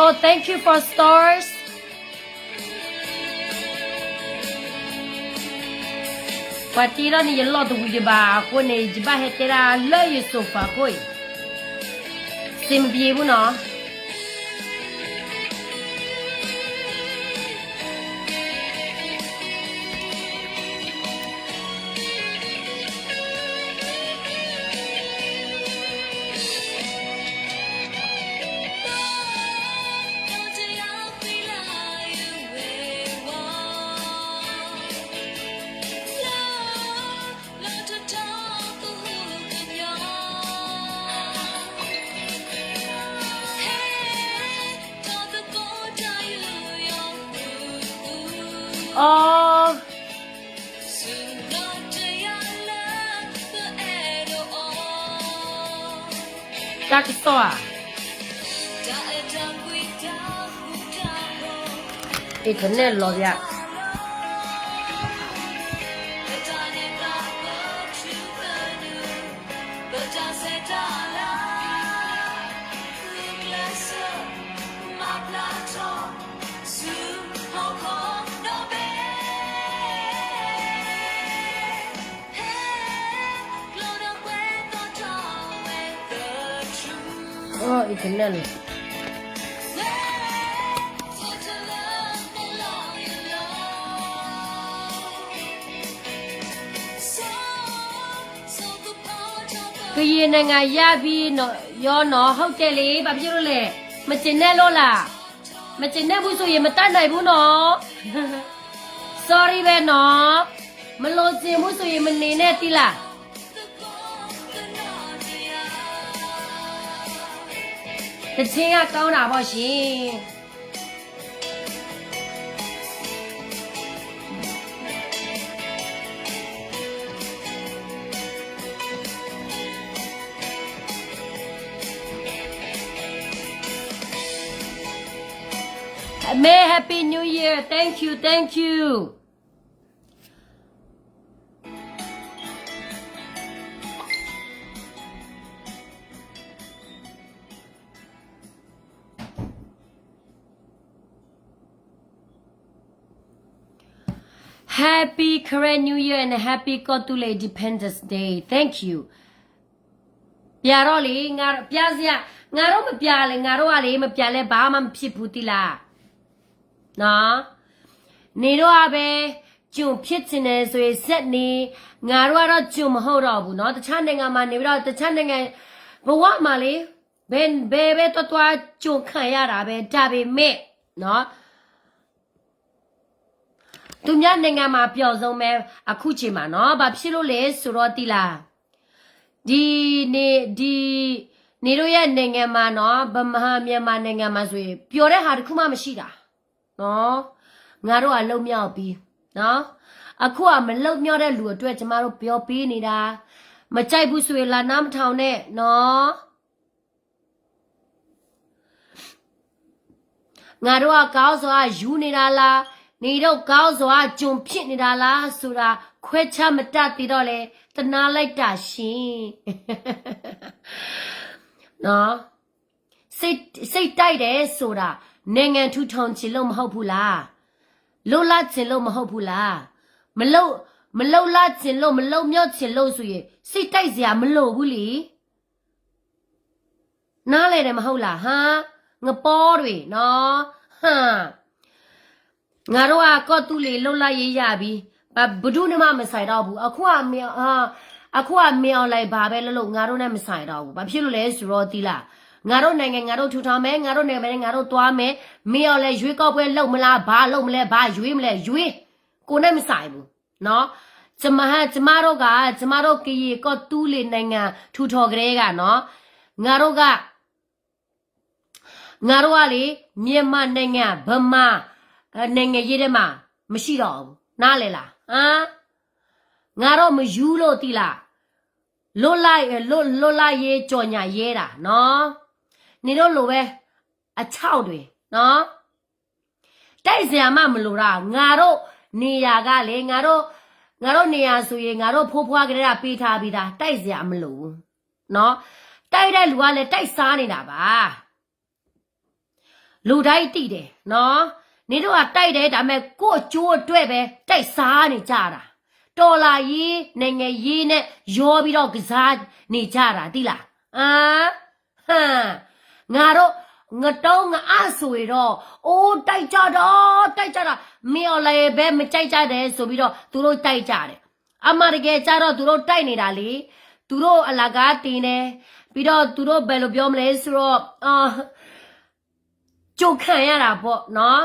Oh, thank you for stars. ပှၤတ့ထီၣ်န့ၣ် ယလီၢ်တဝံၤဒံးဘၣ်အဃိန့ၣ် ယဘၣ်ဟဲတဲဒၣ်လၢယ sofa အဃိအံၤ စံးမဘံဘူနီၤ. Aww. တၢ်ကစီၣ်ဧါ. Internet လီၤယၤ. Internet န့ၣ် ကရင်နိုင်ငံ ရပြီနော်, ရောနော်, ဟုတ်တယ်လေ, ဘာဖြစ်လို့လဲ, မကျေနပ်လို့လား, မကျေနပ်ဘူးဆိုရင် မတတ်နိုင်ဘူးနော်, sorry ပဲနော်, မလိုချင်ဘူးဆိုရင် မနေနဲ့သီးလား. တခြင်းကကောင်းတာပေါ့ရှင်. May Happy New Year. Thank you, thank you. Happy Karen New Year and Happy ကီၢ်သူလ့ၤ Independence Day. Thank you. ပြတော့လေ, ငါ, ပြစရာ, ငါတို့မပြလဲ, ငါတို့ကလေ, မပြလဲ, ဘာမှမဖြစ်ဘူးသီးလား. နော်, နေတော့ပဲ, ကျွန်ဖြစ်ချင်တယ်ဆိုရင် ဆက်နေ, ငါတို့ကတော့ ကျွန်မဟုတ်တော့ဘူးနော်, တခြားနိုင်ငံမှာနေပြီးတော့ တခြားနိုင်ငံ, ဘဝမှာလေ, ဘယ်, ဘယ်ပဲသွားသွား ကျွန်ခံရတာပဲ, ဒါပေမဲ့, နော်, သူများနိုင်ငံမှာ ပျော်ဆုံးပဲ, အခုချိန်မှာနော်, ဘာဖြစ်လို့လဲဆိုတော့သီးလား, ဒီနေ, ဒီ, နေတို့ရဲ့နိုင်ငံမှာနော်, ဗမာ, မြန်မာနိုင်ငံမှာဆိုရင် ပျော်တဲ့ဟာတစ်ခုမှမရှိတာ, နော်, ငါတို့ကလွတ်မြောက်ပြီ, နော်, အခုကမလွတ်မြောက်တဲ့လူအတွက် ကျမတို့ပြောပေးနေတာ, မကြိုက်ဘူးဆိုရင် လာနားမထောင်နဲ့နော်. ငါတို့က ခေါင်းဆောင်က ယူနေတာလား, နေတို့ ခေါင်းဆောင်က ကျွန်ဖြစ်နေတာလားဆိုတာ ခွဲခြားမတတ်သေးတော့လဲ, တနားလိုက်တာရှင်. နော်, စိတ်, စိတ်တိုက်တယ်ဆိုတာ နိုင်ငံထူထောင်ချင်လို့မဟုတ်ဘူးလား, လွတ်လပ်ချင်လို့မဟုတ်ဘူးလား, မလွတ်, မလွတ်လပ်ချင်လို့, မလွတ်မြောက်ချင်လို့ဆိုရင် စိတ်တိုက်စရာမလိုဘူးလေ. နားလည်တယ်မဟုတ်လား, ဟါ, ငပေါတွေနော်, ဟါ, ငါတို့က ကီၢ်သူလ့ၤလွတ်လပ်ရေးရပြီ, ဘယ်သူနဲ့မှမဆိုင်တော့ဘူး, အခုကမင်း, အခုကမင်းအောင်လှိုင် ဘာပဲလုပ်လုပ် ငါတို့နဲ့မဆိုင်တော့ဘူး, ဘာဖြစ်လို့လဲဆိုတော့သီးလား, ငါတို့နိုင်ငံ ငါတို့ထူထောင်မယ် ငါတို့နိုင်ငံ ငါတို့သွားမယ် မင်းအောင်လှိုင်ရွေးကောက်ပွဲလုပ်မလား ဘာလုပ်မလဲ ဘာရွေးမလဲ ရွေး ကိုယ်နဲ့မဆိုင်ဘူးနော် ကျမ ကျမတို့က ကျမတို့ကရင်ကော့တူးလီၤနိုင်ငံ ထူထောင်ကတည်းကနော် ငါတို့က ငါတို့ကလေ မြန်မာနိုင်ငံ ဗမာနိုင်ငံရေးထဲမှာ မရှိတော့ဘူး နားလည်လား ငါတို့မယူလို့သိလား လွတ်လပ်လွတ်လွတ်လပ်ရေးကြော်ငြာရဲတာနော် နင်တို့လိုပဲ အခြောက်တွေနော် တိုက်စရာမှမလိုတာ ငါတို့နေရာကလေ ငါတို့ ငါတို့နေရာဆိုရင် ငါတို့ဖိဖွားကတည်းကပေးထားပြီးသား တိုက်စရာမလိုဘူးနော် တိုက်တဲ့လူကလည်း တိုက်စားနေတာပါ လူတိုင်းသိတယ်နော် နင်တို့ကတိုက်တယ် ဒါပေမဲ့ကိုယ့်အကျိုးအတွက်ပဲ တိုက်စားနေကြတာ တော်လှန်ရေး နိုင်ငံရေးနဲ့ ရောပြီးတော့ကစားနေကြတာ သိလား အာ ဟမ် ငါတို့ ငတုံးငအါဆိုရင်တော့ အိုး တိုက်ကြတော့ တိုက်ကြတာ မင်းအောင်လှိုင်ပဲ မကြိုက်ကြတယ်ဆိုပြီးတော့ သူတို့တိုက်ကြတယ် အမှန်တကယ်ကြတော့ သူတို့တိုက်နေတာလေ သူတို့အလကားတင်တယ် ပြီးတော့ သူတို့ဘယ်လိုပြောမလဲဆိုတော့ အာ ကြိုခံရတာပေါ့နော်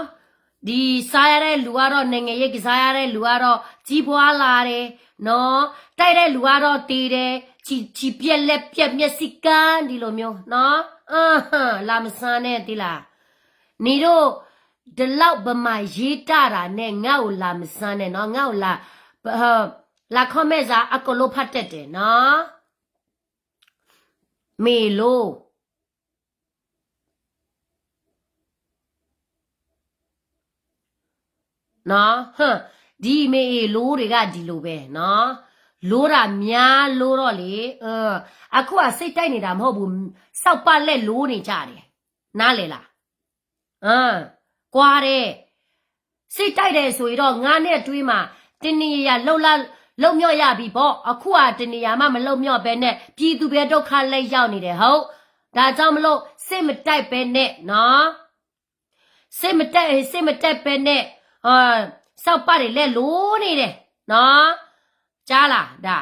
ဒီစားရတဲ့လူကတော့ နိုင်ငံရေးကစားရတဲ့လူကတော့ ကြီးပွားလာတယ်နော် တိုက်တဲ့လူကတော့သေတယ် ခြေခြေပြက်လက်ပြက်မျက်စိကန်း ဒီလိုမျိုးနော် အဟ် လာမစမ်းနဲ့ သိလား နင်တို့ ဒီလောက်ဗမာရေးတတ်တာနဲ့ ငါ့ကိုလာမစမ်းနဲ့နော် ငါ့ကိုလာ လာ comment စာအကုန်လုံးဖတ်တတ်တယ်နော် မေလို နော် ဟမ် ဒီမေအ့ၤလိတွေကဒီလိုပဲနော် လိတာများလိတော့လေ အ အခုကစိတ်တိုက်နေတာမဟုတ်ဘူး စောက်ပတ်လက်လိနေကြတယ် နားလည်လား ကွာတယ် စိတ်တိုက်တယ်ဆိုရင်တော့ ငါးနှစ်အတွင်းမှာ တနေရာလုပ်လာ လုပ်မြောက်ရပြီပေါ့ အခုကတနေရာမှမလုပ်မြောက်ပဲနဲ့ ပြည်သူပဲဒုက္ခလည်းရောက်နေတယ် ဟုတ် ဒါကြောင့်မလို့ စိတ်မတိုက်ပဲနဲ့နော် စိတ်မတိုက် စိတ်မတိုက်ပဲနဲ့ အာ စောက်ပတ်တွေလက်လိုနေတယ်နော် ကြားလား ဒါ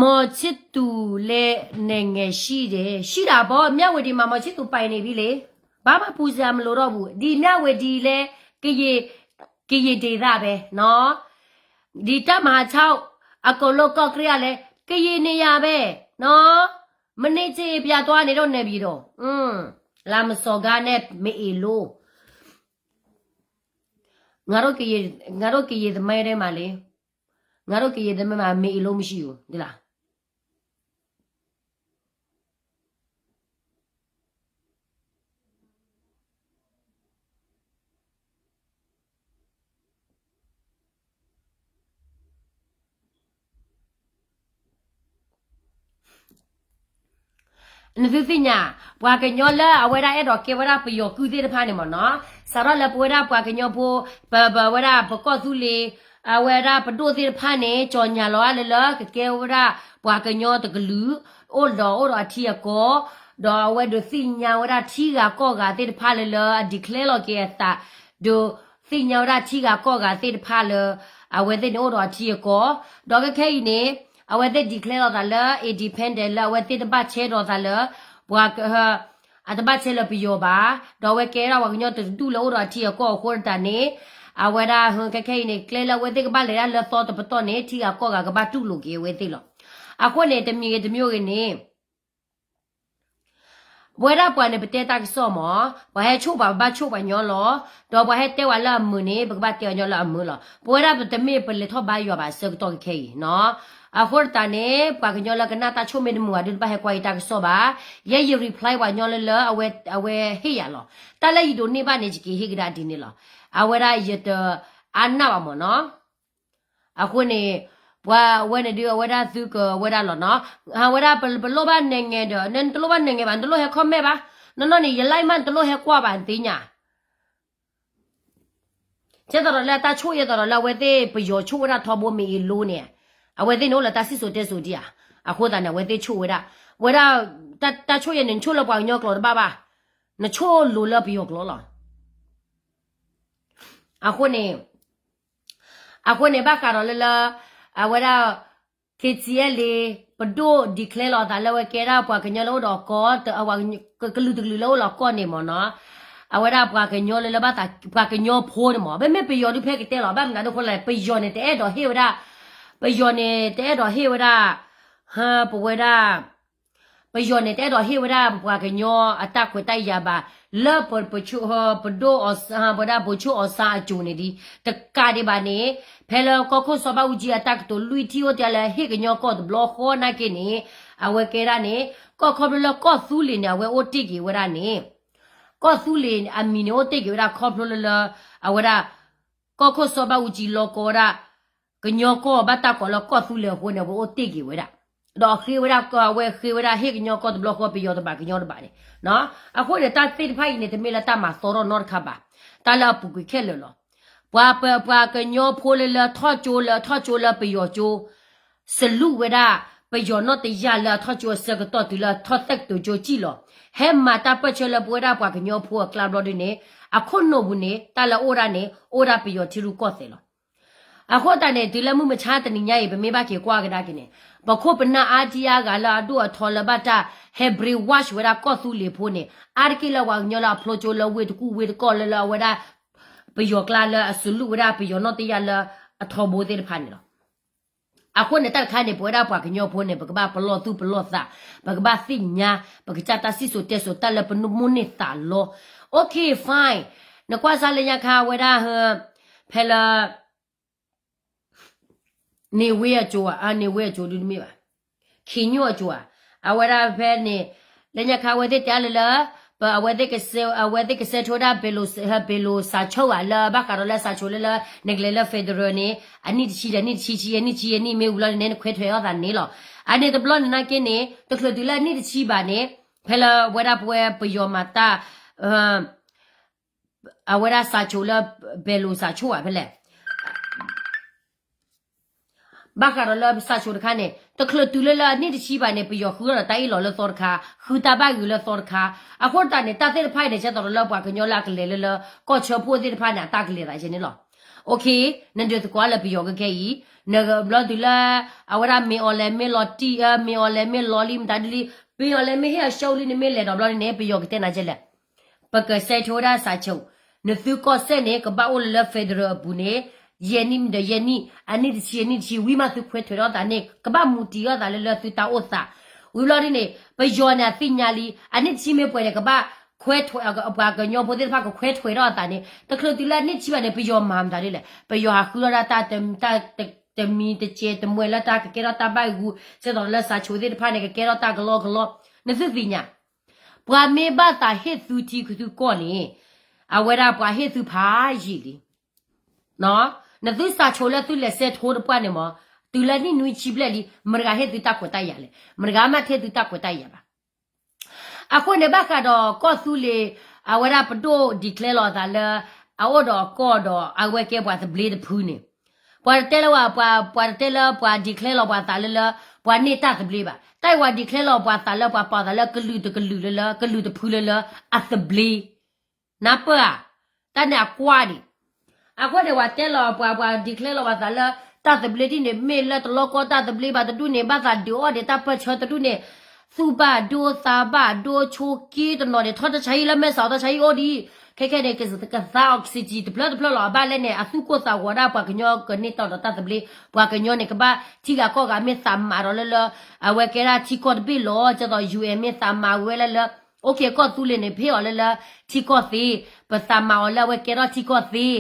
မော်ချစ်သူလည်းနိုင်ငံရှိတယ် ရှိတာပေါ့ မြဝတီမှာ မော်ချစ်သူပိုင်နေပြီလေ ဘာမှပူစရာမလိုတော့ဘူး ဒီမြဝတီလည်း ကရင် ကရင်ဒေသပဲနော် ဒီတပ်မဟာခြောက် အကုန်လုံးကော့ကရိတ်ကလည်း ကရင်နေရာပဲနော် မနေ့ကပြန်သွားနေတော့နေပြည်တော် လာမစော်ကားနဲ့ မေအ့ၤလိ ငါတို့ကရင် ငါတို့ကရင်သမိုင်းထဲမှာလေ ငါတို့ကရင်သမိုင်းမှာ မေအ့ၤလိမရှိဘူး သိလား နသုသ့ၣ်ညါ ပှၤကညီလၢအဝဲဒၣ်အဲၣ်ဒိးကဲဝဲဒၣ်ပယီၤကုၢ်သ့ၣ်တဖၣ်န့ၣ်မ့ၢ်နီၤ, စးထီၣ်လၢပဝဲဒၣ်ပှၤကညီဖိ ပ ပဝဲဒၣ်ပကီၢ်သူလ့ၤ အဝဲဒၣ်ပဒိၣ်သ့ၣ်တဖၣ်န့ၣ် ကၠီၤညါလီၤအါလၢလၢကကဲဝဲဒၣ်ပှၤကညီတကလုာ် အိၣ်ဒီးအိၣ်ဒီးအထံအကီၢ်, ဒီးအဝဲဒုးသ့ၣ်ညါဝဲဒၣ်ထံဂၤကီၢ်ဂၤသ့ၣ်တဖၣ်လၢလၢအ declare လီၤက့ၤအသး, ဒုးသ့ၣ်ညါဝဲဒၣ်ထံဂၤကီၢ်ဂၤသ့ၣ်တဖၣ်လၢ အဝဲသ့ၣ်န့ၣ်အိၣ်ဒီးအထံအကီၢ်, ဒီးခဲခဲအံၤန့ၣ် အဝဲသ့ၣ် declare လီၤသးလၢ independent လၢအဝဲသ့ၣ်တဘၣ်ဆဲးဒီးသးလၢ ပှၤ အတဘၣ်ဆဲးလၢပယီၤဘၣ်, ဒီးအဝဲကဲဒၣ်ပှၤကညီတဒူၣ်လၢအိၣ်ဒီးအထံအကီၢ်အဃိတးန့ၣ်, အဝဲဒၣ်ခဲခဲအံၤန့ၣ် ကျဲလၢအဝဲသ့ၣ်ကဘၣ်လဲၤဒၣ်လၢသီတပတီၢ်န့ၣ် ထံဂၤကီၢ်ဂၤကဘၣ်တူၢ်လိာ်က့ၤအဝဲသ့ၣ်လီၤ. အဃိန့ၣ် တမံၤဂ့ၤတမံၤဂ့ၤန့ၣ် ပဝဲဒၣ်ပှၤန့ၣ် ပတဲတၢ်ကစီၣ်မး, ပှၤဟဲဆိၣ်ပှၤ ပဘၣ်ဆိၣ်ပှၤညီလီၤ, ဒီးပှၤဟဲတဲဝဲလၢအမုာ်န့ၣ် ပကဘၣ်တဲအီၤညီလၢအမုာ်လီၤ. ပဝဲဒၣ်ပတမ့ၢ်ပလဲၤထီၣ်ဘါယွၤဘၣ်ဆၢကတီၢ်ခဲခဲအံၤနီၤ. အဃိတးန့ၣ် ပှၤကညီလၢကနၣ်တၢ်ဆိၣ်မ့ၢ်တမုာ်ဘၣ်ဒီး တဘၣ်ဟဲကွၢ်ယတၢ်ကစီၣ်ဘၣ်. ယဲယ reply ပှၤညီလၢလၢအဝဲ အဝဲဟ့ၣ်ယၤလီၤ. တၢ်လၢယဒိးန့ၢ်ဘၣ်န့ၣ် ယက့ၤဟ့ၣ်ကဒါဒ်န့ၣ်လီၤ. အဝဲဒၣ်ယတအါနၢ်ဘၣ်မးနီၤ. အဃိန့ၣ် ပှၤဝဲန့ၣ်ဒုး အဝဲဒၣ်သုကဝဲဒၣ်လီၤနီၤ. အဝဲဒၣ်ပလိၣ်ဘၣ်နဲၣ်ငဲၤဒီး နတလိၣ်ဘၣ်နဲၣ်ငဲၤဘၣ် နတလိၣ်ဟဲ comment ဘၣ်. နီၢ်နီၢ်န့ၣ် ယ live မး နတလိၣ်ဟဲကွၢ်ဘၣ် နသ့ၣ်ညါ ကဲသိးဒီးလၢတၢ်ဆိၣ်ယဲသိးဒီးလၢအဝဲသ့ၣ်ပယီၤဆိၣ်ဝဲဒၣ်ထီဘိမ့ၢ်အ့ၤလိန့ၣ်, အဝဲသ့ၣ်န့ၣ်အိၣ်လၢတၢ်စံၣ်စိၤတဲစိၤဒံးဧါ. အဃိသတးန့ၣ် အဝဲသ့ၣ်ဆိၣ်ဝဲဒၣ်, ဝဲဒၣ် တၢ်ဆိၣ်ယဲန့ၣ် နဆိၣ်လၢပှၤကညီကျိာ်တဘၣ်ဘၣ်, နဆိၣ်လိၤလၢပယီၤကျိာ်လီၤ. အဃိန့ၣ် အဃိန့ၣ် ဘၣ်ဃးဒီးလၢလၢ အဝဲဒၣ် KTLA ပဒိၣ် declare လီၤအသးလၢအဝဲကဲဒၣ်ပှၤကညီလၢအိၣ်ဒီးအကီၢ်, ကလုာ်တကလုာ်လၢအိၣ်လီၤကီၢ်န့ၣ်မ့ၢ်နီၤ, အဝဲဒၣ်ပှၤကညီလၢလၢဘၣ်သး ပှၤကညီဖိန့ၣ်မ့ၢ်, မ့မ့ၢ်ပယီၤဒုးဖဲကတဲလီၤ, ဘၣ်မနုၤဒ်အဃိလဲၣ်, ပယီၤန့ၣ်တအဲၣ်ဒိးဟ့ၣ်ဝဲဒၣ်, ပယီၤန့ၣ်တအဲၣ်ဒိးဟ့ၣ်ဝဲဒၣ်, ဟၢ ပဝဲဒၣ် ပယီၤန့ၣ် တအဲၣ်ဒိးဟ့ၣ်ဝဲဒၣ်ပှၤကညီအတၢ်ခွဲးတၢ်ယာ်ဘၣ်, လၢပ ပဒိၣ်အီၤ ပဝဲဒၣ် ဗိုလ်ချုပ်အောင်ဆန်း အစိၤန့ၣ်ဒ် တကးဒံးဘၣ်န့ၣ်, ဖဲလၢကီၢ်ခိၣ်စီၤဘၣ်အူကၠံအတၢ်ကတိၤလွံၢ်ထံၣ် အိၣ်တ့ၢ်လၢဟ့ၣ်ကညီကီၢ်တဘျီဃီနာ်က့န့ၣ်, အဝဲကဲဒၣ်န့ၣ်, ကီၢ်ခီဖျိလၢကီၢ်သူလ့ၤန့ၣ် အဝဲအိၣ်တ့ၢ်က့ၤဝဲဒၣ်န့ၣ်, ကီၢ်သူလ့ၤအမံၤန့ၣ်အိၣ်တ့ၢ်က့ၤဝဲဒၣ်ခီဖျိလၢလၢ, အဝဲဒၣ် ကီၢ်ခိၣ်စီၤဘၣ်အူကၠံလီၤကီဝဲဒၣ် ကညီကီၢ်ဘၣ်တၢ်ကိးလၢကီၢ်သူလ့ၤအဃိန့ၣ် အဝဲအိၣ်တ့ၢ်က့ၤဝဲဒၣ်, ဒီးအဃ့ဝဲဒၣ်, အဝဲဃ့ဝဲဒၣ်ဟ့ၣ်ကညီကီၢ်တဘျီဃီ ပယီၤတဘၣ်ကညီတဘၣ်န့ၣ်, အဃိန့ၣ် တၢ်သ့ၣ်တဖၣ်အံၤန့ၣ် တမ့ၢ်လၢတၢ်မၤသီထီၣ်နီတခါဘၣ်, တၢ်လၢအပူၤကွံာ်ခဲလၢာ်လီၤ. ပှၤပ ပှၤကညီဖိလၢလၢထီၣ်ကၠိလၢထီၣ်ကၠိလၢပယီၤကၠိ စလူးဝဲဒၣ် ပယီၤနီၣ်တယၢ်လၢအထီၣ်ကၠိအဆၢကတီၢ်တုၤလၢအထီၣ်သဲကတိၤကၠိကံၣ်လီၤ. ဟဲမၤတၢ်ပၢၢ်ဆၢလၢပဝဲဒၣ်ပှၤကညီဖိအကျါဘျီဒ်န့ၣ်, အခိၣ်နူာ်ပူၤန့ၣ် တၢ်လၢအအိၣ်ဒၣ်န့ၣ် အိၣ်ဒၣ်ပယီၤထံရူၢ်ကီၢ်သဲးလီၤ. အဃိသတးန့ၣ် တုၤလၢမုၢ်မဆါတနံၤညါအံၤ ပမ့ၢ်ဘၣ်က့ၤကွၢ်ကဒါက့ၤန့ၣ်, ပခိၣ်ပနၢ်အါတံၢ်အါဂၤလၢအဒိၣ်အထီလၢဘၣ်တၢ်ဟဲ brainwash ဝဲဒၣ်ကီၢ်သူလ့ၤဖိန့ၣ် အါတက့ၢ်လၢပှၤကညီလၢအဖျိကၠိလၢဝ့ၢ်တကူၣ်ဝ့ၢ်တကီၢ်လၢလၢအဝဲဒၣ် ပယီၤကျါလၢအစလူးဝဲဒၣ်ပယီၤနီၣ်တယၢ်လၢအထီဘိသ့ၣ်တဖၣ်န့ၣ်လီၤ. အဃိန့ၣ်တၢ်တခါန့ၣ် ပဝဲဒၣ်ပှၤကညီဖိန့ၣ် ပကဘၣ်ပလီၢ်သူၣ်ပလီၢ်သး, ပကဘၣ်သ့ၣ်ညါ, ပကစၢ်တၢ်စံၣ်စိၤတဲစိၤတၢ်လၢပမိၣ်န့ၢ်သးလီ. Okay, fine. နကွၢ်စၢ်လၢညါခါဝဲဒၣ်ဟၢ, ဖဲလၢ န့ၢ်ဝ့အကၠိဧါ, န့ၢ်ဝ့အကၠိဒုတမ့ၢ်ဘၣ်, ခံညိၣ်အကၠိဧါ, အဝဲဒၣ်ဖဲန့ၣ်, လၢညါခါအဝဲသ့ၣ်တဲလၢလၢ, ပ အဝဲသ့ၣ်ကစဲး, အဝဲသ့ၣ်ကစဲးထီၣ်ဝဲဒၣ် ပ့ၤလိာ်စးဆိဧါ လၢဘၣ်ဃးဒီးလၢစးဆိလၢလၢ နကလဲၤလၢ federal န့ၣ် အနံၣ်တဆံဒီးနံၣ်တဆံဆံ အနံၣ်ဆံအနံၣ်မ့ၢ်ဝံၤလီၤန့ၣ် နခွဲးထွဲးအီၣ်သးန့ၣ်လီၤ. အန့ၣ်တဘျီန့ၣ်နာ်က့န့ၣ် တချုးတုၤလၢအနံၣ်တဆံဘၣ်န့ၣ်, ဖဲလၢဝဲဒၣ်ပဝဲပယီၤမၤတၢ် အဝဲဒၣ်စးဆိလၢ ပ့ၤလိာ်စးဆိဧါဖဲလဲၣ်, ဘၣ်ဃးဒီးလၢစးဆိတခါန့ၣ် တချုးတုၤလၢလၢအနံၣ်တဆံဘၣ်န့ၣ် ပယီၤဃုထီၣ်ဒီးတၢ်အ့ၣ်လိာ်လၢသီတခါ, ဃုတၢ်ဘၣ်ဂ့ၤလၢသီတခါ. အဃိတၢ်န့ၣ် တၢ်သ့ၣ်တဖၣ်အံၤန့ၣ် ကဲသိးဒီးလၢပှၤကညီလၢအကလဲၤလၢလၢ ကီၢ်ဆၢဖှိၣ်သ့ၣ်တဖၣ်န့ၣ် အတၢ်ကလဲၤသးယဲန့ၣ်လီၤ. Okay, နဒုးသကိးလၢပယီၤကဲခဲအံၤ, နဘျီတုၤလၢ အဝဲဒၣ်မ့ၢ်အီၤလဲၣ်မ့ၢ်လီၤတံၢ်, မ့ၢ်အီၤလဲၣ်မ့ၢ်လီၤလံမတၤဒ်လံ, မ့ၢ်အီၤလဲၣ်မ့ၢ်ဟ့ၣ်အဆှၢလံ နမ့ၢ်လဲၤဒီးဘျီန့ၣ် ပယီၤကတဲနၤကဲလဲၣ် ပကစဲးဆိဝဲဒၣ်စးဆိ, နသုကီၢ်စဲၣ်န့ၣ် ကဘၣ်အိၣ်လၢလၢ federal အပူၤန့ၣ် ယဲၢ်နံၣ်ဒီးယဲၢ်နံၣ်, အနံၣ်တဆံအနံၣ်တဆံ ဝံၤမးသုခွဲးထွဲးထီၣ်သးန့ၣ် ကဘၣ်မူတံၢ်ထီၣ်သးလၢလၢသုတၢ်အိၣ်သး. ဝံၤဘျီဒ်န့ၣ် ပယီၤန့ၣ်အသ့ၣ်ညါလံ, အနံၣ်တဆံမ့ၢ်ပှဲၤန့ၣ် ကဘၣ်ခွဲးထွဲး, ပှၤကညီဖိသ့ၣ်တဖၣ်ကခွဲးထွဲးထီၣ်အသးန့ၣ် တချုးတုၤလၢအနံၣ်တဆံဘၣ်န့ၣ် ပယီၤမၤမတၤဒ်လဲၣ်, ပယီၤဟးဃုထီၣ်ဒၣ်တၢ် တ တမံၤတကဲးတမှဲၤလၢ တၢ်ကကဲထီၣ်တၢ်ဘၣ်ဂူာ်, ကဲသိးလၢစးဆိသ့ၣ်တဖၣ်န့ၣ် ကကဲထီၣ်တၢ်ကလီကလီ, နသုသ့ၣ်ညါ, ပှၤမ့ၢ်ဘၣ်သးဟ့ၣ်သုထံသုကီၢ်န့ၣ် အဝဲဒၣ်ပှၤဟ့ၣ်သုဖးယံာ်လံ. နသုစးဆိလၢသုလဲၤစဲးဆိတပှၢ်န့ၣ်မ့ၢ် တုၤလၢနံၣ်နွံဆံဘျဲၣ်လံ မတၤဂၤဟ့ၣ်သုတၢ်ခွဲးတၢ်ယာ်လဲၣ်, မတၤဂၤမ့ၢ်ဟ့ၣ်သုတၢ်ခွဲးတၢ်ယာ်ဘၣ်. အဃိန့ၣ် ဘၣ်ဃးဒီးကီၢ်သူလ့ၤ အဝဲဒၣ်ပဒိၣ် declare လီၤအသးလၢ အအိၣ်ဒီးအကီၢ်ဒီး အဝဲကဲပှၤသဘျ့တဖုန့ၣ်, ပှၤတတဲလၢပှၤ, ပှၤတတဲလၢပှၤ declare လီၤပှၤသးလၢလၢ ပှၤန့ၢ်တၢ်သဘျ့ဘၣ်. တၢ်အံၤပှၤ declare လီၤပှၤသးလၢပှၤပာ်သးလၢကလုာ်တကလုာ်လၢလၢ ကလုာ်တဖုလၢလၢ အသဘျ့ နၢ်ပၢၢ်ဧါ, တၢ်န့ၣ်အကွၢ်ဒံး. အဃိန့ၣ် ပှၤတဲလီၤပှၤ, ပှၤ declare လီၤပှၤသးလၢ တၢ်သဘျ့ဒ်န့ၣ် မ့ၢ်လၢတလီကီတၢ်သဘျ့ဘၣ်တဒူၣ်န့ၣ် ဘၣ်သးဒုးအီၣ်ဒံးတၢ်ပၢၢ်ဆၢတဒူၣ်န့ၣ်, သူၣ်ဘၣ်ဒိသးဘၣ်ဒိ ဆိးက့တနီၤန့ၣ် ထီၣ်တၢ်ဆါဟံၣ်လၢမဲၢ်ဆီး တၢ်ဆါဟံၣ်အိၣ်ဒံး, ခဲခဲန့ၣ် ကသါ oxygen တဖျၢၣ်တဖျၢၣ်လီၤ. အဘၣ်လဲၣ်န့ၣ် အသူၣ်ကိၢ်သးဂီၤဒၣ်ပှၤကညီကန့ၢ်တီဒီးတၢ်သဘျ့, ပှၤကညီန့ၣ် ကဘၣ်ထံဂၤကီၢ်ဂၤမ့ၢ်သးမၤဒီးလၢလၢ အဝဲကဲဒၣ်ထံကီၢ်တဘ့ၣ်လီၤ. ကဲသိး UN မ့ၢ်သးမၤဝဲလၢလၢ OK ကီၢ်သူလ့ၤန့ၣ် ပဟ့ၣ်အီၤလၢလၢထံကီၢ်သ့, ပသးမၤအီၤလၢအဝဲကဲထီၣ်ထံကီၢ်သ့.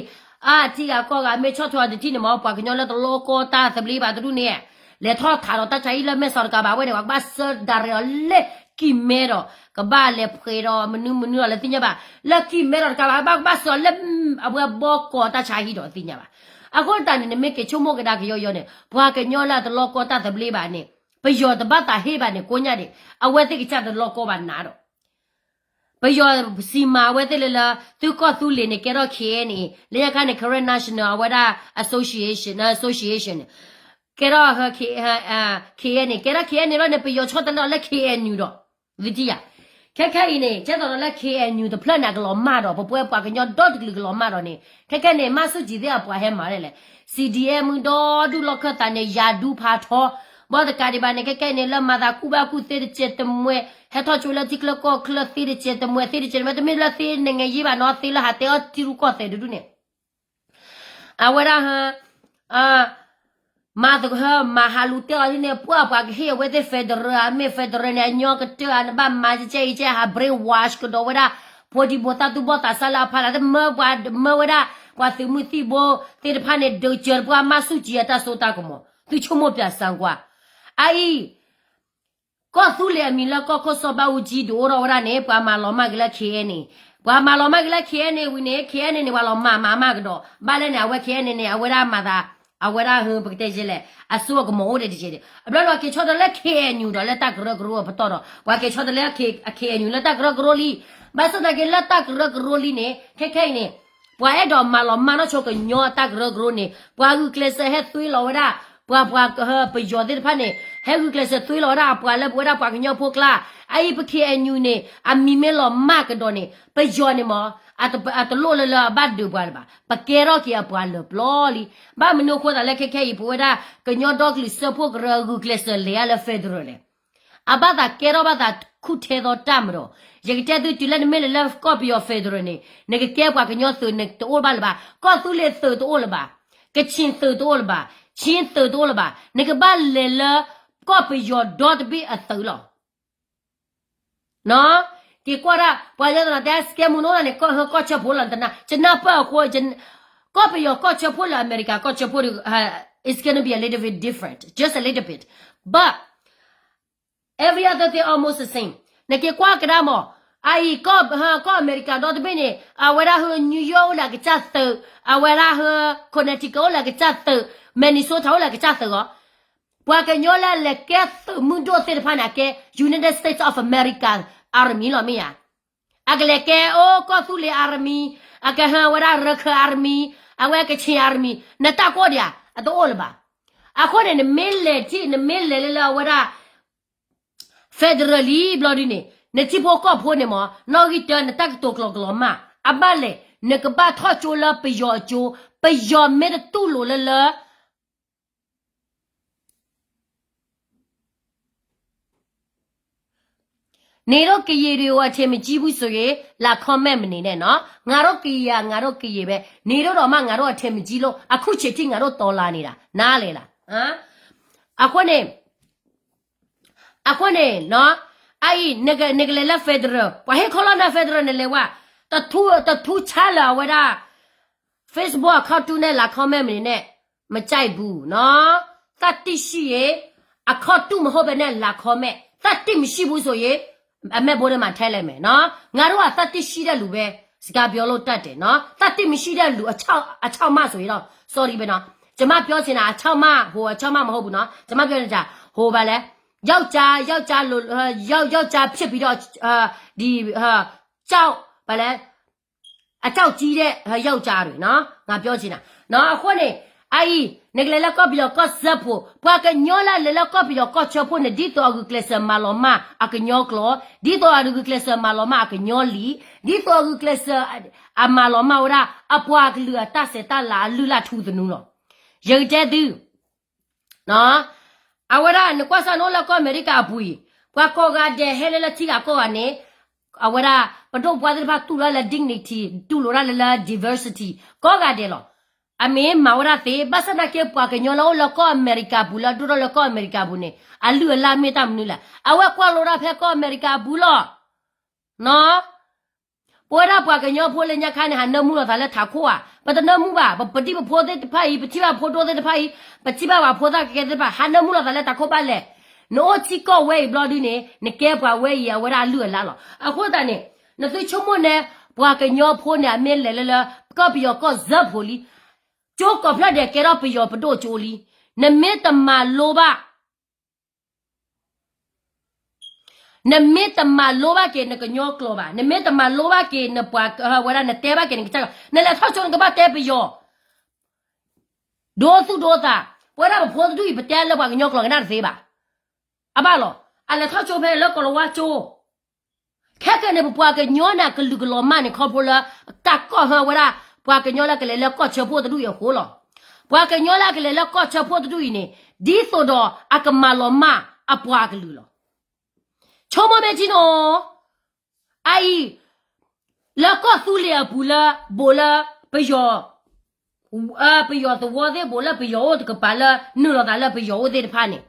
အါ ထံဂၤကီၢ်ဂၤမ့ၢ်ဆီၣ်ထွဲအီၤတထံၣ်န့ၣ်မ့ၢ် ပှၤကညီလၢတလီကီတၢ်သဘျ့ဘၣ်တဒူၣ်န့ၣ် လဲၤထီၣ်ခးဒီးတၢ်ဆါဟံၣ်လၢမဲၢ်ဆီးတကးဘၣ်ဝဲန့ၣ် ပှၤကဘၣ်စၢဒၣ်ရဲၣ်အီၤလၢကံၢ်မဲဒီး ကဘၣ်လဲၤဖှဲးဒီးမနုၤမနုၤဒီးလဲၤသ့ၣ်ညါဘၣ်, လၢကံၢ်မဲဒီးတကးဘၣ် ဘၣ်ကဘၣ်စၢၤအီၤလၢ အဝဲဘီကီးတၢ်ဆါဟံၣ်ဒီးသ့ၣ်ညါဘၣ်. အဃိသတးန့ၣ် နမ့ၢ်က့ၤဆိကမိၣ်ကဒါကယီယီန့ၣ် ပှၤကညီလၢအတလီကီတၢ်သဘျ့ဘၣ်န့ၣ် ပယီၤတဘၣ်သးဟ့ၣ်ဘၣ်န့ၣ် ကိးညါဒံး အဝဲသ့ၣ်ကစၢ်တလီကီဘၣ်နၤဒီး ပယီၤစံးမၤအဝဲသ့ၣ်လၢလၢ သုကီၢ်သူလ့ၤန့ၣ် ကဲထီၣ် KNA လၢညါခါန့ၣ် Karen National အဝဲဒၣ် association, association န့ၣ် ကဲထီၣ် KNA န့ၣ် ကဲထီၣ် KNA လီၤန့ၣ် ပယီၤဆီတလဲအီၤလၢ KNU ဒီး သုထံၣ်ယၤ ခဲခဲအံၤန့ၣ် ကဲသိးဒီးလၢ KNU တဖျၢၣ်န့ၣ် အကလီၤမၢ်ဒီး ပပှၤပှၤကညီဒီတကလုာ်ကလီၤမၢ်ဒီးန့ၣ် ခဲခဲန့ၣ် မၤဆူၣ်ကံၤသ့ၣ်အပှၤဟဲမၤဒ်လဲၣ်, CDM ဒီဒူၣ်လီၢ်ခၢၣ်သးန့ၣ် ယၤဒူဖးထီ ဘီၣ်တကးဒံးဘၣ်န့ၣ် ခဲခဲအံၤန့ၣ် လၢမၤသးကူၣ်ဘၣ်ကူၣ်သ့တစဲးတမှဲ, ဟဲထီၣ်ကၠိလၢထံချၢကီၢ်ချၢသ့တစဲးတမှဲ, သ့တစဲးတမှဲ, တမ့ၢ်လၢသ့နငဲၤယ့ဘၣ်နီၤ, သ့လၢဟးတဲအီၣ်ထံရူၢ်ကီၢ်သဲးတဒူၣ်န့ၣ် အဝဲဒၣ်ဟ မၤသဟၢ မၤဟးလူၤတဲအီၤဒ်န့ၣ် ပှၢ်ပှၤကဟ့ၣ်အဝဲသ့ၣ် federal အမ့ၢ် federal န့ၣ် အညီကတၢၢ်ဧါ, နဘၣ်မၤကဲအံၤကဲ ဟး brainwash ကဒီးဝဲဒၣ် ဖိဒံဖိသၣ်သူၣ်ဘီၣ်သးစၢ်လၢအဖီလာ် တမၢပှၤမၢဝဲဒၣ် ပှၤသုးမုၢ်သံၣ်ဘိသ့ၣ်တဖၣ်န့ၣ် ဒုးစၢၤပှၤမၤဆူၣ်ကံအတၢ်စိတၢ်ကမီၤ သုဆိကမိၣ်ပၠးစၢကွၢ် အအံၤ ကီၢ်သူလ့ၤအမံၤလၢကီၢ်ခိၣ်စီၤဘးအူကၠံဒုးအိၣ်ထီၣ်ဝဲဒၣ်န့ၣ် ပှၤမၤလီၤမၢ်က့ၤလၢ KNA, ပှၤမၤလီၤမၢ်က့ၤလၢ KNA ဝံၤန့ၣ် KNA န့ၣ် ပှၤလီၤမၢ်မၤမၢ်ကဒီး ဘၣ်လဲၣ်န့ၣ် အဝဲ KNA န့ၣ် အဝဲဒၣ်မၤသး အဝဲဒၣ်ဟ ပကတဲယဲလဲၣ် အစိအကမီၤအိၣ်ဒီးတက့ၢ်ဒီး အဘျီဒီးက့ၤဆီတလဲ KNU ဒီးလၢတၢ်ကရၢကရိအပတီၢ်ဒီး ပှၤက့ၤဆီတလဲ KNU လၢတၢ်ကရၢကရိလံ, ဘၣ်ဆၣ်သနာ်က့လၢတၢ်ကရၢကရိလံန့ၣ် ခဲခဲအံၤန့ၣ် ပှၤအဲၣ်ဒိးမၤလီၤမၢ်နီၢ်ဆိကညီအတၢ်ကရၢကရိန့ၣ် ပှၤဂုာ်ကျဲးစၢးဟဲသွ့လီၤဝဲဒၣ် ပှၤပှၤ ပယီၤသ့ၣ်တဖၣ်န့ၣ် ဟဲဂုာ်ကျဲးစၢးသွ့လီၤဝဲဒၣ်အပှၤလၢပဝဲဒၣ်ပှၤကညီဖိကျါ, အအံၤပ KNU န့ၣ် အမံၤမ့ၢ်လီၤမၢ်ကဒီးန့ၣ် ပယီၤန့ၣ်မး အတလိၣ်လၢလၢအဘၣ်ဒုးပှၤလၢၤဘၣ်, ပကဲထီၣ်က့ၤအပှၤလၢာ်ပျီလံ. ဘၣ်မနုၤအဃိသတးလၢခဲခဲအံၤ ပဝဲဒၣ်ကညီဒီကလုာ်စၢဖှိၣ်ကရၢဂုာ်ကျဲးစၢးလဲၤအါလၢ federal လဲၣ် အဘၣ်သးကဲထီၣ်ဘၣ်သးခူၣ်ထဲသိးတၢ်မးဒီး ယကတဲသုတုၤလၢနမ့ၢ်လဲၤလၢကီၢ်ပယီၤ federal န့ၣ် နကကဲပှၤကညီသုးန့ၣ်တအိၣ်ဘၣ်လၢၤဘၣ်, ကီၢ်သူလ့ၤသုးတအိၣ်လၢၤဘၣ်, ကခၠ့ၣ်သုးတအိၣ်လၢၤဘၣ်, ခၠ့ၣ်သုးတအိၣ်လၢၤဘၣ်, နကဘၣ်လဲၤလၢ ကီၢ်ပယီၤဒီတဘ့ၣ်အသုးလီၤ. က့ၤကွၢ်ဒၣ် ပှၤယဲၢ်သနာ်တဲ စကဲမူနိန့ၣ် ကီၢ်ဆၢဖိလီၤ တနၢ် ကနၢ်ပၢၢ်အဃိ ကီၢ်ပယီၤကီၢ်ဆၢဖိလၢအမဲရကၤကီၢ်ဆၢဖိ it's gonna be a little bit different, just a little bit, but every other thing almost the same. နက့ၤကွၢ်ကဒါမး, အအံၤ ကီၢ်အမဲရကၤဒီတဘ့ၣ်န့ၣ် အဝဲဒၣ်ဟ New York အိၣ်လၢအကစၢ်သုး, အဝဲဒၣ်ဟ Connecticut အိၣ်လၢအကစၢ်သုး, Minnesota အိၣ်လၢအကစၢ်သုးဂီၢ် ပှၤကညီလၢအလဲၤကဲသုးမုၢ်ဒိၣ်သ့ၣ်တဖၣ်န့ၣ် အကဲ United States of America Army လီၤမ့ၢ်ဧါ. အကလဲၤကဲအိၣ်ကီၢ်သူလ့ၤ Army, အကဟၢဝဲဒၣ်ရခၢၣ် Army, အဝဲကခၠ့ၣ် Army နတၢ်ကီၢ်ဒံးဧါ အတအိၣ်လၢၤဘၣ်. အဃိန့ၣ် နမ့ၢ်လဲၤထံၣ် နမ့ၢ်လဲၤလၢလၢအဝဲဒၣ် federal လံဘျီဒုန့ၣ် နထံဖိကီၢ်ဖိန့ၣ်မး နီၣ်ဂံၢ်တၢ နတၢ်ကတိၤကျိၤကလီၤမၢ် အဘၣ်လဲၣ် နကဘၣ်ထီၣ်ကၠိလၢပယီၤအကၠိ, ပယီၤမ့ၢ်တတူၢ်လိာ်လၢလၢ နေတို့ကရင်တွေကို အထင်မကြီးဘူးဆိုရင် လာ comment မနေနဲ့နော်, ငါတို့ကရင်က ငါတို့ကရင်ပဲ, နေတို့တောင်မှ ငါတို့အထင်မကြီးလို့ အခုချိန်ထိ ငါတို့တော်လှန်နေတာ, နားလည်လား. အဃိန့ၣ် အဃိန့ၣ် အအံၤ နကလဲၤလၢ federal ပှၤဟ့ၣ်ခီလီၤနၤ federal နလဲၤဝဲ, တထူဆါလၢအဝဲဒၣ် Facebook account တူၢ်နဲၣ် လာ comment မနေနဲ့, မကြိုက်ဘူးနော်, သတ္တိရှိရင် account တူၢ်မဟုတ်ဘဲနဲ့ လာ comment, သတ္တိမရှိဘူးဆိုရင် အမဲဘိဒမထဲလဲမယ်နော်, ငါတို့က သတ္တိရှိတဲ့လူပဲ စကားပြောလို့တတ်တယ်နော်, သတ္တိမရှိတဲ့လူ အချောက်မဆိုရင်တော့ sorry ပဲနော်, ကျွန်မပြောချင်တာ အချောက်မ ဟို အချောက်မ မဟုတ်ဘူးနော်, ကျွန်မပြောနေတာ ဟိုပါလဲ, ယောက်ျားယောက်ျားလိုယောက်ယောက်ျားဖြစ်ပြီးတော့ဒီကြောက်ပါလဲ အကြောက်ကြီးတဲ့ယောက်ျားတွေနော်, ငါပြောချင်တာနော်, အဃိန့ၣ် အအံၤ နကလဲၤလၢကီၢ်ပယီၤကီၢ်စၢဖှိၣ်, ပှၤကညီလၢလဲၤလၢကီၢ်ပယီၤကီၢ်စၢဖှိၣ်န့ၣ် ဒ်သိးအဂုာ်ကျဲးစၢးမၤလီၤမၢ်အကညီကျိာ်, ဒ်သိးအဂုာ်ကျဲးစၢးမၤလီၤမၢ်အကညီလံာ်, ဒ်သိးအဂုာ်ကျဲးစၢး အမၤလီၤမၢ်ဝဲဒၣ် အပှၤကလုာ်အတၢ်ဆဲးတၢ်လၤအလုၢ်အလၢ်ထူသနူလီၤ. ယကတဲသု အဝဲဒၣ် နကွၢ်စၢ်နအိၣ်လၢကီၢ်အမဲရကၤအပူၤအံၤ, ပှၤကိးဂၤဒဲးဟဲလၢလၢထံဂၤကီၢ်ဂၤန့ၣ်, အဝဲဒၣ် ပဒိၣ်ပပှၢ်သ့ၣ်တဖၣ်တူၢ်လိာ်လၢ dignity, တူၢ်လိာ်ဒၣ်လၢလၢ diversity ကိးဂၤဒဲးလီၤ. အမ့ၢ်မၤဝဲဒၣ်သ့, ဘၣ်ဆၣ်သနာ်က့ ပှၤကညီလၢအိၣ်လၢကီၢ်အမဲရကၤပူၤ လၢအဒိၣ်ထီၣ်လၢကီၢ်အမဲရကၤပူၤန့ၣ် အလုၢ်အလၢ်မ့ၢ်တၢ်မနုၤလဲၣ်. အဝဲကွၢ်လိဒၣ်ဖဲကီၢ်အမဲရကၤအပူၤလီၤ. ပဝဲဒၣ်ပှၤကညီဖိလၢညါခါန့ၣ် ဟးနၢမူလိာ်သးလၢထးခိၣ်ဧါ, ပတနၢမူဘၣ်, ပဒံၣ်ပဖိသ့ၣ်တဖၣ်အံၤ, ပထံၣ်ဘၣ်ဖိဒိၣ်သ့ၣ်တဖၣ်အံၤ, ပထံၣ်ဘၣ်ပှၤဖိသၣ်ကဲသ့ၣ်တဖၣ် ဟးနၢမူလိာ်သးလၢထးခိၣ်ဘၣ်လဲၣ်. နအိၣ်ထံကီၢ်ဝဲအံၤဘျီဒုန့ၣ် နကဲပှၤဝဲအံၤ အဝဲဒၣ်အလုၢ်အလၢ်လီၤ. အဃိသတးန့ၣ် နသုဆိကမိၣ်န့ၣ် ပှၤကညီဖိန့ၣ် အမ့ၢ်လဲၤလၢလၢ ကီၢ်ပယီၤကီၢ်စၢဖှိၣ်လံ, ကၠိကိးဖျၢၣ်ဒဲးကဲထီၣ်ပယီၤပဒိၣ်ကၠိလံ, နမ့ၢ်တမၤလိဘၣ် နမ့ၢ်တမၤလိဘၣ်က့ၤနကညီကျိာ်ဘၣ်, နမ့ၢ်တမၤလိဘၣ်က့ၤနပှၤဝဲဒၣ် နတဲဘၣ်က့ၤနကစၢ်ကျိာ်, နလဲၤထီၣ်ကၠိနကဘၣ်တဲပယီၤ, ဒိသူၣ်ဒိသး, ပဝဲဒၣ်ပဖိတဒူၣ်အံၤ ပတဲလၢပှၤကညီကျိာ်ကနၣ်တသ့ဘၣ်. အဘၣ်လီၤ, အလဲၤထီၣ်ကၠိဖဲလၢကီၤလၤဝါကၠိ ခဲကနံၣ်န့ၣ် ပပှၤကညီန့ၣ် အကလုာ်ကလီၤမၢ်န့ၣ် ခီဖျိလၢ တၢ်ကီၢ်ဟၢဝဲဒၣ် ပှၤကညီလၢကလဲၤလၢကီၢ်ဆၢဖှိၣ်တဒူၣ်အံၤအဃိလီၤ. ပှၤကညီလၢအကလဲၤလၢကီၢ်ဆၢဖှိၣ်တဒူၣ်အံၤန့ၣ် ဒ်သိးဒီးအကမၤလီၤမၢ်အပှၤကလုာ်လီၤ. ဆိကမိၣ်မ့ၢ်ထံနီၤ, အအံၤ လၢကီၢ်သူလ့ၤအပူၤလၢ ဘူးလၢ ပယီၤ ပယီၤသဝီသ့ၣ် ဘူးလၢပယီၤအိၣ်တကပၤလၢ နုာ်လီၤသးလၢပယီၤအိၣ်သ့ၣ်တဖၣ်န့ၣ်,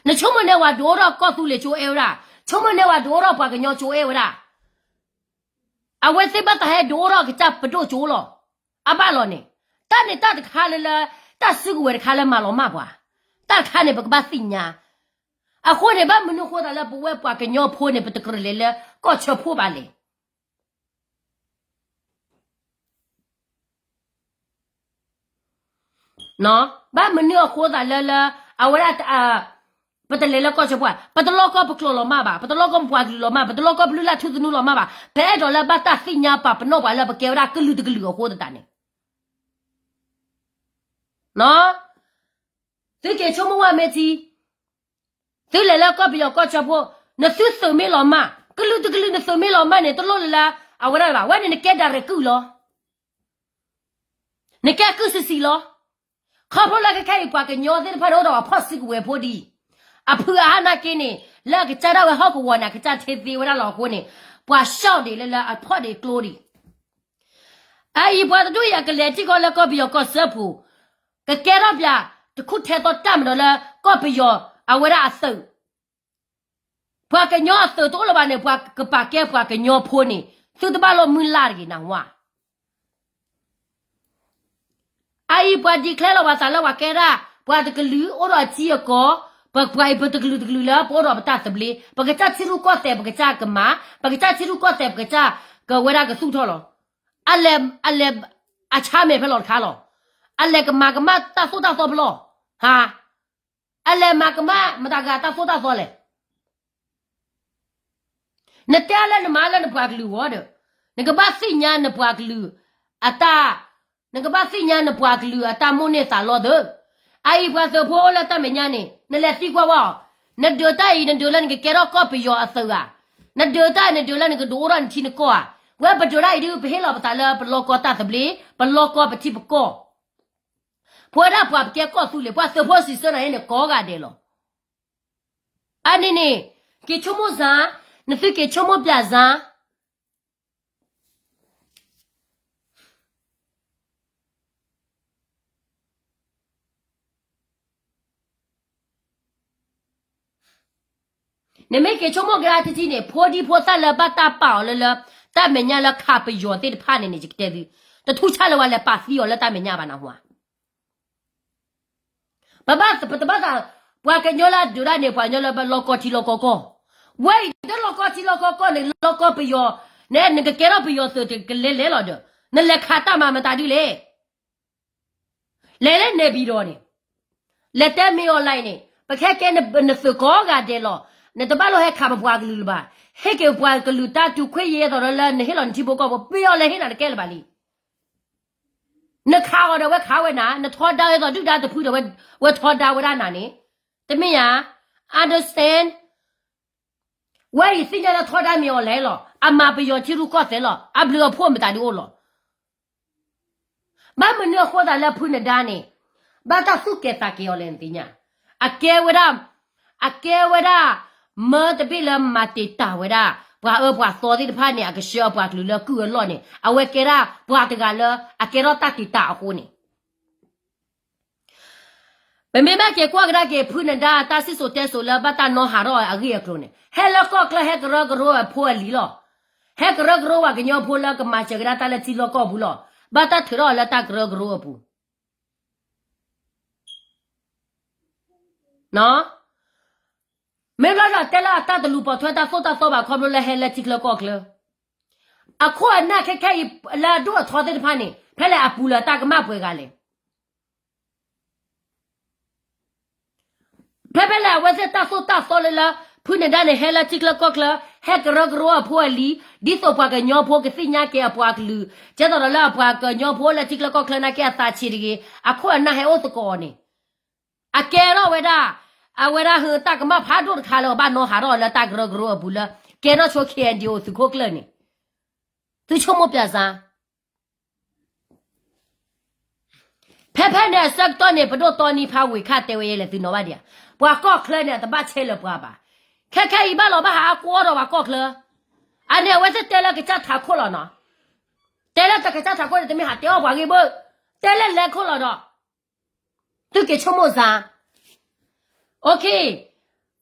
နဆိကမိၣ်န့ၢ်ဝဲဒုးအိၣ်ထီၣ်ကီၢ်သူလ့ၤကၠိအဲၣ်ဝဲဒၣ်, ဆိကမိၣ်န့ၢ်ဝဲဒုးအိၣ်ထီၣ်ပှၤကညီကၠိအဲၣ်ဝဲဒၣ်, အဝဲသ့ၣ်ဘၣ်သးဟဲဒုးအိၣ်ထီၣ်ကစၢ်ပဒိၣ်ကၠိလီၤ. အဘၣ်လီၤန့ၣ်, တၢ်န့ၣ်တၢ်တခါလၢလၢ တၢ်စုကဝဲၤတခါလၢမၤလီၤမၢ်ပှၤ, တၢ်တခါန့ၣ် ပကဘၣ်သ့ၣ်ညါ. အဃိန့ၣ် ဘၣ်မနုၤအဃိသးလၢပဝဲပှၤကညီဖိန့ၣ် ပတကြၢးလဲၤလၢကီၢ်ဆၢဖှိၣ်ဘၣ်လဲၣ်. ဘၣ်မနုၤအဃိသးလၢလၢ အဝဲဒၣ် ပတလဲၤလၢကီၢ်ဆၢဖှိၣ်, ပတလီကီပကျိာ်လီၤမၢ်ဘၣ်, ပတလီကီပပှၤကလုာ်လီၤမၢ်, ပတလီကီပလုၢ်လၢ်ထူသနူလီၤမၢ်ဘၣ်, ပအဲၣ်ဒိးလၢဘၣ်တၢ်သ့ၣ်ညါပာ်ပနီၣ်ပှၤလၢပကဲဝဲဒၣ်ကလုာ်တကလုာ်အဃိသတးန့ၣ် သုက့ၤဆိကမိၣ်ဝဲမ့ၢ်ထံ, သုလဲၤလၢကီၢ်ပယီၤကီၢ်ဆၢဖှိၣ်, နသုသုးမ့ၢ်လီၤမၢ်, ကလုာ်တကလုာ်နသုးမ့ၢ်လီၤမၢ်န့ၣ် တလိၣ်လၢလၢ အဝဲဒၣ်ဘၣ်, ဝဲန့ၣ်နကဲ director ကုၢ်လီၤ. နကဲကုၢ်စံးစံးလီၤ. ခီဖျိလၢခဲခဲအံၤ ပှၤကညီသ့ၣ်တဖၣ်န့ၣ် အိၣ်ဒီးအဖီၣ်စုကဝဲၤဖိဒ်အံၤ, အဖုအဟါနာ်က့န့ၣ် လၢအကစၢ်ဒၣ်ဝဲဟီၣ်ကဝီၤန့ၣ် အကစၢ်ထ့သ့ဝဲဒၣ်လီၤအဃိန့ၣ်, ပှၤ shock ဒံးလၢလၢအဖီၣ်ဒံးကျိဒံး အအံၤပှၤတဒူၣ်အံၤ အကလဲၤထံၣ်ကီၢ်လၢကီၢ်ပယီၤကီၢ်စၢဖှိၣ်, ကကဲထီၣ်ပၠး တခူၣ်ထဲသိတၢ်မၤဒီးလၢ ကီၢ်ပယီၤအဝဲဒၣ်အသုး, ပှၤကညီအသုးတအိၣ်လၢၤဘၣ်န့ၣ် ပှၤကပာ်ကဲပှၤကညီဖိန့ၣ် သုတဘၣ်လိာ်မုၢ်လၢ်တဂ့ၤနဝါ. အအံၤပှၤ declare လီၤပှၤသးလၢပှၤကဲဒၣ် ပှၤတကလုာ်အိၣ်ဒီးအထံအကီၢ်, ပပှၤအံၤပတကလုာ်တကလုာ်လၢပအိၣ်ဒီးပတၢ်သဘျ့, ပကစၢ်ထံရူၢ်ကီၢ်သဲးပကစၢ်ကမၤ, ပကစၢ်ထံရူၢ်ကီၢ်သဲးပကစၢ်ကဝဲဒၣ်ကသူၣ်ထီၣ်လီၤ. အလဲၤ, အလဲၤ, အဆါမဲာ်ဖဲလီၤတခါလီၤ. အလဲၤကမၤကမၣ်တၢ်သိၣ်တၢ်သီဖဲလီၤ, ဟါ, အလဲၤမၤကမၣ်မတၤဂၤတၢ်သိၣ်တၢ်သီလဲၣ်. နတဲလၢနမၤလၢနပှၤကလုာ်အဂီၢ်ဒီး, နကဘၣ်သ့ၣ်ညါနပှၤကလုာ်အတၢ်, နကဘၣ်သ့ၣ်ညါနပှၤကလုာ်အတၢ်မိၣ်န့ၢ်သးလီသၢ. အအံၤပှၤသုးဖိအိၣ်လၢတၢ်မဲာ်ညါန့ၣ် နလဲၤသံကွၢ်ဝဲအီၤ, နဒုးတၢ်အံၤ နဒုးလၢနကကဲထီၣ်ကီၢ်ပယီၤအသုးဧါ, နဒုးတၢ်အံၤ နဒုးလၢနကဒုးအိၣ်ထီၣ်နထံနကီၢ်ဧါ, ဝဲပဒုးတၢ်အံၤဒုး ပဟ့ၣ်လီၤပသးလၢပလီကီတၢ်သဘျ့, ပလီကီပထံပကီၢ် ပဝဲဒၣ်ပှၤပကဲကီၢ်သူလ့ၤ ပှၤသုးဖိစံးဆၢနၤန့ၣ် ကိးဂၤဒဲးလီၤ. အန့ၣ်န့ၣ်, က့ၤဆိကမိၣ်စၢ်, နသုက့ၤဆိကမိၣ်ပၠးစၢ်. နမ့ၢ်က့ၤဆိကမိၣ်ကဒါထံထံန့ၣ် ဖိဒံဖိသၣ်လၢဘၣ်တၢ်ပာ်အီၤလၢလၢ တၢ်မဲာ်ညါလၢခးပယီၤသ့ၣ်တဖၣ်န့ၣ်န့ၣ် ယကတဲသု, တထူၣ်ဆၣ်လၢဝဲလဲၤပာ်သံအီၤလၢတၢ်မဲာ်ညါဘၣ်နဟါ. ပဘၣ်ပတဘၣ်သး, ပှၤကညီလၢအဒုးတၢ်န့ၣ် ပှၤကညီလၢဘၣ်လီကီထံလီကီကီၢ်, ဝဲအံၤတလီကီထံလီကီကီၢ်န့ၣ် လီကီပယီၤ, နဲနကကဲထီၣ်ပယီၤသုး တကလဲၤလဲၤလီၤဒီး, နလဲၤခးတၢ်မၤမတၤဒ်လဲၣ်. လဲၤလၢနဲဘံဒီးန့ၣ်, လဲၤတဲမ့ၢ်အီၤလဲၣ်န့ၣ် ပခဲကဲနသုးကိးဂၤဒဲးလီၤ. နတဘၣ်လိၣ်ဟဲခးပပှၤကလုာ်လၢၤဘၣ်. ဟ့ၣ်က့ၤပှၤကလုာ်တၢ်တူၢ်ခွဲးယာ်အသိးဒီးလၢနဟ့ၣ်လီၤနထံဖိကီၢ်ဖိ ပယီၤလဲၤဟ့ၣ်နၤတကဲလၢၤဘၣ်လံ. နခးအီၤဒီးဝဲခးဝဲနၤ, နထီဒါအသိးဒုၣ်ဒါတဖုဒီး ဝဲထီဒါဝဲဒၣ်နၤန့ၣ်, တမ့ၢ်ဧါ. Understand. ဝဲအံၤသ့ၣ်ညါလၢထီဒါမ့ၢ်အီၤလဲၣ်လီၤ. အမၤပယီၤထံရူၢ်ကီၢ်သဲးလီၤ. အဘျုးအဖှိၣ်မတၤဒုးအိၣ်လီၤ. ဘၣ်မနုၤအဃိသးလၢဖုနဒါန့ၣ် ဘၣ်တၢ်သူၣ်ကဲၤသးကဲၤအီၤလဲၣ်နသ့ၣ်ညါ. အကဲဝဲဒၣ်, အကဲဝဲဒၣ် မၢတဘ့ၣ်လၢမၤတံာ်တာ်ဝဲဒၣ် ပှၤအၢပှၤသီသ့ၣ်တဖၣ်န့ၣ် အကဆှၢအပှၤကလုာ်လၢကုၢ်အလီၢ်န့ၣ် အဝဲကဲဒၣ်ပှၤတဂၤလၢအကဲထီၣ်တၢ်တံာ်တာ်အဃိန့ၣ် ပမ့ၢ်ဘၣ်က့ၤကွၢ်ကဒါက့ၤ ဖုနဒါအတၢ်စံၣ်စိၤတဲစိၤလၢဘၣ်တၢ်နီၢ်ဟးထီၣ်အဂ့ၢ်အကျိၤန့ၣ် ဟဲလၢကီၢ်ချၢဟဲကရၢကရိအဖိအလံၤလီၤ. ဟဲကရၢကရိပှၤကညီဖိလၢကမၤစၢၤကဒါတၢ်လၢထံလီၢ်ကီၢ်ပူၤလီၤ. ဘၣ်တၢ်ထုးထီၣ်အီၤလၢတၢ်ကရၢကရိအပူၤ မ့ၢ်ဘျီဒီးတဲလၢအတၢ်တလူၤပိာ်ထွဲတၢ်သိၣ်တၢ်သီဘၣ်ခီဖျိလၢဟဲလၢထံချၢကီၢ်ချၢ အခိၣ်အနၢ်ခဲခဲအံၤလၢအဒိၣ်အထီသ့ၣ်တဖၣ်န့ၣ် ဖဲလဲၣ်အပူၤလၢတၢ်ကမၣ်ပှဲၤဂၤလဲၣ်. ဖဲဖဲလဲၣ်အဝဲသ့ၣ်တၢ်သိၣ်တၢ်သီလၢလၢ ဖုနဒါန့ၣ် ဟဲလၢထံချၢကီၢ်ချၢ ဟဲကရၢကရိအဖိအလံၤ ဒ်သိးပှၤကညီဖိကသ့ၣ်ညါက့ၤအပှၤကလုာ် ကဲသိးဒီးလၢအပှၤကညီဖိလၢထံချၢကီၢ်ချၢနာ်က့အသးဆံးတဂ့ၤ အခိၣ်အနၢ်ဟဲအိၣ်သကိးအီၤန့ၣ် အကဲထီၣ်ဝဲဒၣ် အဝဲဒၣ်ဟုတၢ်ကမၣ်ဖးဒိၣ်တခါလၢအဘၣ်နီၢ်ဟးထီၣ်အီၤလၢတၢ်ကရၢကရိအပူၤလၢ ကဲထီၣ်ဆိ KNDO သုးခိၣ်ကျၢၢ်န့ၣ် သုဆိကမိၣ်ပၠးစၢ် ဖဲဖဲန့ၣ်အဆၢကတီၢ်န့ၣ် ပဒိၣ်တီနံဖးဝ့ၤခါတဲဝဲယဲလဲၣ် သုနီၣ်ဘၣ်ဒံးဧါ, ပှၤကီၢ်ချၢန့ၣ် အတဘၣ်ဆဲးလၢၤပှၤဘၣ်. ခဲခဲအံၤဘၣ်လီၤဘၣ်ဟးအါကွီၢ်ဒီးပှၤကီၢ်ချၢ, အန့ၣ်အဝဲသ့ၣ်တဲလၢကစၢ်ထးခိၣ်လီၤနီၤ, တဲလၢတၢ်ကစၢ်ထးခိၣ်န့ၣ် တမ့ၢ်ဟးတဲအီၣ်ပှၤဂ့ၢ်ဘၣ်, တဲလၢလဲၤခိၣ်လီၤဒီး သုက့ၤဆိကမိၣ်စ့ၢ် OK,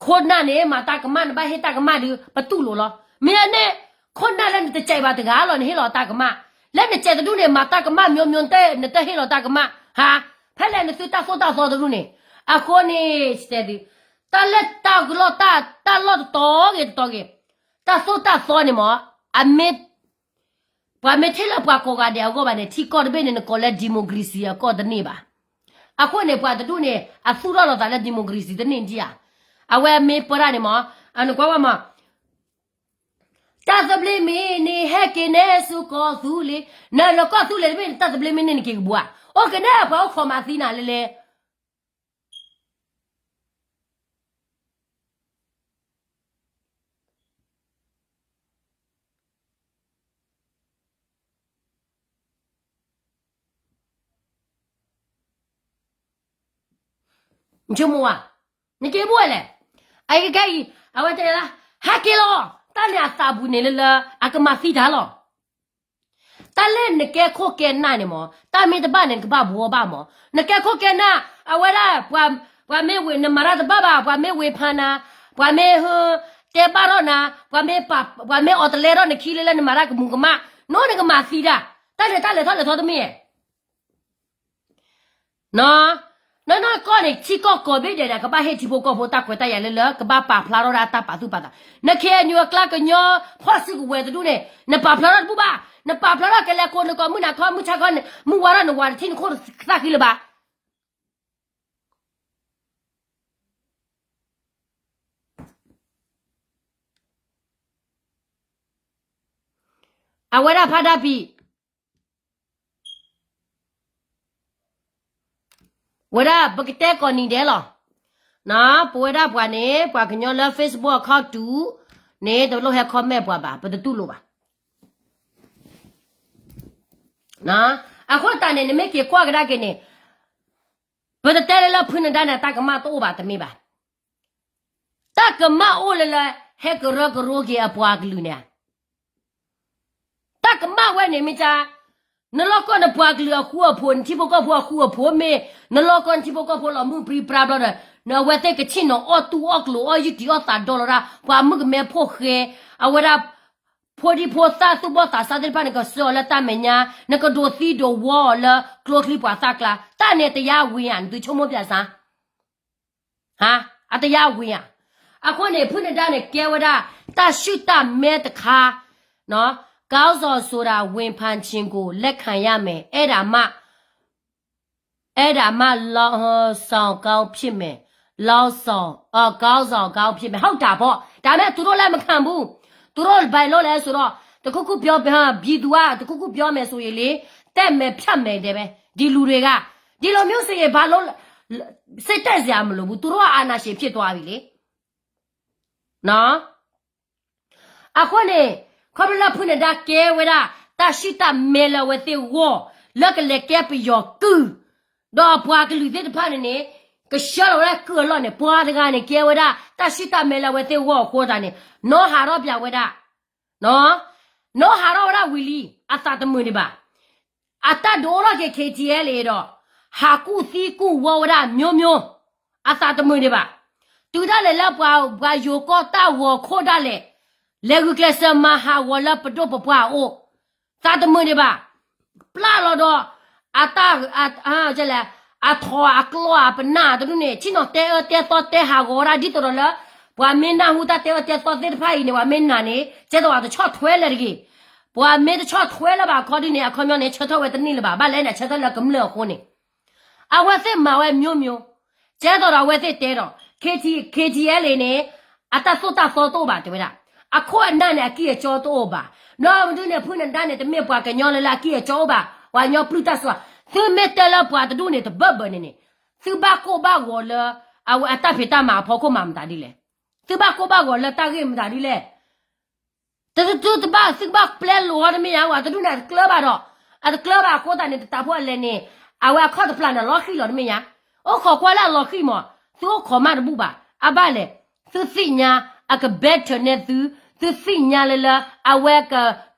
ခိၣ်နၢ်န့ၣ် မၤတၢ်ကမၣ် နဘၣ်ဟ့ၣ်တၢ်ကမၣ်ဒီး ပတူၢ်လိာ်လီၤ. မ့ၢ်အန့ၣ် ခိၣ်နၢ်လၢနတစဲးဘၣ်တဂၤလီၤ နဟ့ၣ်လီၤတၢ်ကမၣ်, လၢနစဲးတဒူၣ်န့ၣ် မၤတၢ်ကမၣ် မျိုးမျိုး နတဟ့ၣ်လီၤတၢ်ကမၣ်, ဟါ, ဖဲလဲၣ်နသုတၢ်သိၣ်တၢ်သီတဒူၣ်န့ၣ်, အဃိန့ၣ် တဲသု, တၢ်လၢတၢ်ကလီၢ် တၢ်လီၢ်တတီၤဂ့ၤတတီၤဂ့ၤ, တၢ်သိၣ်တၢ်သီန့ၣ်မ့ၢ်, အမ့ၢ် ပှၤမ့ၢ်ထံၣ်လၢပှၤကိးဂၤဒဲးအဂီၢ်ဘၣ်န့ၣ် ထံကီၢ်တဘ့ၣ်န့ၣ် နကိးလၢ democracy အကီၢ်တန့ၢ်ဘၣ်. အဃိန့ၣ် ပှၤတဒူၣ်န့ၣ် အသူၣ်ထီၣ်လိာ်သးလၢ democracy တန့ၢ်ဒံးဧါ. အဝဲမ့ၢ်ပၢတၢ်န့ၣ်မ့ၢ်, အနကွၢ်ဝဲမ့ၢ်, တၢ်သဘျ့မ့ၢ်န့ၣ် ဟဲက့ၤနဲဆူကီၢ်သူလ့ၤ, နလၢကီၢ်သူလ့ၤတဘ့ၣ်န့ၣ် တၢ်သဘျ့မ့ၢ်န့ၣ် နက့ၤကဘှါ, အိၣ်က့ၤနဲပှၤအိၣ်ခိးမၤသံနၤလဲၣ်လဲၣ် နဆိကမိၣ်ဧါ, နက့ၤဘှါလဲၣ်. အခဲအံၤ အဝဲတဲလၢ ဟဲက့ၤလီၤ, တၢ်န့ၣ်အသးပူၤန့ၣ်လၢလၢ အကမၤသံတၢ်လီၤ. တၢ်လၢနကဲခိၣ်ကဲနၢ်န့ၣ်မ့ၢ် တၢ်မ့ၢ်တဘၣ်န့ၣ် နကဘၣ်ဘှီဘၣ်မ့ၢ်, နကဲခိၣ်ကဲနၢ် အဝဲဒၣ် ပှၤမ့ၢ်ဝ့ၤ နမၤတၢ်တဘၣ်ဘၣ်, ပှၤမ့ၢ်ဝ့ၤဖးနၤ, ပှၤမ့ၢ်ဟၢ တဲဘၣ်ထီၣ်နၤ, ပှၤမ့ၢ် ပှၤမ့ၢ်အီၤတလဲထီၣ်နခံလၢလၢ နမၤတၢ်ကမူးကမၣ်, နီၢ်နကမၤသံတၢ်, တၢ်န့ၣ်တၢ်လဲၤထီၣ်လဲၤထီတမ့ၢ်ဧါ. နီၢ်နီၢ်ကီၢ်န့ၣ် ထံကီၢ်ကိးဘ့ၣ်ဒဲးန့ၣ် ကဘၣ်ဟ့ၣ်ထံဖိကီၢ်ဖိတၢ်ခွဲးတၢ်ယာ်လၢလၢ ကဘၣ်ပာ်ဖျါထီၣ်ဒၣ်တၢ်ပာ်သူၣ်ပာ်သး, န ခ့ၣ်အဲၣ်ယူၣ် အကျါကညီဖီၣ်စုကဝဲၤတဒူၣ်န့ၣ် နပာ်ဖျါထီၣ်တဘူၣ်ဘၣ်, နပာ်ဖျါထီၣ်ကလဲၤကိးနကိးမုၢ်နၤခီ မုၢ်ဆါခီန့ၣ် မုၢ်ဝါထီၣ်နဝၤတထံၣ် နခိၣ်သၣ်ဃံလၢၤဘၣ်. အဝဲဒၣ်ဖးဒၣ်ပံၤ ဝဲဒၣ်ပကတဲကိးနံၤဒဲးလီၤ. ပဝဲဒၣ်ပှၤန့ၣ် ပှၤကညီလၢ Facebook အခီၣ်တူာ်န့ၣ် တလိၣ်ဟဲ comment ပှၤဘၣ်, ပတတူၢ်လိာ်ဘၣ်. အဃိသတးန့ၣ် နမ့ၢ်က့ၤကွၢ်ကဒါက့ၤန့ၣ် ပတတဲလၢလၢဖုနဒါန့ၣ် တၢ်ကမၣ်တအိၣ်ဘၣ်တမ့ၢ်ဘၣ်. တၢ်ကမၣ်အိၣ်လၢလၢ ဟဲကရၢကရိက့ၤအပှၤကလုာ်န့ၣ် တၢ်ကမၣ်ဝဲန့ၣ်မ့ၢ်ကါ, နလီၢ်ကီၢ်နပှၤကလုာ်အဃူအဖိး နထံဖိကီၢ်ဖိအဃူအဖိးမ့ၢ်, နလီၢ်ကီၢ်နထံဖိကီၢ်ဖိလီၤမုၢ်ပြံပြါဘျီဒီး နအဝဲသ့ၣ်ကဆ့ၣ်နီၤအီၣ်တူၢ်အီၣ်ကျိၤအီၣ်ယုၢ်တံၢ်အီၣ်သးဒီလီၤဒၣ် ပှၤမုၣ်ကမဲဖိဃဲ, အဝဲဒၣ် ဖိဒံဖိသၣ်သူၣ်ဘီၣ်သးစၢ်သ့ၣ်တဖၣ်န့ၣ် ကဆှၢအီၤလၢတၢ်မဲာ်ညါ, နကဒိးသံဒိးဝီအီၤလၢကျိချံမျိာ်သၣ်ကျါ, တၢ်န့ၣ်တယါဝံၤဧါ, နသုဆိကမိၣ်ပျၢ်စၢ် အတယါဝံၤဧါ. အဃိန့ၣ် ဖုနဒါန့ၣ်ကဲဝဲဒၣ် တၢ်ဆူၣ်တၢ်မဲတခါ, ခေါင်းဆောင်ဆိုတာ ဝန်ဖမ်းခြင်းကို လက်ခံရမယ်, အဲ့ဒါမှ အဲ့ဒါမှ ခေါင်းဆောင်ကောင်းဖြစ်မယ်, ခေါင်းဆောင်, ခေါင်းဆောင်ကောင်းဖြစ်မယ်, ဟုတ်တာပေါ့, ဒါပေမဲ့ သူတို့လက်မခံဘူး, သူတို့ဘာလို့လဲဆိုတော့ တစ်ခုခုပြော, ပြည်သူက တစ်ခုခုပြောမယ်ဆိုရင်လေ တက်မယ်ဖြတ်မယ်တယ်ပဲ, ဒီလူတွေက, ဒီလိုမျိုးဆိုရင် ဘာလို့ စိတ်တက်စရာမလိုဘူး, သူတို့ကအာဏာရှင်ဖြစ်သွားပြီလေ. အဃိန့ၣ် ခီဖျိလၢဖုနဒါကဲဝဲဒၣ် တၢ်ဆူၣ်တၢ်မဲလၢအဝဲသ့ၣ်ဂီၢ် လၢကလဲၤကဲပယီၤကုၢ်, ဒီးအပှၤကလုာ်သ့ၣ်တဖၣ်န့ၣ်န့ၣ် ကဆှၢလီၤဝဲဒၣ်ကုၢ်အလီၢ်န့ၣ် ပှၤတဂၤန့ၣ်ကဲဝဲဒၣ် တၢ်ဆူၣ်တၢ်မဲလၢအဝဲသ့ၣ်ဂီၢ်အဃိသတးန့ၣ် နီၢ်ဟးထီၣ်ပျးဝဲဒၣ် နီၢ်ဟးထီၣ်ဝဲဒၣ်ဝံၤလံ အသးတမုာ်ဒံးဘၣ်. အတၢ်ဒုးအိၣ်ထီၣ်က့ၤ ခ့ထံအဲလ်အ့ဒီး ဟးကူၣ်သံကူၣ်ဝီဝဲဒၣ် မျိုးမျိုး, အသးတမုာ်ဒံးဘၣ်. တုၤဒၣ်လဲာ်လၢပှၤယိၤကီၢ်တၢ်ဂီၤခိၣ်ဒၣ်လဲာ် လဲၤဂုာ်ကျဲးစၢးမၤဟးဂီၤလၢပဒိၣ်ပပှၢ်အအိၣ် သးတမုာ်ဒံးဘၣ်. ပျၢ်လီၤဒီး အတၢ်, အထီၣ်အကျီၢ်အပနၢ်တဒူၣ်န့ၣ် ဆ့ၣ်နီၤတဲအၢတဲသီတဲဟးဂီၤဝဲဒၣ်ဒ်သိးဒီးလၢ ပှၤမ့ၢ်နၢ်ဟူတၢ်တဲအၢတဲသီသ့ၣ်တဖၣ်အံၤန့ၣ် ပှၤမ့ၢ်နာ်န့ၣ် ကဲသိးအတဆီၣ်ထွဲလၢၤတဂ့ၤ. ပှၤမ့ၢ်တဆီၣ်ထွဲလၢၤဘၣ်ခီဒ်န့ၣ် အခီပညီန့ၣ် ဆၢထၢၣ်ဝဲတန့ၢ်လၢၤဘၣ်. ဘၣ်လဲၣ်န့ၣ် ဆၢထၢၣ်လၢကမျၢၢ်အဃိန့ၣ် အဝဲသ့ၣ်မၤဝဲ မျိုးမျိုး, ကဲသိးဒီးအဝဲသ့ၣ်တဲဒီး ခ့ထံ, ခ့ထံအဲလ်အ့န့ၣ် အတၢ်သိၣ်တၢ်သီတအိၣ်ဘၣ် တဲဝဲဒၣ်. အခိၣ်အနၢ်န့ၣ် အကံၢ်အစီတအိၣ်ဘၣ်. ဘျီမနုၤန့ၣ် ဖုနဒါန့ၣ် တမ့ၢ်ပှၤကညီလၢလၢအကံၢ်အစီအိၣ်ဘၣ်, ပှၤကညီပျုၢ်တၢ်စိၤ, သုမ့ၢ်တဲလၢပှၤတဒူၣ်န့ၣ် တဘၢဘၢန့ၣ်န့ၣ် သုဘၣ်ကိၢ်ဘၣ်ဂီၤလၢ အတၢ်ဖံးတၢ်မၤအဖီခိၣ်မၤမတၤဒ်လဲၣ်. သုဘၣ်ကိၢ်ဘၣ်ဂီၤလၢတၢ်ဂ့ၢ်မတၤဒ်လဲၣ်. တသုတဘၣ် သုကဘၣ်ပျဲလိာ်အီၤတမ့ၢ်ဧါ, ပှၤတဒူၣ်န့ၣ် အတကျၢၤဘၣ်ဒီး, အတကျၢၤဘၣ်အဃိသတးန့ၣ် တတးဖိအလဲၣ်န့ၣ် အဝဲအခီၣ်တပျၢ်န့ၣ်လီၤဃံၣ်လီၤတမ့ၢ်ညါ, အိၣ်ခိးကွၢ်လၢအလီၤဃံၣ်မး, သုအိၣ်ခိးမးတဘူၣ်ဘၣ်, အဘၣ်လဲၣ်, သုသ့ၣ်ညါ, အက better နဲၣ်သု, သုသ့ၣ်ညါလၢလၢ, အဝဲက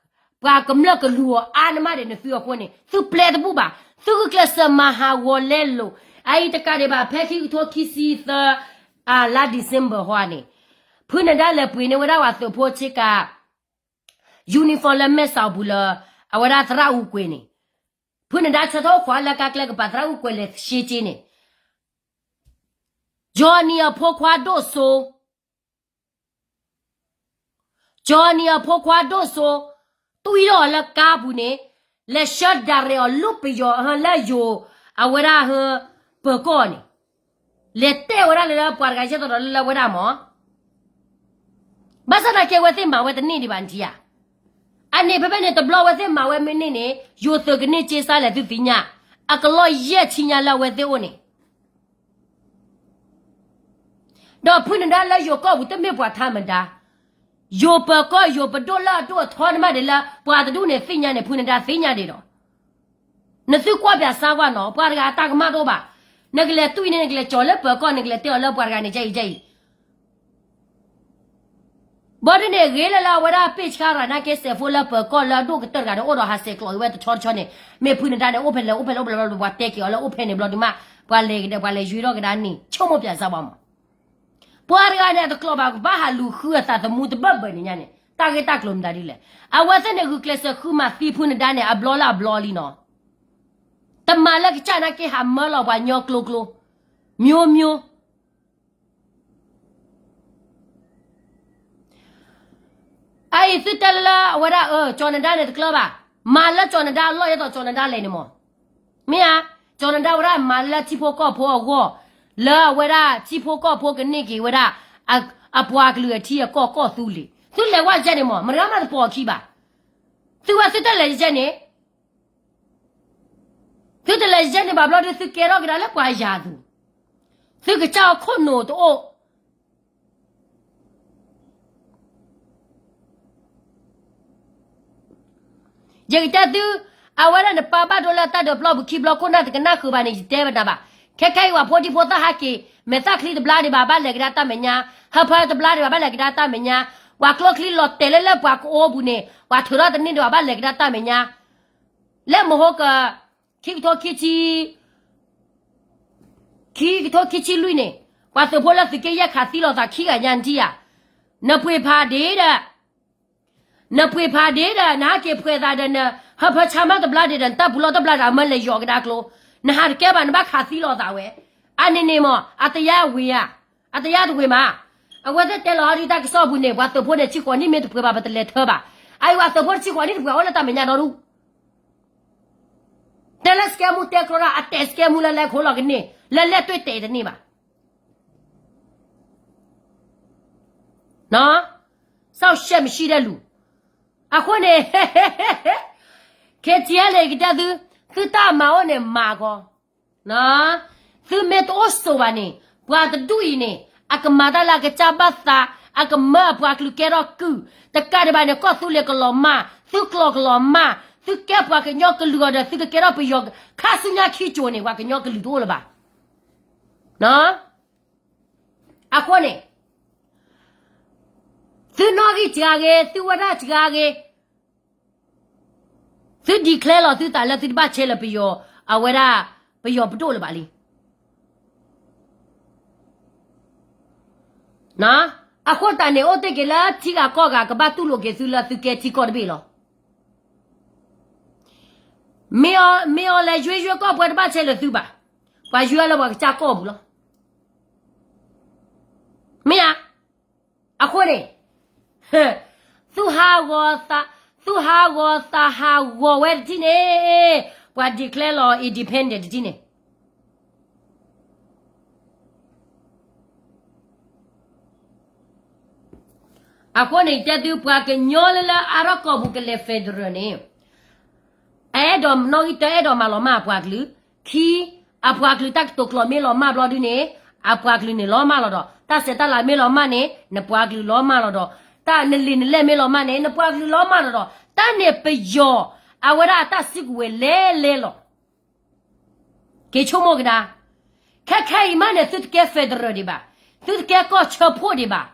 ပှၤကမျၢၢ်ကလူၤအီၤအါန့ၢ်မးဒံးန့ၣ်သုအဃိန့ၣ် သုပျဲတဘူၣ်ဘၣ်, သုဂုာ်ကျဲးစၢးမၤဟးဂီၤလဲလိာ်, အအံၤတကးဒံးဘၣ် ဖဲခံကထိခံဆံသၢ လါ December ဟီန့ၣ်, ဖုနဒါလဲၤပှ့ၤန့ၢ်ဝဲဒၣ်ပှၤသုးဖိဆ့ကၤ uniform လၢမဲၢ်စီၤပူၤလၢ အဝဲဒၣ်သရၣ်အူကွဲၤန့ၣ်, ဖုနဒါဆၢထၢၣ်အိၣ်ခိးလၢကါကျဲကပၤသရၣ်အူကွဲၤလဲၤရှဲက့န့ၣ်, Johnny အဖိခွါဒိၣ်စိ Johnny အဖိခွါဒိၣ်စိ, တွံၢ်ထီၣ်အီၤလၢကါပူၤန့ၣ်, လဲၤဆှၢဒၣ်ရဲၣ်အီၤလိၣ်ပယီၤလၢယိၤ, အဝဲဒၣ်ဟၢ ပၢၤကီၢ်န့ၣ်, လဲၤတဲဝဲဒၣ်လၢပှၤတဂၤယဲၢ်သီဒီးလၢလၢဝဲဒၣ်မး, ဘၣ်ဆၣ်သနာ်က့အဝဲသ့ၣ်မၤဝဲတန့ၢ်ဒံးဘၣ်နထံၣ်ဧါ, အန့ၣ်ဖဲဖဲန့ၣ်တဘျီအဝဲသ့ၣ်မၤဝဲမ့ၢ်န့ၢ်န့ၣ် ယိၤသုးကန့ၢ်က့စါလဲၣ်သုသ့ၣ်ညါ, အကလီၢ်ယဲၢ်ဆံညါလၢအဝဲသ့ၣ်အိၣ်န့ၣ် ဒီးဖုနဒါလၢယိၤကီၢ်ပူၤတမ့ၢ်ပှၤထါမတၤ, ယိၤပၢၤကီၢ်ယိၤပဒိၣ်လၢအဒိၣ်အထီန့ၣ်မးဒံးလၢ ပှၤတဒူၣ်န့ၣ်သ့ၣ်ညါန့ၣ် ဖုနဒါသ့ၣ်ညါဒံးဒီး, နသုကွၢ်ပၠးစါကွၢ်နီၤ ပှၤတဂၤအတၢ်ကမၣ်တအိၣ်ဘၣ်, နကလဲၤတွံၢ်န့ၣ် နကလဲၤကၠီၤလၢပၢၤကီၢ် နကလဲၤတဲအီၤလၢပှၤတဂၤန့ၣ်ကအံၤကအံၤ ဘၣ်ဒ်န့ၣ် ဂ့ၤလၢလၢအဝဲဒၣ်ပ့ၢ်ဆါရၤနာ်က့ စဲးဖိလၢပၢၤကီၢ်လၢအဒိၣ်ကတၢၢ်တဂၤန့ၣ် အိၣ်ဒီးဟးစဲးကျိးအံၤဝဲတဆီတဆီန့ၣ်, မ့ၢ်ဖုနဒါန့ၣ် အိၣ်ဖဲလဲၣ်အိၣ်ဖဲလဲၣ်အိၣ်ဖဲလဲၣ်အိၣ်ဖဲလဲၣ် ပှၤတဲက့ၤအီၤလၢအိၣ်ဖဲန့ၣ်ဘျီဒုးမး, ပှၤလဲၤကဒီး ပှၤလဲၤယွၤထီၣ်ကဒါန့ၣ် ဆိကမိၣ်ပၠးစၢ်ဘၣ်မး, ပှၤတဂၤန့ၣ် အတကျိးဘၣ်ကဘၣ်ဟးလူၤဃုအသးသမူတဘၢၣ်ဘၢၣ်န့ၣ်ညါန့ၣ် တၢ်ဂ့ၢ်တၢ်ကျိၤမတၤဒ်လဲၣ်, အဝဲသ့ၣ်န့ၣ် ဂုာ်ကျဲးစၢးဃုမၤသံဖုနဒါန့ၣ် အဘျီလၢအဘျီလံနီၤ, တမၤလၢကစၢ်နာ်က့ ဟးမၢလီၤပှၤကညီကျိကျိ, မျိုးမျိုး အအံၤသုတဲလၢလၢအဝဲဒၣ် ကၠီၤနဒါန့ၣ်တကျၢၤဘၣ်, မၤလၢကၠီၤနဒါအလီၢ် ယဲသိးကၠီၤနဒါလဲၣ်န့ၣ်မး, မ့ၢ်ဧါ, ကၠီၤနဒါဝဲဒၣ်မၤလၢထံဖိကီၢ်ဖိအဂီၢ်, လၢအဝဲဒၣ်ထံဖိကီၢ်ဖိကန့ၢ်က့ၤဝဲဒၣ် အပှၤကလုာ်အထံအကီၢ်ကီၢ်သူလ့ၤ, သုလဲၤဝဲဒ်န့ၣ်မး မတဂၤမးတပိာ်အခံဘၣ်, သုဝဲသုတလဲၤယဲန့ၣ် သုတလဲၤယဲန့ၣ်ဘၣ်ဘျီဒုး သုကဲထီၣ်ကဒါလၢပှၤယၤသူ, သုကစၢ်အခိၣ်နူာ်တအိၣ်, ယကတဲသု, အဝဲဒၣ်နပၢ်ဘၣ်ဒိလၢတၢ်ဒုးပျီပူၤ ခံဘျီခိၣ်နၢ်တကနၣ်ဃုာ်ဘၣ်န့ၣ် ယတဲဘၣ်နၤဘၣ်, ခဲခဲအံၤပှၤဖိဒံဖိသၣ်ဟးက့ၤ, မဲာ်သၣ်ချံတဘျါဒံးဘၣ် ဘၣ်လဲၤကဒါတၢ်မဲာ်ညါ, ဟၢဖၢတဘျါဒံးဘၣ် ဘၣ်လဲၤကဒါတၢ်မဲာ်ညါ, ပှၤကျိချံလီၤတဲာ်လၢလၢပှၤကအိပူၤန့ၣ် ပှၤထုးထီၣ်တန့ၢ်ဒံးဘၣ် ဘၣ်လဲၤကဒါတၢ်မဲာ်ညါ လၢမဟိက ခံကထိခံဆံ, ခံကထိခံဆံလွံၢ်န့ၣ်, ပှၤသုးဖိလၢသုးက့ယဲၢ်ခးသံလိာ်သးခံဂၤညါနထံၣ်ဧါ, နပှ့ၤဖးဒ့ဒီး, နပှ့ၤဖးဒ့ဒီး နဟဲက့ၤဖှဲးသးဒီးနဟၢဖၢဆါမးတဘျါဒံးဒီး နတၢ်ပူၤလီၢ်တဘျါဒီး အမၢလဲၤယီၤကဒါကျိ, နဟးတကဲဘၣ် နဘၣ်ခးသံလိာ်သးဝဲ, အန့ၣ်န့ၣ်မး အတယါဝ့ၤဧါ, အတယါတဝ့ၤမး, အဝဲသ့ၣ်တဲလီၤအီၤဒ်တၢ်ကစီၣ်ပူၤန့ၣ် ပှၤသုးဖိန့ၣ် ဆံဃိးနံၣ်မ့ၢ်တပှဲၤဘၣ် ပတလဲၤထၢဘၣ်, အအံၤပှၤသုးဖိတဆံဃိးနံၣ်တပှဲၤအိၣ်လၢတၢ်မဲာ်ညါဒီဒူၣ် တဲလၢစကဲမူတဲကျိဒၣ် အတဲစကဲမူလၢလဲၤခိၣ်လီၤကန့ၢ် လၢလဲၤတွ့တဲတန့ၢ်ဘၣ်. စီၣ်ရှဲမံၣ်ရှံဒဲလူၤ, အဃိန့ၣ် ခဲထံဟဲလၢကတဲသု, သုတၢ်မၤအိၣ်န့ၣ် မၤကီး, သုမ့ၢ်တအိၣ်ဆိးဘၣ်န့ၣ် ပှၤတဒူၣ်အံၤန့ၣ် အကမၤတၢ်လၢအကစၢ်ဘၣ်သး, အကမၢအပှၤကလုာ်ကဲထီၣ်ကုၢ်, တကးဒံးဘၣ်န့ၣ် ကီၢ်သူလ့ၤကလီၤမၢ်, သုကျိာ်ကလီၤမၢ်, သုကဲပှၤကညီကလုာ်အီၤဒီး သုကကဲထီၣ်ပယီၤခါဆူညါခံကၠိၤန့ၣ် ပှၤကညီကလုာ်တအိၣ်လၢၤဘၣ်. အဃိန့ၣ် သုနီၣ်ဂံၢ်စှၤဂ့ၤ, သုဝဲဒၣ်စှၤဂ့ၤ, သု declare လီၤသုသးလၢသုတဘၣ်ဆဲးလၢပယီၤ, အဝဲဒၣ် ပယီၤပဒိၣ်လၢၤဘၣ်လံ. အဃိသတးန့ၣ် အိၣ်တ့ၢ်က့ၤလၢထံဂၤကီၢ်ဂၤ ကဘၣ်တူၢ်လိာ်က့ၤသုလၢသုကဲထံကီၢ်တဘ့ၣ်လီၤ. မ့ၢ်အီၤလဲၤယွ့ယွ့ကီၢ်ပှဲၤတဘၣ်ဆဲးလၢသုဘၣ်, ပှၤယွ့လၢပှၤကစၢ်ကီၢ်ပူၤလီၤ. မ့ၢ်ဧါ. အဃိန့ၣ် သုဟးဂီၤသး, သုဟးဂီၤသးဟးဂီၤဝဲတထံၣ်န့ၣ်, ပှၤ declare လီၤ independent တထံၣ်န့ၣ်. အဃိန့ၣ် တဲသု ပှၤကညီလၢလၢအါထီၣ်ကီၢ်ပူၤကလဲၤ federal န့ၣ် အအဲၣ်ဒိးနီၣ်ဂံၢ်တၢ အဲၣ်ဒိးမၤလီၤမၢ်အပှၤကလုာ်, ခံ, အပှၤကလုာ်တၢ်ကတိၤကျိာ်မ့ၢ်လီၤမၢ်ဘျီဒုန့ၣ်, အပှၤကလုာ်န့ၣ်လီၤမၢ်လီၤဒီး တၢ်ဆဲးတၢ်လၤမ့ၢ်လီၤမၢ်န့ၣ် နပှၤကလုာ်လီၤမၢ်လီၤဒီး တၢ်နလံာ်နလဲၢ်မ့ၢ်လီၤမၢ်န့ၣ် နပှၤကလုာ်လီၤမၢ်လီၤဒီး တၢ်န့ၣ်ပယီၤ အဝဲဒၣ်အတၢ်စုကဝဲၤလဲၤလဲၤလီၤ. က့ၤဆိကမိၣ်ကဒါ, ခဲခဲအံၤမးန့ၣ် သုတကဲ federal ဒံးဘၣ်, သုတကဲကီၢ်ဆၢဖှိၣ်ဒံးဘၣ်.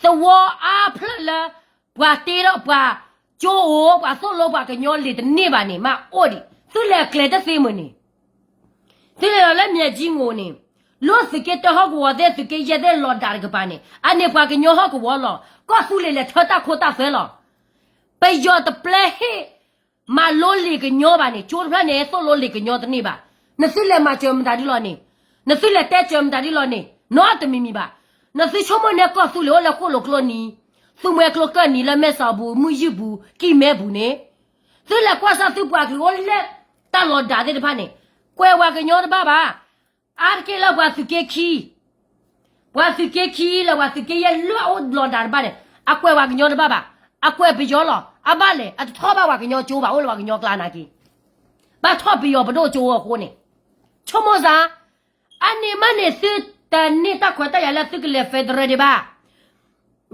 သဝီအါဖျၢၣ်လၢ ပှၤတ့ထီၣ်ပှၤ ကၠိအိၣ် ပှၤသိၣ်လိပှၤကညီလံာ်တန့ၢ်ဘၣ်န့ၣ် မ့ၢ်အိၣ်ဒံး သုလဲၤကျဲတသ့မုၢ်န့ၣ် သုလဲၤလီၤလၢ မၠဲၣ်ကၠံငိၣ် န့ၣ်, လၢသုးက့တၢဟီၣ်ကဝီၤသ့ၣ် သုးက့ယဲၢ်သ့ၣ်လီၤဒၣ်တကပၤန့ၣ် အန့ၣ်ပှၤကညီဟီၣ်ကဝီၤလီၤ. ကီၢ်သူလ့ၤလဲၤထၢတၢ်ခိတၢ်သွဲလီၤ. ပယီၤတပျဲဟ့ၣ် မၤလိလံာ်ကညီဘၣ်န့ၣ် ကၠိတဖျၢၣ်န့ၣ် သိၣ်လိလံာ်ကညီတန့ၢ်ဘၣ်. နသုလဲၤမၤစၢၤမတၤဒ်လီၤန့ၣ်, နသုလဲၤတဲစၢၤမတၤဒ်လီၤန့ၣ် နီတမံၤမံၤဘၣ်. နသုဆိကမိၣ်န့ၢ်ကီၢ်သူလ့ၤအိၣ်လၢဃိၣ်လိာ်ကျိနံၤ, သူမှဲကျိကၢၢ်နံၤလၢမဲၢ်စီၤပူၤ မုၢ်ယုၢ်ပူၤ ကံၢ်မဲပူၤန့ၣ်, သုလဲၤကွၢ်ဆၣ်သုပှၤကလုာ်အိၣ်လၢ တၢ်လီၤဒၣ်သ့ၣ်တဖၣ်န့ၣ် ကွဲးဝဲကညီတဘၣ်ဘၣ်. အါတက့ၢ်လၢပှၤသုးက့ခံ ပှၤသုးက့ခံလၢပှၤသုးက့ယဲၢ်လၢအအိၣ်လီၤဒၣ်တဖၣ်န့ၣ် အကွဲးပှၤကညီတဘၣ်ဘၣ်. အကွဲးပယီၤလီၤ. အဘၣ်လဲၣ် အတထီၣ်ဘၣ်ပှၤကညီကၠိဘၣ် အိၣ်လၢပှၤကညီကျါနာ်က့, ဘၣ်ထီၣ်ပယီၤပဒိၣ်ကၠိအဃိန့ၣ်, ဆိကမိၣ်စ့ၢ်, အန့ၣ်မးန့ၣ် သုတန့ၢ်တၢ်ခွဲးတၢ်ယာ်လၢသုကလဲၤ federal ဒံးဘၣ်.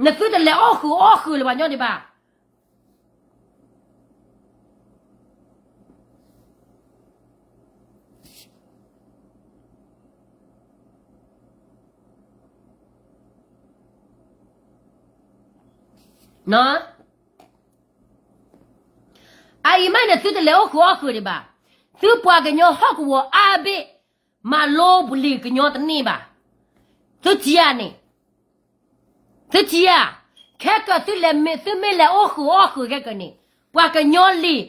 နသုတလဲၤအီၣ်ဃုာ်အီၣ်ဃုာ်လၢပှၤကညီဒံးဘၣ်. အအံၤမးန့ၣ် သုတလဲၤအိၣ်ဃုာ်အီၣ်ဃုာ်ဒံးဘၣ်. သုပှၤကညီဟီၣ်ကဝီၤအါဘ့ၣ် မၤလိပလံာ်ကညီတန့ၢ်ဘၣ်. သုထံၣ်ဧါန့ၣ်, သုထံၣ်ဧါ, ခဲကၢ်သုမ့ၢ်လဲၤအိၣ်ဃုာ်အီၣ်ဃုာ်ခဲကၢ်န့ၣ်, ပှၤကညီလံာ်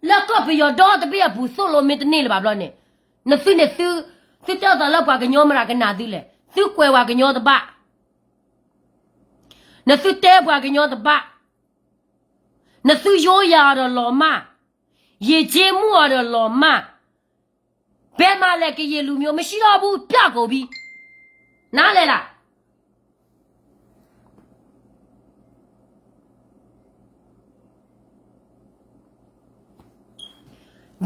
လၢကီၢ်ပယီၤဒီတဘ့ၣ်အပူၤသိၣ်လိမ့ၢ်တန့ၢ်လၢၤဘၣ်ဘျီန့ၣ်, နသုန့ၣ်သု, သုတဲအသးလၢပှၤကညီမတၤကနၣ်သုလဲၣ်. သုကွဲးပှၤကညီတဘၣ်. နသုတဲပှၤကညီတဘၣ်. နသုယိယၤအီၤဒီးလီၤမၢ်, ယံာ်က့မူၣ်အီၤဒီးလီၤမၢ်, ဘဲမၤလဲၣ်ကယံာ်လူၤမံၤ မ့ၢ်ဆံးထီၣ်ဘူးပျၢ်ကိးဘံ, နၤလဲၣ်လၢ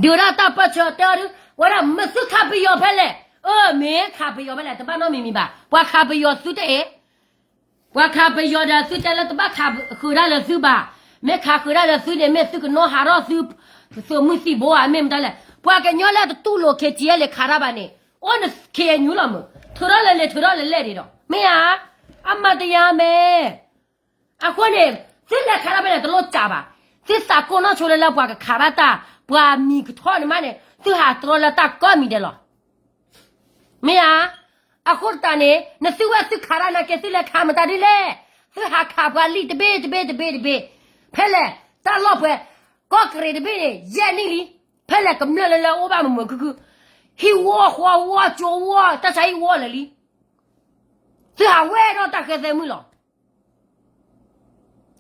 ဒုးဒၣ်တၢ်ပၢၢ်ဆၢတဲအီၤဒုး ဝဲဒၣ်မ့ၢ်သုခးပယီၤဖဲလဲၣ်, အၢ မ့ၢ်ခးပယီၤဖဲလဲၣ် တဘၣ်နီတမံၤမံၤဘၣ်. ပှၤခးပယီၤသုတအဲၣ်, ပှၤခးပယီၤဒီးသုတဲလၢတဘၣ်ခးဃုာ်ဒၣ်လၢသုဘၣ်. မ့ၢ်ခးဃုာ်ဒၣ်လၢသုန့ၣ် မ့ၢ်သုကနိးဟးထီၣ်သု သုးမုၢ်သံၣ်ဘိဧါ မ့ၢ်မတၤလဲၣ်. ပှၤကညီလၢတတူၢ်လိာ် ခ့ၣ်ထံၣ်အဲၣ် လဲၤခးတၢ်ဘၣ်န့ၣ် အိၣ်နခ့ၣ်အညူလီၤမုၢ် ထုးထီၣ်လၢလဲၤထုးထီၣ်လၢလဲၣ်ဒံးဒီး မ့ၢ်ဧါ. အမၤတယၤမဲာ် အဃိန့ၣ် သုလဲၤခးတၢ်ဖဲလဲၣ်တလိၣ်စးဘၣ်. သုသးကိးနီၢ်ဆိလၢလၢပှၤကခးဘၣ်တၢ် ပှၤမံၤကထီၣ်န့ၣ်မးန့ၣ် သုဟးတြီလၢတၢ်ကီၢ်မံၤဒဲးလီၤ. မ့ၢ်ဧါ. အဃိသတးန့ၣ် နသုဝဲသုခးတၢ်နာ်က့ သုလဲၤခးမတၤဒ်လဲၣ်. သုဟးခးပှၤလံာ်တဘ့ၣ်တဘ့ၣ်တဘ့ၣ်တဘ့ၣ် ဖဲလဲၣ် တၢ်လီၢ်ပှဲၤ ကီၢ်ကရ့ၣ်တဘ့ၣ်န့ၣ် ယဲၢ်နံၣ်လံ. ဖဲလဲၣ်ကမျၢၢ်လၢလၢအိၣ်ဘၣ်မုာ်မုာ်ခုၣ်ခုၣ် ဟံၣ်ဝီဃီဝီကၠိဝီ တၢ်ဆါဟံၣ်ဝီလၢာ်လံ. သုဟးဝဲဒီးတၢ်ဃဲသဲမုၢ်လီၤ.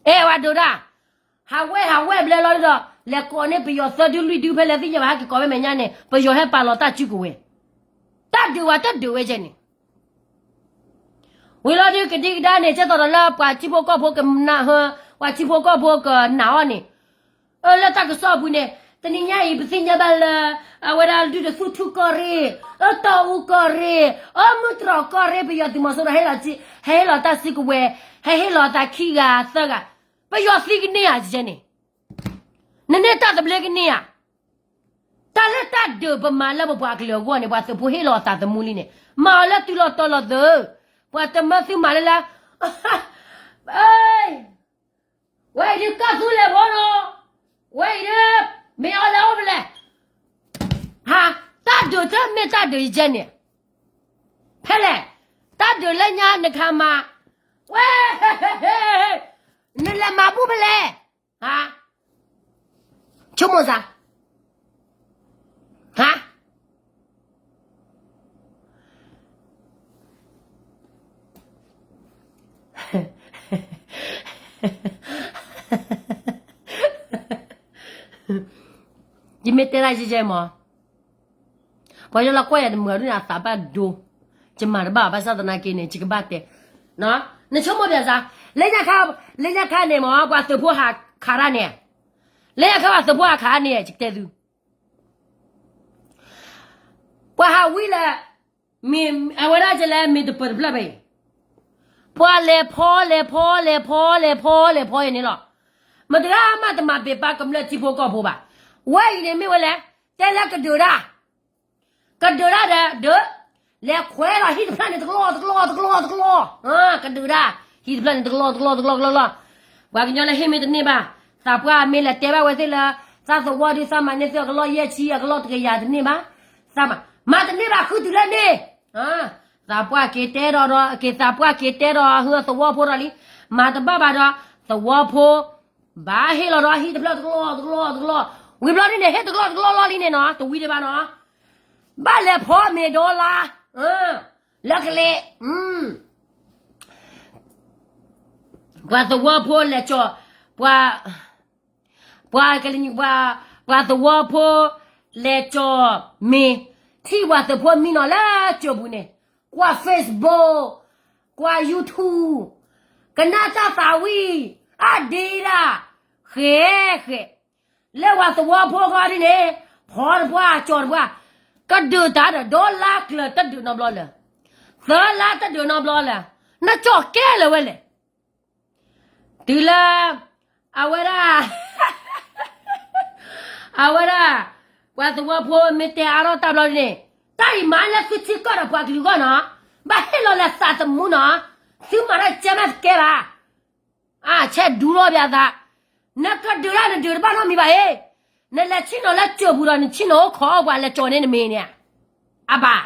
အဲၣ်ဝဲဒိးတၢ် ဟးဝဲဟးဝဲဘျဲလီၤဒီး လဲၤကိးန့ၢ်ပယီၤသၢဒုလွံၢ်ဒုဖဲလဲၣ်သ့ၣ်ညါဘၣ် ဟဲက့ၤကိးဝဲမဲာ်ညါန့ၣ် ပယီၤဟဲပာ်လီၤတၢ်စုကဝဲၤ တၢ်ဒုးဝဲတဒုးဝဲကဲန့ၣ် ဝံၤလီၤဒုးကဒံကဒါန့ၣ် ကဲသိးဒီးလၢပှၤထံဖိကီၢ်ဖိကနၢ်ဟၢ ပှၤထံဖိကီၢ်ဖိကနာ်အီၤန့ၣ် လၢတၢ်ကစီၣ်ပူၤန့ၣ် တနံၤညါအံၤ ပသ့ၣ်ညါဘၣ်လၢ အဝဲဒၣ်ဒုၣ်ဒိၣ်ဆူၣ်ထူၣ်ကီၢ်ရ့ၣ် အတီၢ်အူကီၢ်ရ့ၣ် အမုၢ်တြီၢ်ကီၢ်ရ့ၣ် ပယီၤသုးမီၤစိရိၤ ဟဲလီၤတၢ်စုကဝဲၤ ဟဲဟ့ၣ်လီၤသးခံဂၤသၢဂၤ ပယီၤသံကန့ၢ်ဧါကဲန့ၣ် နန့ၢ်တၢ်သဘျ့ကန့ၢ်ဧါ. တၢ်လၢတၢ်ဒုးပမၤလၢပပှၤကလုာ်အဂီၢ်န့ၣ် ပှၤသုးဖိဟ့ၣ်လီၤအသးသမူလံန့ၣ် မၤအီၤလၢတုၤလီၤတီၤလီၤသုး ပှၤတမၢသုမၤလၢလၢ ဝဲအံၤဒုးကီၢ်သူလ့ၤဖိနီၤ ဝဲအံၤဒုး မ့ၢ်အီၤလဲၤအိၣ်ဖဲလဲၣ် ဟး တၢ်ဒုးတမ့ၢ်တၢ်ဒုးယကဲန့ၣ် ဖဲလဲၣ် တၢ်ဒုးလၢညါနခးမၤ ဝဲ နလဲၤမၤဘူၣ်ဖဲလဲၣ် ဟါ ဆိကမိၣ်စ့ၢ် ဟါ ယမ့ၢ်တဲဒၣ်ယဲယဲမး ပှၤယလီၤကွၢ်ယၤတမုာ်ဒ်န့ၣ် အသးဘၣ်ဒိ ယမၤတဘၣ်ဘၣ်ဆၣ်သနာ်က့န့ၣ် ယကဘၣ်တဲ နဆိကမိၣ်ပျဲစ့ၢ် လၢညါခါ လၢညါခါန့ၣ်မး ပှၤသုးဖိဟးခးတၢ်န့ၣ် လၢညါခါပှၤသုးဖိဟးခးတၢ်န့ၣ် ယကတဲသု ပှၤဟးဝံလၢ မ့ၢ်အဝဲဒၣ်ကလဲၣ် မ့ၢ်တပၢၤတဖျၢၣ်ဖဲအံၤ ပှၤလဲၤဖီ လဲၤဖီ လဲၤဖီ လဲၤဖီ လဲၤဖီအံၤန့ၣ်လီၤ. မတၤတဂၤမးတမၤဘၣ်ပၢ်ကမျၢၢ်ထံဖိကီၢ်ဖိဘၣ်. ဝဲအံၤန့ၣ်မ့ၢ်ဝဲလဲၣ် တဲလၢကဒုးတၢ် ကဒုးတၢ်ဒီးဒုး, လဲၤခွဲးလီၤဟံၣ်တဖျၢၣ်န့ၣ်တကလီတကလီတကလီတကလီ, ကဒုးတၢ်, ဟံၣ်တဖျၢၣ်န့ၣ်တကလီတကလီတကလီတကလီတကလီ, ပှၤကညီလၢဟ့ၣ်မ့ၢ်တန့ၢ်ဘၣ်, သးပှၢ်မ့ၢ်လဲၤတဲဘၣ်ဝဲသ့ၣ်လၢ, သးသဝီဒုးသးမၤန့ၢ်သုအကလီၢ်ယဲၢ်ဆံအကလီၢ်တကယၤတန့ၢ်ဘၣ်, သးမၤ, မၤတန့ၢ်ဘၣ်ဃုတုၤလၢန့ၣ်, သးပှၢ်က့ၤတဲဒီးဒီး က့ၤသးပှၢ်က့ၤတဲဒီးဟုသဝီဖိဒီးလံ, မၤတဘၣ်ဘၣ်ဒီး, သဝီဖိ ဘၣ်ဟ့ၣ်လီၤဒီးဟံၣ်တဖျၢၣ်တကလီတကလီတကလီ, ဝံၤဘျီဒ်န့ၣ် ဟ့ၣ်တကလီတကလီလီၤလံန့ၣ်နီၤ တဝံၤဒံးဘၣ်နီၤ, ဘၣ်လဲၤဖီမ့ၤဒီလါ, လၢကလဲၤ, ပှၤသဝီဖိလဲၤကၠီၣ်, ပှၤ, ပှၤကလံၤ, ပှၤသဝီဖိလဲၤကၠီၣ်မ့ၤ, ထံၣ်ပှၤသုးဖိမံနီၤလၢကၠိၤပူၤန့ၣ်, ကွၢ် Facebook, ကွၢ် YouTube, ကနၣ်တၢ်သးဝံၣ်, အဒ့ဒၣ်, ဃဲဃဲ, လၢပှၤသဝီဖိဂီၢ်ဒ်န့ၣ်, ဖီတပှၢ်ကၠီၣ်တပှၢ်, ကဒုးတၢ်ဒီး ဒီလါကျၢၤတဒုးနီတဘျီလၢၤ, သၢလါတဒုးနီတဘျီလၢၤ, နကၠီၣ်ကဲလၢၤဝဲလဲၣ် တုၤလၢ, အဝဲဒၣ်, အဝဲဒၣ်, ပှၤသဝီဖိမ့ၢ်တဲအါထီၣ်တၢ်ဘျီန့ၣ်, တၢ်အံၤမၤလၢသုထံကီၢ်ဒီးပှၤကလုာ်ဂီၢ်နီၤ, ဘၣ်ဟ့ၣ်လီၤလၢသးသမူနီၤ, သုမၤတၢ်ကဲမးတကဲဘၣ်, အဆဲးဒူထီၣ်ပသး, နကဒုးတၢ်နဒုးတဘၣ်နီတမံၤဘၣ်အံၤ, နလဲၤဆ့ၣ်နီၤလၢကၠိၤပူၤဒီး နဆ့ၣ်နီၤအိၣ်ခိးအီၣ်ပှၤလဲၤကၠီၣ်န့ၢ်နမ့ၢ်န့ၣ်, အဘၣ်,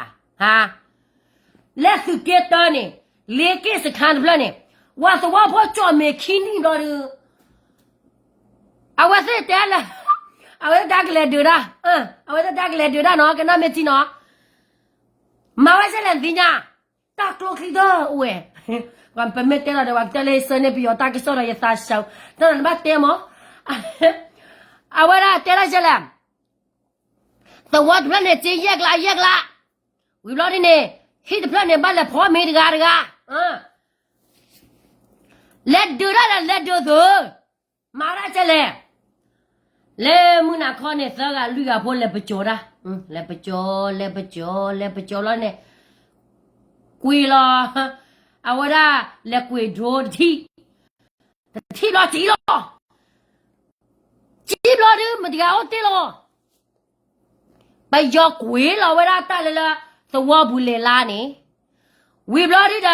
လၢသုးက့တၢန့ၣ်, လ့က့ၣ်စခါတဖျၢၣ်န့ၣ်, ပှၤသဝီဖိကၠီၣ်မ့ၤခံနံၣ်ဘျီဒုး, အဝဲသ့ၣ်တဲလၢ, အဝဲသ့ၣ်တၢ်ကလဲၤဒုးတၢ်, အဝဲသ့ၣ်တၢ်ကလဲၤဒုးတၢ်နီၤ ကနၣ်မ့ၢ်ထံနီၤ, မၤဝဲဆဲးလဲၣ်နသ့ၣ်ညါ, တၢ်ကျိချံသၢအိၣ်ဝဲ, ပမ့ၢ်တဲလီၤဒီး ပှၤကတဲလၢယဆၢန့ၢ်ပယီၤတၢ်ကစီၣ်ဒီးယသးစၢ်, တၢ်နဘၣ်တဲမး, အဝဲဒၣ်တဲဒၣ်ယဲလဲၣ်, သဝီတဖျၢၣ်န့ၣ် စ့ယဲၢ်ကျါယဲၢ်ကျါ, ဝံၤဘျီဒ်န့ၣ်, ဟံၣ်တဖျၢၣ်န့ၣ် ဘၣ်လဲၤဖီမ့ၤတဂၤတဂၤ, လဲၤဒုးတၢ်ဒီးလဲၤဒုးသု, မၤဒၣ်ကဲလဲၣ်, လၢမုၢ်နၤခီန့ၣ် သၢဂၤလွံၢ်ဂၤဖိလဲၤပကၠီၤတၢ်, လဲၤပကၠီၤ လဲၤပကၠီၤ လဲၤပကၠီၤလီၤန့ၣ်, ကွံာ်လီၤ, အဝဲဒၣ်လဲၤကွံာ် drone တထံၣ်, တထံၣ်ဘျီတံၢ်လီၤ, တံၢ်ဘျီဒုး မတဂၤအိၣ်တ့ၢ်လီၤ, ပယီၤကွံာ်လီၤဝဲဒၣ်တၢ်လၢလၢ သဝီပူၤလဲၤလါန့ၣ်, ဝံၤဘျီဒုးဒီး,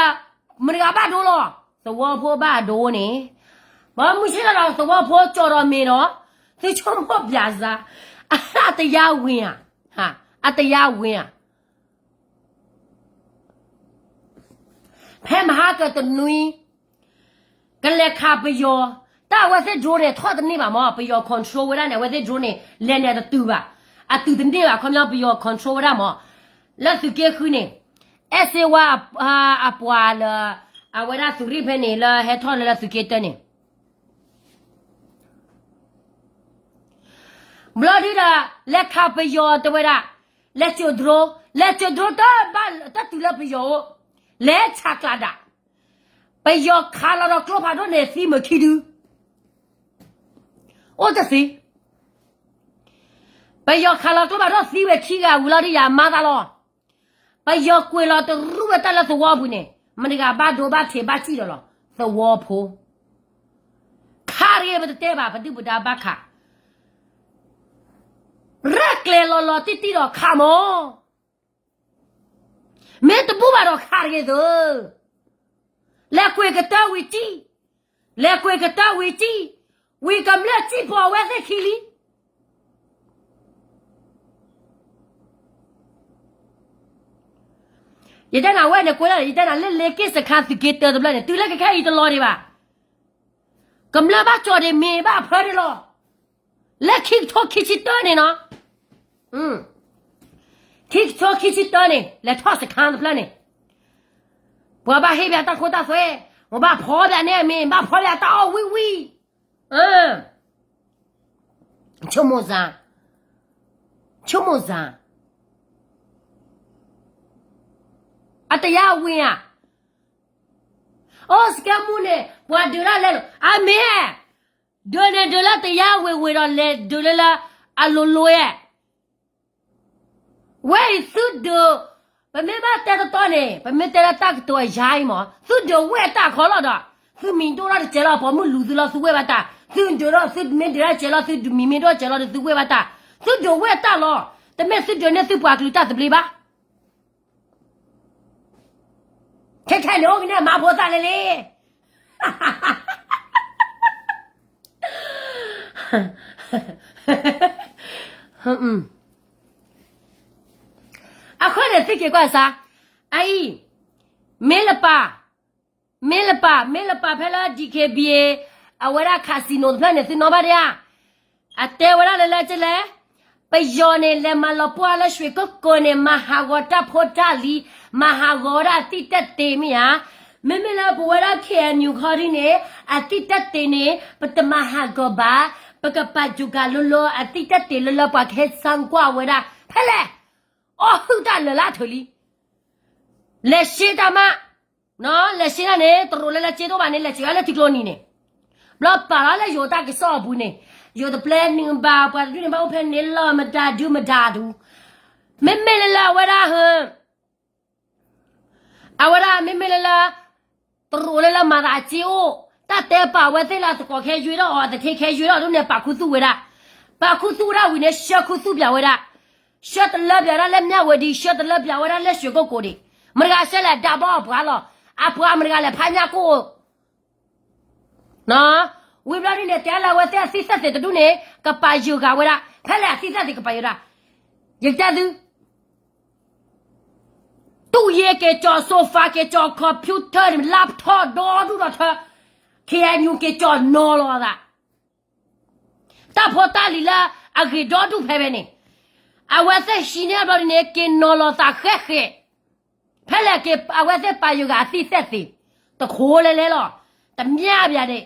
မတဂၤဘၣ်ဒိလီၤ, သဝီဖိဘၣ်ဒိန့ၣ်, ဘီမုၢ်ဆ့ၣ်လီၤဒီးသဝီဖိကၠီၤဒီးမ့ၤဒီး, သုဆိကမိၣ်ပျၢ်စါ, အတယါဝ့ၤဧါ, အတယါဝ့ၤဧါ ဖဲမဟါကတနွံ, ကလဲၤခးပယီၤ, တၢ်အဝဲသ့ၣ် drone န့ၣ် ထီၣ်တန့ၢ်ဘၣ်မး, ပယီၤ control ဝဲဒၣ်န့ၣ် အဝဲသ့ၣ် drone န့ၣ် လဲၤန့ၣ်တတုၤဘၣ်, အတုၤတန့ၢ်ဘၣ် ခီပညီပယီၤ control ဝဲဒၣ်မး, လၢသုးက့ဃုန့ၣ်, အဲၣ်စ့ဝါ, အပှၤလၢ, အဝဲဒၣ်သုးရ့ၣ်ဖဲန့ၣ် လၢဟဲထီၣ်လၢလၢသုးက့တၢန့ၣ် ဘျီဒုဒီး, လဲၤခးပယီၤတဲဝဲဒၣ်, လဲၤစိာ် drone, လဲၤစိာ် drone တဘၣ်တတုၤလၢပယီၤအိၣ်, လဲၤဆးကျးဒၣ်, ပယီၤခးလီၤဒီးကျိဖးဒိၣ်န့ၣ်သံမုာ်ခံဒု, အိၣ်တသ့, ပယီၤခးလီၤကျိဖးဒိၣ်သံဝဲခံဂၤဝံၤလီၤဒု ယမါသးလီၤ, ပယီၤကွံာ်လီၤတရူးဝဲတၢ်လၢသဝီပူၤန့ၣ် မတဂၤဘၣ်ဒိဘၣ်ထံးဘၣ်စံၣ်ဒီးလီၤ, သဝီဖိ ခးတဂ့ၤ ပတတဲဘၣ် ပဒုၣ်ပဒါဘၣ်ခး, ရဲၣ်ကျဲၤလီၤလီၤတံၢ်တံၢ်ဒီးခးမး, မ့ၢ်တဘူၣ်ဘၣ်ဒီးခးတဂ့ၤသု, လဲၤကွံာ်ကတၢၢ်ဝံၤစံၣ်, လဲၤကွံာ်ကတၢၢ်ဝံၤစံၣ်, ဝံၤကမျၢၢ်စံၣ်ပိာ်အဝဲသ့ၣ်ခံလံ ယတဲနၤဝဲန့ၣ်ကွဲးလၢ ယတဲနၤလၢလ့က့ၣ်စခါသုးက့တၢတဖျၢၣ်န့ၣ် တုၤလၢကခဲအံၤတလီၤဒံးဘၣ်, ကမျၢၢ်ဘၣ်ကၠီၣ်ဒံးမ့ၤဘၣ်ဖၢဒံးလီၤ, လၢခံကထိခံဆံတၢန့ၣ်နီၤ, ခံကထိခံဆံတၢန့ၣ် လဲၤထီၣ်စခါတဖျၢၣ်န့ၣ်, ပှၤဘၣ်ဟ့ၣ်ပှၤတၢ်ခိတၢ်သွဲ, ပှၤဘၣ်ဖီပှၤန့ၣ်မ့ၤ ဘၣ်ဖီပှၤတၢ်အီၣ်ဝံၣ်ဝံၣ် ဆိကမိၣ်စၢ်, ဆိကမိၣ်စၢ်, အတယါဝ့ၤဧါ, အိၣ်စကဲမူန့ၣ် ပှၤဒုးတၢ်လဲလိာ် အမ့ၢ်, ဒုးန့ၣ်ဒုးလၢတယါဝ့ၤဝ့ၤဒီးလဲၤဒုးလၢလၢ အလိၤလိၤဧါ ဝဲအံၤသုဒုး, ပမ့ၢ်ဘၣ်တဲတတီန့ၣ် ပမ့ၢ်တဲလၢတၢ်ကတိၤအယါအံၤမး သုဒုးဝဲၢ်တၢ်ခီလီၤဒီး, သုမံၤဒိၣ်ထီၣ်တစဲးလီၤ ပိာ်မုၣ်လူၤသုလီၤ သုဝဲၢ်ဘၣ်တၢ်, သုဒုးထီၣ်သုမ့ၢ်ဒုးထီၣ်စဲးလီၤ သုမံၤမ့ၢ်ဒိၣ်စဲးလီၤဒီး သုဝဲၢ်ဘၣ်တၢ်, သုဒုးဝဲၢ်တၢ်လီၤ, တမ့ၢ်သုဒုးန့ၢ်သုပှၤကလုာ်တၢ်သဘျ့ဘၣ်. ခဲခဲန့ၣ်အိၣ်ကန့ၣ်မၤဖိသၣ်လဲၣ်လဲၣ်. အဃိန့ၣ်သုက့ၤကွၢ်စါ, အအံၤ, မ့ၢ်လပာ်, မ့ၢ်လပာ်, မ့ၢ်လပာ်ဖဲလၢ DKBA အဝဲဒၣ် casino တဖျၢၣ်န့ၣ် သုနီၣ်ဘၣ်ဒံးဧါ. အတဲဝဲဒၣ်လၢလၢကလဲၣ်, ပယီၤန့ၣ် လဲၤမၤလီၤပှီၢ်လၢရွှေကုက္ကိုန့ၣ် မၤဟးဂီၤတၢ်ဖိတၢ်လံၤ, မၤဟးဂီၤဝဲဒၣ်အသံၣ်တဲၣ်တ့ၢ်မ့ၢ်ဧါ. မ့မ့ၢ်လၢပဝဲဒၣ် KNU ခီဒ်န့ၣ် အသံၣ်တဲၣ်တ့ၢ်န့ၣ် ပတမၤဟးဂီၤဘၣ်, ပကပာ်ယိၤကၤလၢလၢအသံၣ်တဲၣ်တ့ၢ်လၢလၢပှၤကဟဲစၢကွၢ်ဝဲဒၣ် ဖဲလဲၣ်, အီၣ်ဟုၣ်တၢ်လၢာ်လၢထၢၣ်လံ. လဲၤရှဲတၢ်မး, လဲၤရှဲတၢ်န့ၣ် တရူးလၢလၢက့တအိၣ်ဘၣ်န့ၣ် လဲၤစဲးအါလၢထံကျိနံၤန့ၣ်, ဘျီပာ်လီၤလၢယိၤတၢ်ကစီၣ်အပူၤန့ၣ်, ယိၤတပျဲနုာ်ဘၣ် ပှၤတဒူၣ်န့ၣ် ဘၣ်အိၣ်ဖဲန့ၣ်လီၤမတၤဒုမတၤဒူ, မ့မ့ၢ်လၢလၢအဝဲဒၣ်ဟၢ အဝဲဒၣ်မ့မ့ၢ်လၢလၢ တရူးလၢလၢမၤသးအစ့အိၣ်, တၢ်တဲပာ်ဝဲသ့ၣ်လၢသကိးခဲယွ့ထီၣ်အီၤ သထ့ခဲယွ့ထီၣ်ဒ်န့ၣ် ပာ်ခူသူၣ်ဝဲဒၣ်, ပာ်ခူသူၣ်ဝဲဒၣ်ဝံၤန့ၣ် ဆှၢခူသူၣ်ပၠးဝဲဒၣ်, ဆှၢတလၢပၠးဝဲဒၣ်လၢမၠၣ်ဝဲဒံ ဆှၢတလၢပၠးဝဲဒၣ်လၢရွှေကုက္ကိုဒံး, မတၤဂၤဆှၢလဲၣ် ဒၣ်ဘီအပှၤလီၤ, အပှၤမတၤဂၤလဲၣ် ဖးညၣ်ကိၣ် ဝံၤဘျီဒ်န့ၣ် တဲလၢအဝဲသ့ၣ်အသံၣ်သ့ၣ်သ့ၣ်တဒူၣ်န့ၣ် ကပာ်ယိၤဂၤဝဲဒၣ်, ဖဲလဲၣ်အသံၣ်သ့ၣ်သ့ၣ်ကပာ်ယိၤဒၣ်, ယကတဲသု, တူၢ်ယ့က့ၤကၠီၤ sofa က့ၤကၠီၤ computer န့ၣ် laptop ဒီဒူၣ်ဒီထၢ, KNU က့ၤကၠီၤနီၤလီၤသး, တၢ်ဖိတၢ်လံၤလၢအဂ့ၤဒီဒူၣ်ဖဲဖဲန့ၣ်, အဝဲသ့ၣ်ဟံးန့ၢ်အဘျီဒ်န့ၣ် က့ၤနီၤလီၤသးဃဲဃဲ, ဖဲလဲၣ်က့ၤအဝဲသ့ၣ်ပာ်ယိၤဂၤအသံၣ်သ့ၣ်သ့ၣ်, တခိးလဲၤလဲၤလီၤ, တမၠၣ်ပၠးဒံး,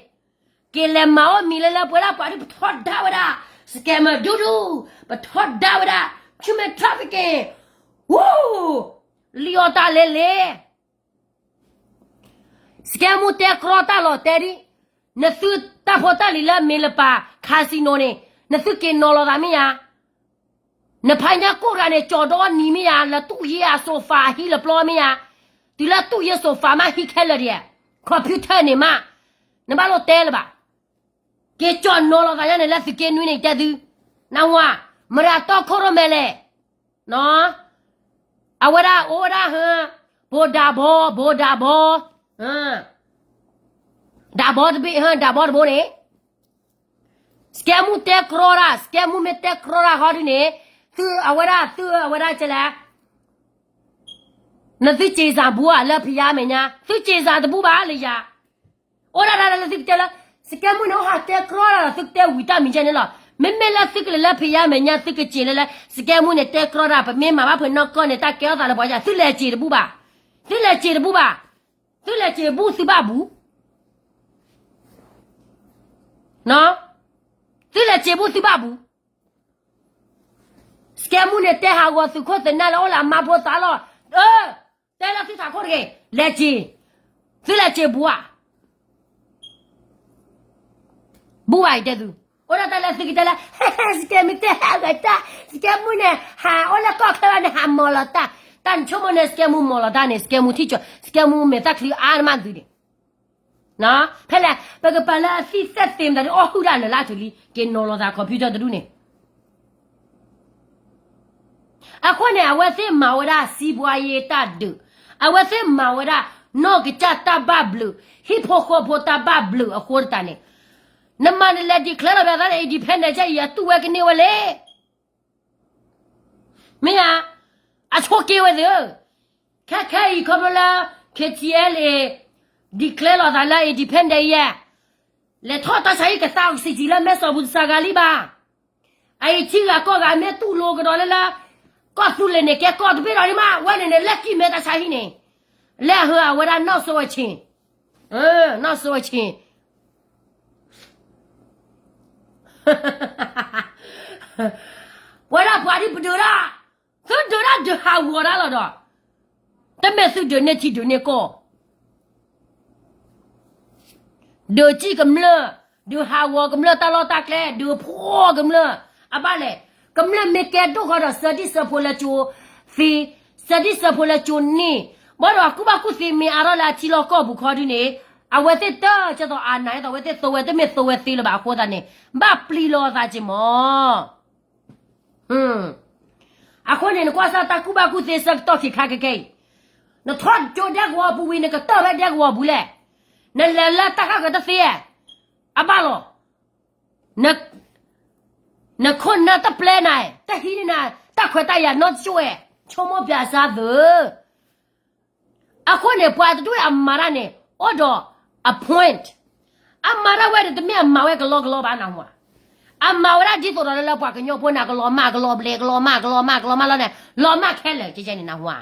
က့ၤလဲၤမၤအိၣ်မံၤလၢလၢပဝဲဒၣ်ပှၤဒ်ပထီဒါဝဲဒၣ်, scammer ဒူဒူ, ပထီဒါဝဲဒၣ်, human trafficking, ဝူ, လံအီၣ်တၢ်လဲၤလဲၤ စကဲမူတဲကြီတၢ်လီၤတဲဒ်, နသုတၢ်ဖိတၢ်လံၤလၢမ့ၢ်လပာ် casino န့ၣ်, နသုက့ၤနီၤလီၤသးမ့ၢ်ဧါ, နဖးညါကိၣ်တဂၤန့ၣ် ကၠီၤဒီနံၤမ့ၢ်ဧါ, လၢတူၢ်ယ့အ sofa ဟံၣ်လၢပျီမ့ၢ်ဧါ, တုၤလၢတူၢ်ယ့ sofa မးဟံၣ်ခဲလၢာ်ဒံး, computer န့ၣ်မး, နဘၣ်လိၣ်တဲလၢၤဘၣ်, က့ၤကၠီၤနီၤလီၤသးညါန့ၣ်လၢသုးက့နွံန့ၣ် တဲသု, နဝၤ, မတၤတီခိၣ်ရိၣ်မဲလဲၣ် အဝဲဒၣ်အိၣ်ဝဲဒၣ်ဟၢ, ဘိဒၣ်ဘီ, ဘိဒၣ်ဘီ, ဒၣ်ဘီတဘ့ၣ်ဟၢ, ဒၣ်ဘီတဘိန့ၣ်, စကဲမူတဲကြီတၢ်, စကဲမူမ့ၢ်တဲကြီတၢ်ဃီဒ်န့ၣ်, သုအဝဲဒၣ်, သုအဝဲဒၣ်ကလဲၣ်, နသုစ့ၤစၢ်ဘူးဧါလၢဖံးယါမဲာ်ညါ, သုစ့ၤစၢ်တဘူးဘၣ်လၢယၤ အိၣ်ဒၣ်ဒၣ်လၢသုကတဲလၢ, စကဲမူန့ၣ် အိၣ်ဟးတဲကြီတၢ်ဒီး သုကတဲဝံၤတၢ်မံၤကဲန့ၣ်လီၤ. မ့မ့ၢ်လၢသုကလဲၤလၢဖံးယါမဲာ်ညါ သုကစ့ၤလၢလၢ, စကဲမူန့ၣ်တဲကြီတၢ်, ပမ့ၢ်မၤဘၣ်ဖဲနီၢ်ကီၢ်န့ၣ် တၢ်ကဲထီၣ်သးလၢပှၤယါ, သုလဲၤစ့ၤတဘူးဘၣ်, သုလဲၤစ့ၤတဘူးဘၣ်, သုလဲၤစ့ၤဘူးသုဘၣ်ဘူး သုလဲၤစ့ၤဘူးသုဘၣ်ဘူး စကဲမူန့ၣ်တဲဟးဂီၤသုးခိၣ်သုးနၢ်လၢအိၣ်လၢအမါဖိသၣ်လီၤ. အၢ, တဲလၢသုထးခိၣ်တဂ့ၤ, လဲၤစ့ၤ, သုလဲၤစ့ၤဘူးဧါ, ဘူးဧါ ယတဲသု, အိၣ်ဒၣ်တၢ်လၢသုကတဲလၢ, စကဲမူတဲဟးဂီၤတၢ်, စကဲမူန့ၣ် ဟးအိၣ်လၢကီၢ်ချၢဘၣ်န့ၣ် ဟးမီၢ်လီၤတၢ်, တၢ်နဆိကမိၣ်န့ၣ် စကဲမူမီၢ်လီၤတၢ်န့ၣ် စကဲမူထံၣ်ကၠီ, စကဲမူမဲာ်သၣ်ချံအါတမးသုန့ၣ် ဖဲလဲၣ် ပကပာ်လၢအသံၣ်သ့ၣ်သ့ၣ်မတၤဒ်အီၣ်ဟုၣ်ဒၣ်လၢာ်လၢထူၣ်လံ က့ၤနီၤလီၤသး computer တဒူၣ်န့ၣ်, အဃိန့ၣ် အဝဲသ့ၣ်မၤဝဲဒၣ် စံးဘှါယ့တၢ်ဒုး, အဝဲသ့ၣ်မၤဝဲဒၣ် နီၢ်ကစၢ်တၢ်ဘၣ်ဘျုး, ဟံၣ်ဖိဃီဖိတၢ်ဘၣ်ဘျုးအဃိတၢ်န့ၣ်, နမၤနလဲၤ declare လီၤဘၣ်သးလၢ independent ကဲအံၤ အတူၢ်ဝဲကန့ၢ်ဝဲလဲၣ် မ့ၢ်ဧါ, အဆိက့ဝဲသ့ၣ်, ခဲခဲအံၤခီဖျိလၢ KTLA declare လီၤသးလၢ independent ယဲ, လဲၤထီၣ်တၢ်ဆါဟံၣ်ကသး oxygen လၢမဲစီၣ်ပူၤတစှၤဂၤလံဘၣ်. အအံၤထံဂၤကီၢ်ဂၤမ့ၢ်တူၢ်လိာ်ကဒီးလၢလၢ ကီၢ်သူလ့ၤန့ၣ် ကဲကီၢ်တဘ့ၣ်ဒီးဒံးမး ဝဲန့ၣ်န့ၣ် လဲၤကံၣ်မဲတၢ်ဆါဟံၣ်န့ၣ်, လဲၤဟၢအဝဲဒၣ်နီၢ်စိဝဲဆ့ၣ်, နီၢ်စိဝဲဆ့ၣ် ပဝဲဒၣ်ပှၤဒ်ပဒုးဒၣ်, သုဒုးဒၣ်ဒုးဟးဂီၤဒၣ်လီၤဒီး, တမ့ၢ်သုဒုးန့ၢ်ထံဒုးန့ၢ်ကီၢ်, ဒုးကံၣ်ကမျၢၢ်, ဒုးဟးဂီၤကမျၢၢ်တၢ်လီၢ်တၢ်ကျဲ, ဒုးဖှီၣ်ကမျၢၢ်, အဘၣ်လဲၣ်, ကမျၢၢ်မ့ၢ်ကဲဒိၣ်ဃီဒီး စၢဒံၣ်စၢဖိလၢကၠိသ့, စၢဒံၣ်စၢဖိလၢကၠိန့ၢ်, ဘၣ်ဒီးကူၣ်ဘၣ်ကူၣ်သ့မ့ၢ်အါထီၣ်လၢအထံလီၢ်ကီၢ်ပူၤခီဒ်န့ၣ်, အဝဲသ့ၣ်တၢ်ကဲသိးအနၢ်အသိး အဝဲသ့ၣ်သိဝဲတမ့ၢ်သိဝဲသ့လၢၤဘၣ်အဃိသတးန့ၣ်, ဘၣ်ပျံၤလီၤအသးက့ၤမး အဃိန့ၣ် နကွၢ်စၢ်တၢ်ကူၣ်ဘၣ်ကူၣ်သ့ဆၢကတီၢ်ခံခါခဲကဲအံၤ, နထီၣ်ကၠိဒဲကဝီၤပူၤဝံၤ နကတၢၢ်ဖဲဒဲကဝီၤပူၤလဲၣ်, နလဲၤလၢတၢ်ဃၣ်ကတသ့ဧါ, အဘၣ်လီၤ. နခိၣ်နၢ်တပျဲနၤ, တဟံးန့ၢ်နၤ တၢ်ခွဲးတၢ်ယာ်နီတစိၢ်ဧါ, ဆိကမိၣ်ပၠးစၢ်သု. အဃိန့ၣ် ပှၤတဒူၣ်အမၤတၢ်န့ၣ် အိၣ်ဒီးအ point, အမၤတၢ်ဝဲန့ၣ် တမ့ၢ်အမၤဝဲကလီကလီဘၣ်နၢ်ဟူဧါ, အမၤဝဲဒၣ်ဒ်သိးဒီးလၢပှၤကညီဖိန့ၣ် ကလီၤမၢ်ကလီၤဘျဲး ကလီၤမၢ် ကလီၤမၢ် ကလီၤမၢ်လီၤန့ၣ် လီၤမၢ်ခဲလၢာ်ကဲကဲန့ၣ်နၢ်ဟူဧါ.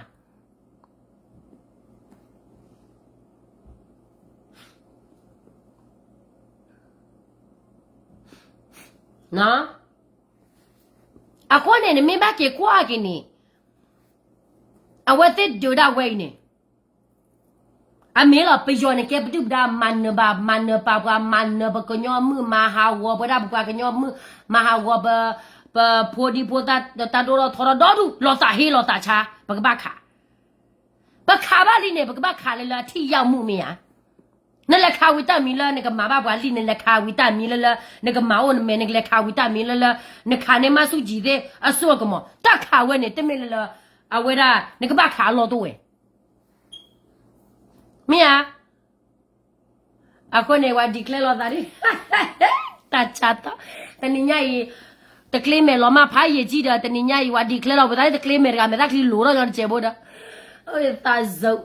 အဃိန့ၣ် နမ့ၢ်ဘၣ်က့ၤကွၢ်က့ၤန့ၣ် အဝဲသ့ၣ်ဒုးဒၣ်ဝဲအံၤန့ၣ် အမ့ၢ်လီၤ ပယီၤန့ၣ်ကဲပဒုၣ်ပဒါ မၤနၢၤဘၣ် မၤနၢၤပာ်ပှၤ မၤနၢၤပကညီမုၣ် မၤဟးဂီၤပဝဲဒၣ်ပပှၤကညီမုၣ် မၤဟးဂီၤပ ပဖိဒံဖိသၣ် တၢ်ဒိၣ်ထီၣ်ထီထီၣ်ဒီဒူၣ် လီၤသးဟ့လီၤသးဆါ ပကဘၣ်ခး ပခးဘၣ်လံန့ၣ် ပကဘၣ်ခးလၢလၢအထံၣ်ယၢ်မူမ့ၢ်ဧါ. နလဲၤခးဝံၤတၢ်မံၤလၢနကမၤဘၣ်ပှၤလံ နလဲၤခးဝံၤတၢ်မံၤလၢလၢ နကမၤအိၣ်နမဲာ် နကလဲၤခးဝံၤတၢ်မံၤလၢလၢ နခးန့ၢ်မၤဆူၣ်ကံၤသ့ၣ်အစိအကမီၤ တၢ်ခးဝဲန့ၣ် တမ့ၢ်လၢလၢ အဝဲဒၣ် နကဘၣ်ခးအလီၢ်တအိၣ်ဝဲ မ့ၢ်ဧါ. အဃိန့ၣ် ဝဲ declare လီၤသးဒ် တၢ်ဆါတီၢ် တနံၤညါအံၤ တကျ့မဲာ်လီၤမၢ်ဖးယံာ်ကံဒီး တနံၤညါအံၤ ဝဲ declare လီၤပသးလၢတကျ့မဲာ်တဂၤ မဲာ်သၣ်ချံလိၤထီၣ်ညီတစဲးဘိဒီး သးစူၤ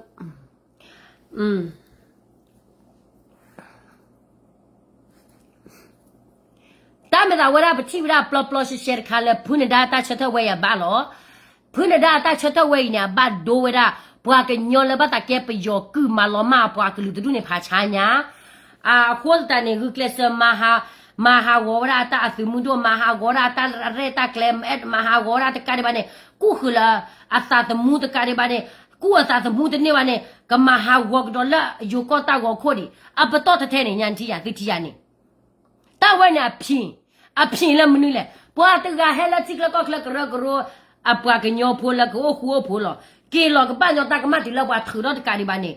တၢ်မ့ၢ်သးဝဲဒၣ်ပထံၣ်ဝဲဒၣ်ပျီပျီရှဲရှဲတခါလၢ ဖုနဒါတၢ်ဆၢထၢၣ်ဝဲအံၤအဘၣ်လီၤ. ဖုနဒါအတၢ်ဆၢထၢၣ်ဝဲအံၤန့ၣ် အဘၣ်ဒိဝဲဒၣ် ပှၤကညီလၢဘၣ်သးကဲပယီၤကုၢ်မၤလီၤမၢ်အပှၤကလုာ်တဒူၣ်န့ၣ်ဖးဆါညါ အဃိသတးန့ၣ် ဂုာ်ကျဲးစၢး မၤဟးဂီၤဝဲဒၣ်အတၢ်အသုးမုၢ်ဒိၣ် မၤဟးဂီၤဝဲဒၣ်အတၢ်ရဲၣ်တၢ်ကျဲၤ မၤဟးဂီၤဝဲဒၣ်တကးဒံးဘၣ်န့ၣ် ကူၣ်ဃုာ်လၢအသးသမူတကးဒံးဘၣ်န့ၣ် ကူၣ်အသးသမူတန့ၢ်ဘၣ်န့ၣ် ကမၤဟးဂီၤကဒီးလၢယိၤကီၢ်တၢ်ဂီၤခိၣ်ဒံး အပတီၢ်ထဲထဲန့ၣ် ညါထံၣ်ယၤ သုထံၣ်ယၤန့ၣ် တၢ်ဝဲန့ၣ်အဖံး, အဖံးလၢမနုၤလဲၣ်. ပှၤတဂၤဟဲလၢထံချၢကီၢ်ချၢကရၢကရိ အပှၤကညီဖိလၢကအိၣ်ဃူအိၣ်ဖိးလီၤ. က့ၤလီၤကဘၣ်ညီတၢ်ကမၣ်တုၤလၢပှၤထုးထီၣ်တကးဒံးဘၣ်န့ၣ်,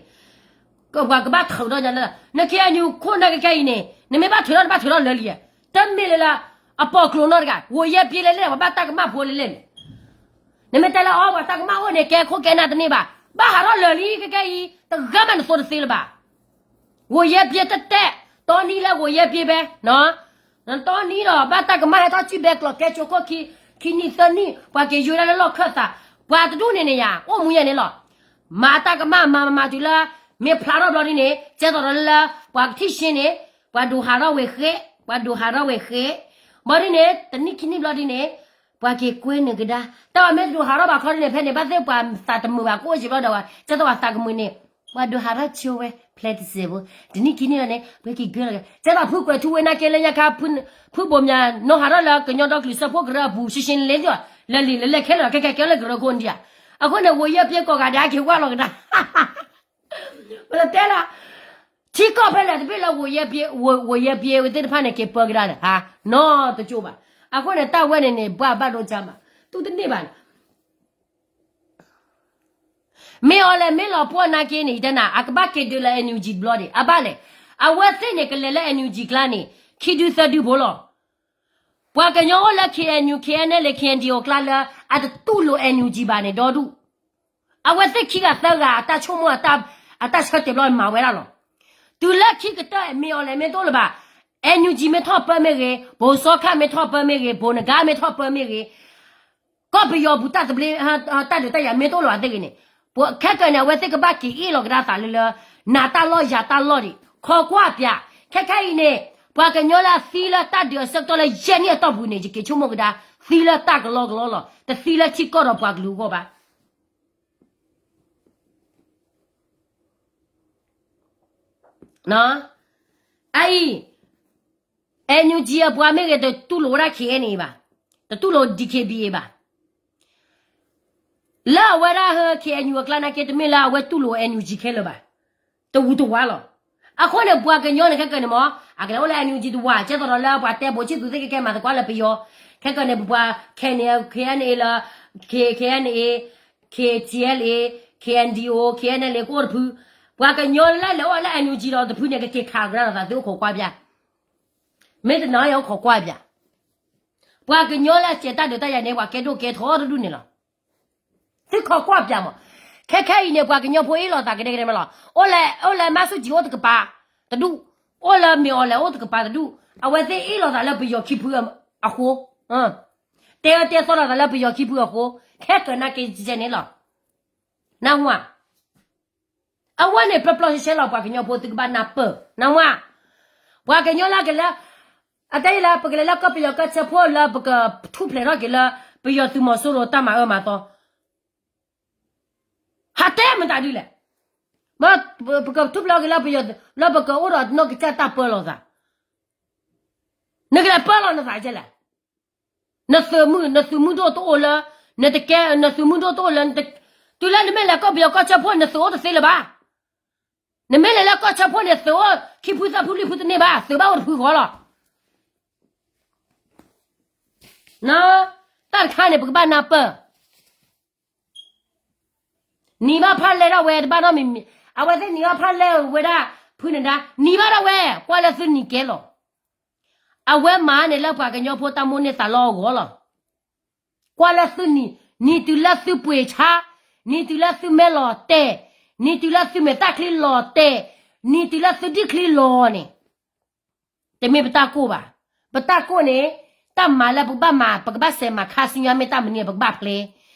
ပှၤကဘၣ်ထုးထီၣ်ညီလၢ န KNU ခိၣ်နၢ်ကကဲအံၤန့ၣ် နမ့ၢ်ဘၣ်ထုးထီၣ်နဘၣ်ထုးထီၣ်လၢလံ, တမ့ၢ်လၢလၢ အပိာ်ကျိၤနီတဂၤ ဝိယဲပျ့လဲၣ်လဲၣ် ပှၤဘၣ်တၢ်ကမၣ်ဖိလဲၣ်လဲၣ်န့ၣ် နမ့ၢ်တဲလၢအီၤ ပှၤတၢ်ကမၣ်အိၣ်န့ၣ် ကဲခိၣ်ကဲနၢ်တန့ၢ်ဘၣ်, ဘၣ်ဟးထီၣ်လၢလံ ကကဲအံၤ တဂၤမးနသိတသ့လၢၤဘၣ်. ဝိယဲပျ့တတဲာ်, တီနံလၢဝိယဲပျ့ဖဲ, တီနံဒီး ဘၣ်တၢ်ကမၣ်ဟဲထီၣ်စံၣ်ဘဲကျိးကဲကၠိခိၣ်ခံ, ခံနံၣ်သၢနံၣ် ပှၤက့ၤယိၤဒၣ်လၢလီၢ်ခၢၣ်သး, ပှၤတဒူၣ်န့ၣ်န့ၣ်ယၤ အိၣ်မူယဲန့ၣ်လီၤ. မၤတၢ်ကမၣ်မၤမၤတုၤလၢ မ့ၢ်ဖျါထီၣ်ဘျီဒ်န့ၣ် ကဲသိးဒီးလၢ ပှၤကထံၣ်ရှဲန့ၣ် ပှၤဒိးဟးထီၣ်ဝဲဃဲ, ပှၤဒိးဟးထီၣ်ဝဲဃဲ, ဘျီဒ်န့ၣ် တနံၣ်ခံနံၣ်ဘျီဒ်န့ၣ် ပှၤက့ၤကွဲနုာ်ကဒါ, တၢ်ဝဲမ့ၢ်တဒိးဟးထီၣ်ဘၣ်ခီဒ်န့ၣ် ဖဲန့ၣ် ဘၣ်သ့ၣ်ပှၤသးတမုာ်ဘၣ် ကအိၣ်စံးဘျီဒီးဝဲ ကဲသိးပှၤသးကမုာ်န့ၣ် ပှၤဒိးဟးထီၣ်ဆိဝဲ ဖျဲးတစဲးဖိ, တနံၣ်ခံနံၣ်လီၤန့ၣ် ပှၤက့ၤကွဲလီၤကဒါ, ကဲသိးဖုကွဲးထူဝဲနာ်က့လၢညါခါ ဖုဘိးမၠးနီၢ်ဟးထီၣ်လၢကညီဒီကလုာ်စၢဖှိၣ်ကရၢအပူၤ ရှဲရှဲလဲလဲဒီး လၢလံာ်လၢလဲၣ်ခဲလၢာ်ဒီး ကဲကဲကဲလၢကရၢခိၣ်ဒံးဧါ, အဃိန့ၣ် ဝိယဲပျ့ကိးဂၤဒဲး က့ၤဝဲလီၤကဒါ ပလီၤတဲလီၤ, ထံကီၢ်ဖဲလဲၣ်တဘ့ၣ်လၢ ဝိယဲပျ့ဝဲသ့ၣ်တဖၣ်န့ၣ် က့ၤပၢကဒါန့ၣ် နီတကၠိဘၣ်. အဃိန့ၣ် တၢ်ဝဲန့ၣ်န့ၣ် ပှၤဘၣ်ဒိကါမး တူၢ်တန့ၢ်ဘၣ်န့ၣ် မ့ၢ်အီၤလဲၣ် မ့ၢ်လီၤပှီၢ်နာ်က့န့ၣ် ယတဲနၤ အကဘၣ်က့ၤဒုးလၢ NUG တဘျီဒံး အဘၣ်လဲၣ်. အဝဲသ့ၣ်န့ၣ် ကလဲၤလၢ NUG ကျါန့ၣ် ခံဒုသၢဒုဖိလီၤ. ပှၤကညီအိၣ်လၢ KNU KNLA KNDO ကျါလၢ အတတူၢ်လိာ် NUG ဘၣ်န့ၣ် ဒီဒူၣ် အဝဲသ့ၣ်ခံဂၤသၢဂၤ အတၢ်ဆိကမိၣ် အတၢ်ဆၢတဲာ်ဘျီမၤဝဲဒၣ်လီၤ. တုၤလၢခံကတၢၢ် မ့ၢ်အီၤလဲၣ် မ့ၢ်တအိၣ်လၢၤဘၣ်. NUG မ့ၢ်ထီၣ်ပၢမ့ၢ်ဂ့ၤ, ဘိးစီခၣ်မ့ၢ်ထီၣ်ပၢမ့ၢ်ဂ့ၤ, ဘိးနဂါမ့ၢ်ထီၣ်ပၢမ့ၢ်ဂ့ၤ, ကီၢ်ပယီၤပူၤတၢ်သဘျ့ တၢ်ဒုးတၢ်ယၤမ့ၢ်တအိၣ်လၢၤဘၣ်သ့ၣ်ဂ့ၤန့ၣ်, ခဲကနံၣ်န့ၣ် အဝဲသ့ၣ်ကဘၣ်က့ၤအ့ၣ်လီၤကဒါသးလၢလၢ နၤတၢ်လီၢ်ယၤတၢ်လီၢ်ဒံး ခိးကွၢ်ပၠး, ခဲခဲအံၤန့ၣ် ပှၤကညီလၢအသံလၢတၢ်ဒုးအဆၢကတီၢ်လၢယဲၢ်နံၣ်အတီၢ်ပူၤန့ၣ် ယက့ၤဆိကမိၣ်ကဒါ, သံလၢတၢ်ကလီကလီလီၤ, တသံလၢထံကီၢ်ဒီးပှၤကလုာ်အဂီၢ်ဘၣ်. အအံၤ NUG အပှၤမ့ၢ်ဂ့ၤ တတူၢ်လိာ်ဝဲဒၣ် KNA ဘၣ်, တတူၢ်လိာ် DKBA ဘၣ်. လၢအဝဲဒၣ်ဟၢ KNU အကျါနာ်က့ တမ့ၢ်လၢအဝဲတူၢ်လိာ် NUG ခဲလၢာ်ဘၣ်, တဝူတဝါလီၤ. အဃိန့ၣ် ပှၤကညီန့ၣ်ခဲကနံၣ်န့ၣ်မ့ၢ် အကလဲၤအိၣ်လၢ NUG တဝါ ကဲသိးဒီးလၢပှၤတဲဘိးဆံၣ်သူးသ့ၣ်ကဲကဲမၤသကိးလၢပယီၤ, ခဲကနံၣ်န့ၣ် ပပှၤ KNA လၢ KNA, KTLA, KNDO, KNLA ကအိၣ်တဖု, ပှၤကညီလၢလဲၤအိၣ်လၢ NUG လီၤတဖုန့ၣ် ကက့ၤခးကဒါဒီးသးသုအိၣ်ခိးကွၢ်ပၠး, မ့ၢ်တနာ်အီၤအိၣ်ခိးကွၢ်ပၠး. ပှၤကညီလၢအစဲးတၢ်ဒုးတၢ်ယၤန့ၣ် ပှၤကဲဒိၣ်ကဲထီတဒူၣ်န့ၣ်လီၤ. သုခိးကွၢ်ပၠးမး. ခဲခဲအံၤန့ၣ် ပှၤကညီဖိအ့ၣ်လိာ်သးကဒဲကဒဲမးလီၤ. အိၣ်လၢ အိၣ်လၢမါဆူၣ်ကံအိၣ်တကပၤတဒူၣ်, အိၣ်လၢမ့ၢ်အီၤလဲၤအိၣ်တကပၤတဒူၣ်, အဝဲသ့ၣ်အ့ၣ်လိာ်သးလၢပယီၤခံဖုအဃိ, တဲအၢတဲသီလိာ်သးလၢပယီၤခံဖုအဃိ, ခဲကနၣ်က့ၤကဲန့ၣ်လီၤ. နၢ်ဟူဧါ. အဝဲန့ၣ်ပျီပျီဆှဲဆှဲလီၤ ပှၤကညီဖိသုကဘၣ်နၢ်ပၢၢ်, နၢ်ဟူဧါ. ပှၤကညီလၢကလဲၤ, အတဲယလဲၣ် ပကလဲၤလၢကီၢ်ပယီၤကီၢ်ဆၢဖိလၢပကထူၣ်ဖျဲးထီၣ်က့ၤလၢ ပယီၤသုးမီၤစိရိၤတၢ်မၤအၢမၤသီ ဟးတဲမတၤဒုလဲၣ်. ပကထူၣ်ဖျဲးထီၣ်က့ၤလၢပယီၤ, လၢပကအိၣ်ဒီးနီၢ်ကစၢ်တၢ်ပၢလီၤသး, နကလဲၤပၢလီၤနသးကဲလဲၣ်. နသုးမုၢ်, နသုးမုၢ်ဒိၣ်တအိၣ်လၢ, နတကဲ, နသုးမုၢ်ဒိၣ်တအိၣ်လၢ, တုၤလၢနမ့ၢ်လဲၤကီၢ်ပယီၤကီၢ်ဆၢဖိ နသုးအိၣ်တသ့လၢၤဘၣ်. နမ့ၢ်လဲၤလၢကီၢ်ဆၢဖိန့ၣ် သုးအိၣ်ခံဖုသၢဖုလွံၢ်ဖုတန့ၢ်ဘၣ်, သုးဘၣ်အိၣ်တဖုဃီလီၤ. တၢ်တခါန့ၣ် ပကဘၣ်နၢ်ပၢၢ် နံၤဘၣ်ဖၣ်လဲၢ်ထီၣ်ဝဲတဘၣ်နီတမံၤ, အဝဲသ့ၣ်နံၤဘၣ်ဖၣ်လဲၢ်ဝဲဒၣ် ဖုနဒါ, နံၤဘၣ်ထီၣ်ဝဲ, ကွၢ်လၢသုနံၤကဲလီၤ. အဝဲမၤန့ၣ်လၢပှၤကညီဖိတၢ်မိၣ်န့ၢ်သးလီအဂီၢ်လီၤ. ကွၢ်လၢသုနံၤ, နံၤတုၤလၢသုပှ့ၤဆါ, နံၤတုၤလၢသုမဲလီၤတဲာ်, နံၤတုၤလၢသုမဲာ်သၣ်ချံလီၤတဲာ်, နံၤတုၤလၢသုဒံၣ်ချံလီၤန့ၣ် တမ့ၢ်ပတၢ်ကိၢ်ဘၣ်. ပတၢ်ကိၢ်န့ၣ် တၢ်မၤလၢပကဘၣ်မၤ, ပကဘၣ်စဲးမၤခါဆူညါ မ့ၢ်တၢ်မနုၤ ပကဘၣ်ဖျဲး,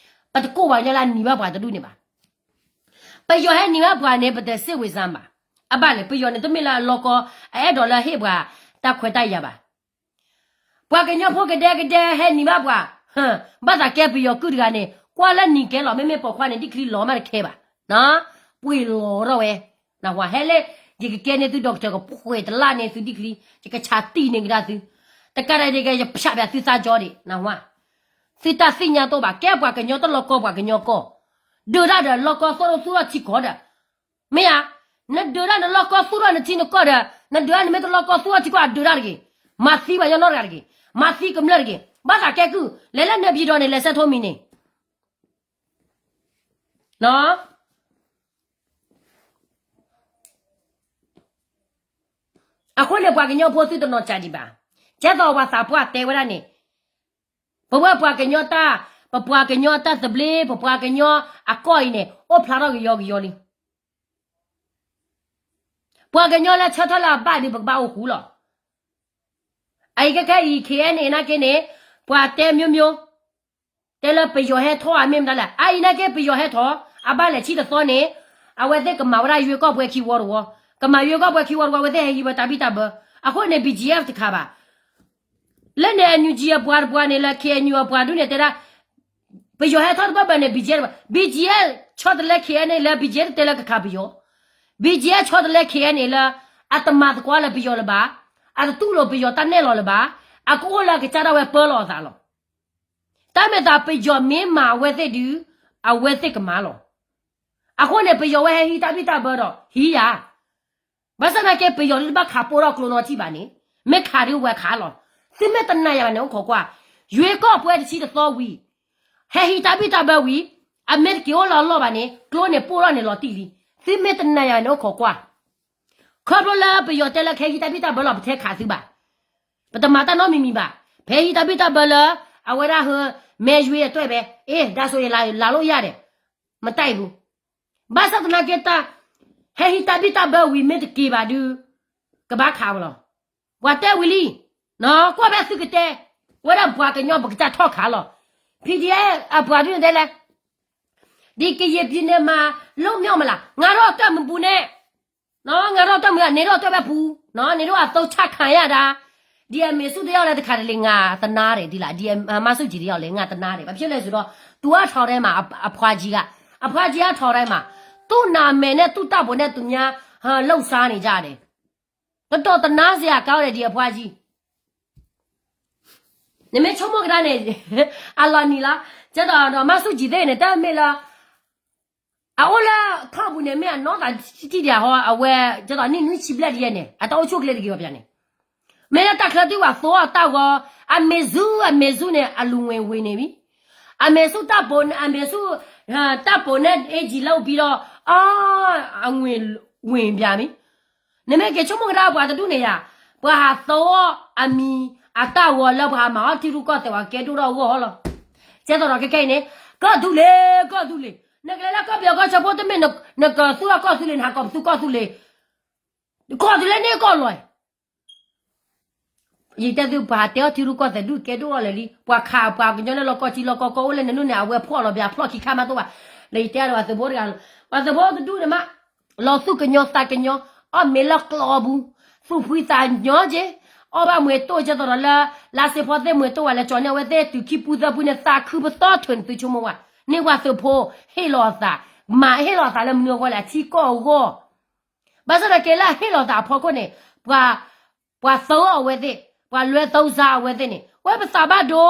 ပတကိၢ်ပှၤကညီလၢအနံၤဘၣ်ပှၤတဒူၣ်န့ၣ်ဘၣ်. ပယီၤဟဲနံၤဘၣ်ပှၤန့ၣ် ပတစိတ်ဝင်စားဘၣ်. အဘၣ်လဲၣ်, ပယီၤန့ၣ်တမ့ၢ်လၢအလီၢ်ကီ, အအဲၣ်ဒိးလၢဟ့ၣ်ပှၤတၢ်ခွဲးတၢ်ယာ်ဘၣ်. ပှၤကညီဖိကဒဲကဒဲဟဲနံၤဘၣ်ပှၤ, ဘၣ်သးကဲပယီၤကုၢ်တဂၤန့ၣ် ကွၢ်လၢနံၤကဲလီၤ, မ့မ့ၢ်ပိာ်ခွါန့ၣ် ဒံၣ်ချံလီၤမးတခဲဘၣ်, ပှ့ၤလီၤထီၣ်ဝဲ, နၢ်ဟူဧါ, ဟဲလၢ ယကကဲန့ၢ်သုဒီကထၢၣ် ကဖှဲးတလၢ်န့ၢ်သုဒံၣ်ချံ, ယကဆးတံၢ်န့ၢ်ကဒါသု, တကးဒံးက့ၤ ယဖၠးပၠးသုသးကၠီဒံး, နၢ်ဟူဧါ. သုတၢ်သ့ၣ်ညါတအိၣ်ဘၣ်, ကဲပှၤကညီတလီၢ်ကီပှၤကညီကီၢ်, ဒုးတၢ်ဒီးလီၢ်ကီသူၣ်ထီၣ်သူၣ်ထီၣ်ထံကီၢ်ဒီး, မ့ၢ်ဧါ, နဒုးတၢ်နလီၢ်ကီသူၣ်ထီၣ်နထံနကီၢ်ဒီး, နဒုးတၢ်နမ့ၢ်တလီၢ်ကီသူၣ်ထီၣ်ထံကီၢ် အဒုးတၢ်တဂ့ၤ, မၤသံပှၤကညီနီတဂၤတဂ့ၤ, မၤသံကမျၢၢ်တဂ့ၤ, ဘၣ်သးကဲကုၢ်, လဲၤလၢနဲပၠံၤဒီးန့ၣ် လဲၤဆဲးထိမံၤန့ၣ် အဃိန့ၣ် ပှၤကညီဖိသုတနီၤစၢ်ဒံးဘၣ်. ကဲသိးပှၤသးပှၢ်တဲဝဲဒၣ်န့ၣ်, ပဝဲပှၤကညီတၢ်, ပပှၤကညီတၢ်သဘျ့, ပပှၤကညီအကီၢ်အံၤန့ၣ် အိၣ်ဖျါထီၣ်ကယီကယီလံ. ပှၤကညီလၢဆၢထၢၣ်လၢအဘၣ်ဒုး ပကဘၣ်အိၣ်ဃူလီၤ. အအံၤခဲခဲအံၤ KNA နာ်က့န့ၣ်, ပှၤတဲမျိုးမျိုး, တဲလၢပယီၤဟဲထီၣ်အမ့ၢ်မတၤလဲၣ်. အအံၤနာ်က့ပယီၤဟဲထီၣ်, အဘၣ်လဲၣ်ဆံတသီန့ၣ်, အဝဲသ့ၣ်ကမၤဝဲဒၣ်ရွေးကောက်ပွဲခံဝီတဝီ, ကမၤရွေးကောက်ပွဲခံဝီတဝီ အဝဲသ့ၣ်ဟဲဟံးဝဲတၢ်ဘံၣ်တၢ်ဘၢ, အဃိန့ၣ် BGF တခါဘၣ်. လၢန့ၣ် NUG အပှၤတပှၤန့ၣ် လၢ KNU အပှၤဒုးန့ၣ်တဲဒၣ်, ပယီၤဟဲထီၣ်တဘၣ်ဘၣ်န့ၣ် BGF တဘၣ်, BGF ဆီတလဲ KNA လၢ BGF တတဲလၢကခးပယီၤ, BGF ဆီတလဲ KNA လၢ အတမၤသကိးလၢပယီၤလၢၤဘၣ်, အတတူၢ်လိာ်ပယီၤတၢ်နဲၣ်လီၤလၢၤဘၣ်, အကအိၣ်လၢအကစၢ်ဒၣ်ဝဲပၢလီၤအသးလီၤ. တၢ်မ့ၢ်သးပယီၤမ့ၢ်မၤအဝဲသ့ၣ်ဒုး, အဝဲသ့ၣ်ကမၤလီၤ. အဃိန့ၣ် ပယီၤဝဲဟဲဟံးတၢ်ဘံၣ်တၢ်ဘၢဒီး ဟံးယၤ ဘၣ်ဆၣ်သနာ်က့ ပယီၤဒုးတဘၣ်ခးပိၢ်ထီၣ်ကျိနီထံၣ်ဘၣ်န့ၣ်, မ့ၢ်ခးဒုးဝဲခးလီၤ. သုမ့ၢ်တနာ်ယၤဘၣ်န့ၣ် အိၣ်ခိးကွၢ်, ရွေးကောက်ပွဲတဆံတသီဝံၤ, ဟဲဟံးတၢ်ဘံၣ်တၢ်ဘၢဝံၤ, အမ့ၢ်တက့ၤအိၣ်လၢအလီၢ်ဘၣ်န့ၣ် ကျိန့ၣ်ပိၢ်ထီၣ်န့ၣ်လီၤတံၢ်လံ. သုမ့ၢ်တနာ်ယၤဘၣ်န့ၣ် အိၣ်ခိးကွၢ်, ခီဖျိလၢပယီၤတဲလၢကဟဲဟံးတၢ်ဘံၣ်တၢ်ဘၢလီၤ ပထဲခးသုဘၣ်. ပတမၤတၢ်နီတမံၤမံၤဘၣ်. ဖဲဟံးတၢ်ဘံၣ်တၢ်ဘၢလၢ အဝဲဒၣ်ဟၢ မဲရွေးအတွဲၣ်ဘဲ, အ့ ဒါဆိုရင် လာလို့ရတယ်, မတိုက်ဘူး. ဘၣ်ဆၣ်သနာ်က့တၢ် ဟဲဟံးတၢ်ဘံၣ်တၢ်ဘၢဝံၤမ့ၢ်တက့ၤဘၣ်ဒုး, ကဘၣ်ခးဝဲလီၤ. ပှၤတဲဝံၤလံ, ကွၢ်ဖဲသုကတဲ, ဝဲဒၣ်ပှၤကညီပကစၢ်ထီၣ်ခးလီၤ. PDF အပှၤဒုးန့ၣ်တဲလဲၣ်, ဒီကရင်ပြည်နယ်မှာ လွတ်မြောက်မလား, ငါတို့အတွက်မပူနဲ့, ငါတို့အတွက်မပူ, နေတို့အတွက်ပဲပူ, နေတို့အသုံးချခံရတာ, ဒီအမေစုတယောက်လည်း တခါတလေ ငါသနားတယ်, ဒီလား, ဒီအမဆူၣ်ကြည်တယောက်လည်း ငါသနားတယ်. ဘာဖြစ်လဲဆိုတော့ သူကထောင်ထဲမှာ, အ, အဖွားကြီးက, အဖွားကြီးကထောင်ထဲမှာ, သူ့နာမည်နဲ့ သူ့တပ်ပုံနဲ့ သူများ, ဟာ, လှုပ်ရှားနေကြတယ်. တော်တော်သနားစရာကောင်းတယ်, ဒီအဖွားကြီး. နမ့ၢ်ဆိကမိၣ်ကဒါန့ၣ်, အလီၤနံၤလီၤ. ကဲသိးဒီးမဆူၣ်ကြည်သ့ၣ်န့ၣ် တၢ်မ့ၢ်လၢ အအိၣ်လၢထီၣ်ပူၤန့ၣ် မ့ၢ်အနီၢ်သးထံၣ်ဒံးအဟီ, အဝဲ ကဲသိးနံၣ်နွံဆံဘျဲၣ်ဒံးယဲန့ၣ် အတၢ်အိၣ်ဆူၣ်အိၣ်ချ့တဂ့ၤဘၣ်ပၠးန့ၣ်, မ့ၢ်လၢတၢ်ချၢသံၣ်ဝဲသိအီၤတၢ်ဂီၤ, အမေစု, အမေစုန့ၣ် အလူဝင်ဝင်နေပြီ. အမေစုတပ်ပုံ, အမေစု, တပ်ပုံနဲ့ အင်္ကျီလုပ်ပြီးတော့, အ, အငွေ့ဝင်ပြန်ပြီ. နမ့ၢ်က့ၤဆိကမိၣ်ကဒါပှၤတဒူၣ်န့ၣ်ယၤ, ပှၤဟးသိအီၤအမံၤအတၢ်ဂီၤလၢပှၤဟးမၤအီၣ်ထံရူၢ်ကီၢ်သဲး ပှၤကဲဒိၣ်ထီၣ်အဂီၢ်လီၤ. ကဲသိးဒီးခဲခဲအံၤန့ၣ်, ကီၢ်သူလ့ၤ ကီၢ်သူလ့ၤ, နကလဲၤလၢကီၢ်ပယီၤကီၢ်ဆၢဖိတမ့ၢ် နကသူအကီၢ်သူလ့ၤ နဟးကိးပသူကီၢ်သူလ့ၤ, ကီၢ်သူလ့ၤန့ၣ်ကီၢ်လီၤ. ယတဲသုပှၤဟးတဲအီၣ်ထံရူၢ်ကီၢ်သဲးဒူၣ်ကဲဒိၣ်အီၤလၢာ်လံ, ပှၤခးပှၤကညီလၢလီၤကီၢ်ထံလီၤကီၢ်ကီၢ်အိၣ်လၢနနုၢ်န့ၣ် အဝဲဖှီၣ်လီၤဘၣ်ဖျီၣ်ခံခါမးတအိၣ်ဘၣ်. လၢယတဲဒီးပှၤသုးဖိတဂၤ, ပှၤသုးဖိတဒူၣ်န့ၣ်မး, လီၤသူၣ်ကညီသးကညီ, အီၣ်မ့ၤလၢကျီအပူၤ, သူၣ်ဖှံသးညီက့, အီၣ်ဘၣ်မ့ၤတိၢ်ကဲသိးဒီးလၢ လါစ့ဖီသ့ၣ်မ့ၤတိၢ်ဝဲလၢကၠီန့ၣ် အဝဲသ့ၣ်တုၤခံပူသၢပူန့ၣ် သးခုပသီထုးန့ၣ် သုဆိကမိၣ်ဝဲ, န့ၢ်ပှၤသုးဖိ, ဟ့ၣ်လီၤအသး, မၤဟ့ၣ်လီၤအသးလၢမနုၤအဂီၢ်လဲၣ် အထံကီၢ်အဂီၢ် ဘၣ်ဆၣ်ဒီးကဲလၢအဟ့ၣ်လီၤသးအဖီခိၣ်န့ၣ်, ပှၤ, ပှၤသၢအီၣ်အဝဲသ့ၣ်, ပှၤလွဲသီစါအဝဲသ့ၣ်န့ၣ် ဝဲပသးဘၣ်ဒိ,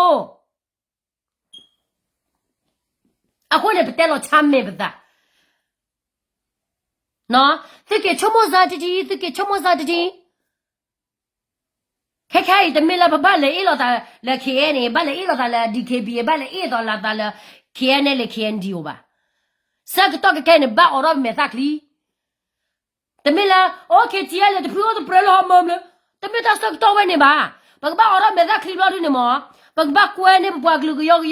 အဃိန့ၣ် ပတဲလီၤဆါမဲာ်ပသး, သုက့ၤဆိကမိၣ်စၢ်တဒံ, သုက့ၤဆိကမိၣ်စၢ်တဒံ. ခဲခဲအံၤတမ့ၢ်လၢပဘၣ်လဲၤအ့ၣ်လိာ်သးလၢ ခ့အဲန့ၣ်, ဘၣ်လဲၤအ့ၣ်လိာ်သးလၢ DKB, ဘၣ်လဲၤအ့ၣ်လိာ်သးလၢ ခ့အဲန့ၣ် လၢ ခ့အဲဒံအိၣ်ဘၣ်. ဆၢကတီၢ်ခဲခဲအံၤန့ၣ် ဘၣ်အိးထီၣ်ပမဲာ်သၣ်ချံ တမ့ၢ်လၢ အိၣ် ခ့ထံအဲလၢ တဖုအိၣ်တပြၢလၢဟီမၢမလၢ, တမ့ၢ်တၢ်ဆၢကတီၢ်ဝဲန့ၣ်ဘၣ်. ပကဘၣ်အိးထီၣ်မဲာ်သၣ်ချံဘျီဒုန့ၣ်မး, ပကဘၣ်ကွဲန့ၢ်ပပှၤကလုာ်ကယီကယီ.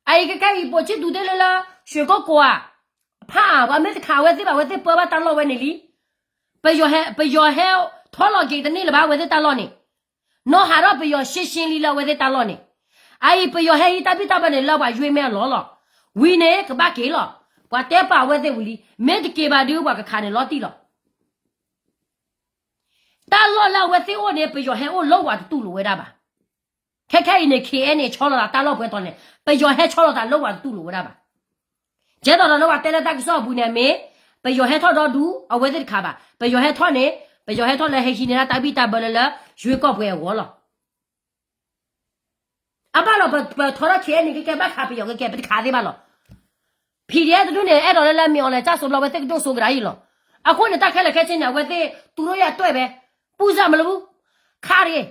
အအံၤခဲခဲအံၤ ပိာ်ဆံၣ်သူးသ့ၣ်လၢလၢ ရွှေကုက္ကို အဖးအါ ပှၤမ့ၢ်တခးအဝဲသ့ၣ်ဘၣ် အဝဲသ့ၣ်ပၢဘၣ်တၢ်လီၢ်ဝဲန့ၣ်လံ. ပယီၤဟဲ, ပယီၤဟဲထီလီၤက့ၤတန့ၢ်လၢၤဘၣ် အဝဲသ့ၣ်တၢ်လီၢ်န့ၣ်, နီၢ်ဟးထီၣ်ပယီၤရှင်းရှင်းလံလၢအဝဲသ့ၣ်တၢ်လီၢ်န့ၣ်. အအံၤ ပယီၤဟဲဟံးတၢ်ဘံၣ်တၢ်ဘၢန့ၣ် လၢပှၤယွ့မဲာ်အလီၢ်လီၤ. ဝံၤန့ၣ် ကဘၣ်က့ၤလီၤ. ပှၤတဲပာ်အဝဲသ့ၣ်ဝံၤလံ, မ့ၢ်တက့ၤဘၣ်ဒုး ပှၤကခးန့ၣ်လီၤတံၢ်လီၤ. တၢ်လီၢ်လၢအဝဲသ့ၣ်အိၣ်န့ၣ် ပယီၤဟဲအိၣ်လၢပှၤတတူၢ်လိာ်ဝဲဒၣ်ဘၣ်. ခဲခဲအံၤန့ၣ် ခ့အဲန့ၣ် ဆီလီၤသးတၢ်လီၢ်ပှဲၤတီၤန့ၣ် ပယီၤဟဲဆီလီၤသးလၢပှၤတတူၢ်လိာ်ဝဲဒၣ်ဘၣ်. ကဲသိးဒီးလၢပှၤတဲလၢတၢ်ကစီၣ်အပူၤန့ၣ် မ့ၢ် ပယီၤဟဲထီၣ်ဒီဒူ အဝဲသ့ၣ်တခါဘၣ်. ပယီၤဟဲထီၣ်န့ၣ် ပယီၤဟဲထီၣ်လၢဟဲဟံးန့ၢ်ဒၣ်တၢ်ဘံၣ်တၢ်ဘၢလၢလၢ ရွေးကောက်ပွဲအဂီၢ်လီၤ. အဘၣ်လီၤ ပထီထီၣ် ခ့အဲန့ၣ် ကဲကဲဘၣ်ခးပယီၤကဲကဲ ပတခးသ့ဘၣ်လီၤ. ဖံးဒဲးတဒူၣ်န့ၣ် အဲၣ်ဒိးလၢလၢမ့ၢ်အီၤလဲၤကၢ်စိးဘျီ အဝဲသ့ၣ်ကဒိၣ်စိကဒါအံၤလီၤ. အဃိန့ၣ် တၢ်ခဲလၢာ်ခဲဆ့န့ၣ် အဝဲသ့ၣ်တူၢ်ရိၣ်ယၤတွဲၣ်ဖဲ ပူၣ်စၢ်မလၢပူၤ ခါတဂ့ၤ,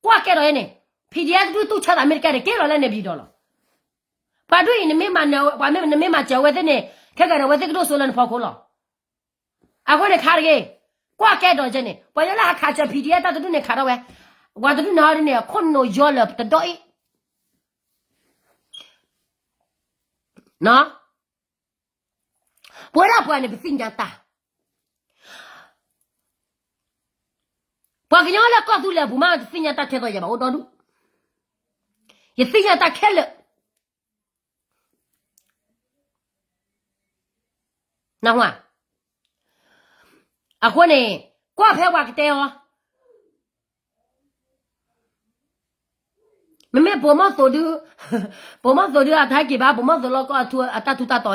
ကွၢ်ကဲဒီးယဲန့ၣ် ဖံးဒဲးတဒူၣ်တူၢ်ဆါသးမ့ၢ်တကဲန့ၣ် ကဲလီၤလၢန့ၣ်ပျံၤဒီးလီၤ. ပှၤဒူၣ်အံၤ နမ့ၢ်မၤနၢၤ ပှၤမ့ၢ်နမ့ၢ်မၤစၢၤအဝဲသ့ၣ်န့ၣ် ခဲကဒီး အဝဲသ့ၣ်ကဒိၣ်စိလၢနဖီခိၣ်လီၤ. အဃိန့ၣ် ခါတဂ့ၤ, ကွၢ်ကဲဒီးယဲန့ၣ် ပှၤညီလၢဟးခးစၢၤ ဖံးဒဲးတၢ်တဒူၣ်န့ၣ် ခးထီၣ်ဝဲ, ပှၤတဒူၣ်န့ၣ်ဟီဒ်န့ၣ် ခိၣ်နူာ်ယီလၢာ်တဒီအံၤ ပဝဲဒၣ်ပှၤန့ၣ် ပသ့ၣ်ညါတၢ်, ပှၤကညီလၢကီၢ်သူလ့ၤအပူၤမး တသ့ၣ်ညါတၢ်ထဲသိးယၤဘၣ်အိၣ်ဒီဒူၣ်, ယသ့ၣ်ညါတၢ်ခဲလၢာ်. အဃိန့ၣ် ကွၢ်ဖဲပှၤကတဲအီၤ မ့မ့ၢ်ပိာ်မီၢ်သိးဒု, ပိာ်မီၢ်သိးဒု အတဟဲက့ၤဘၣ် ပိာ်မီၢ်သိးလီၤကီၢ်အထူအတၢ်ထူတၢ်တီၤ,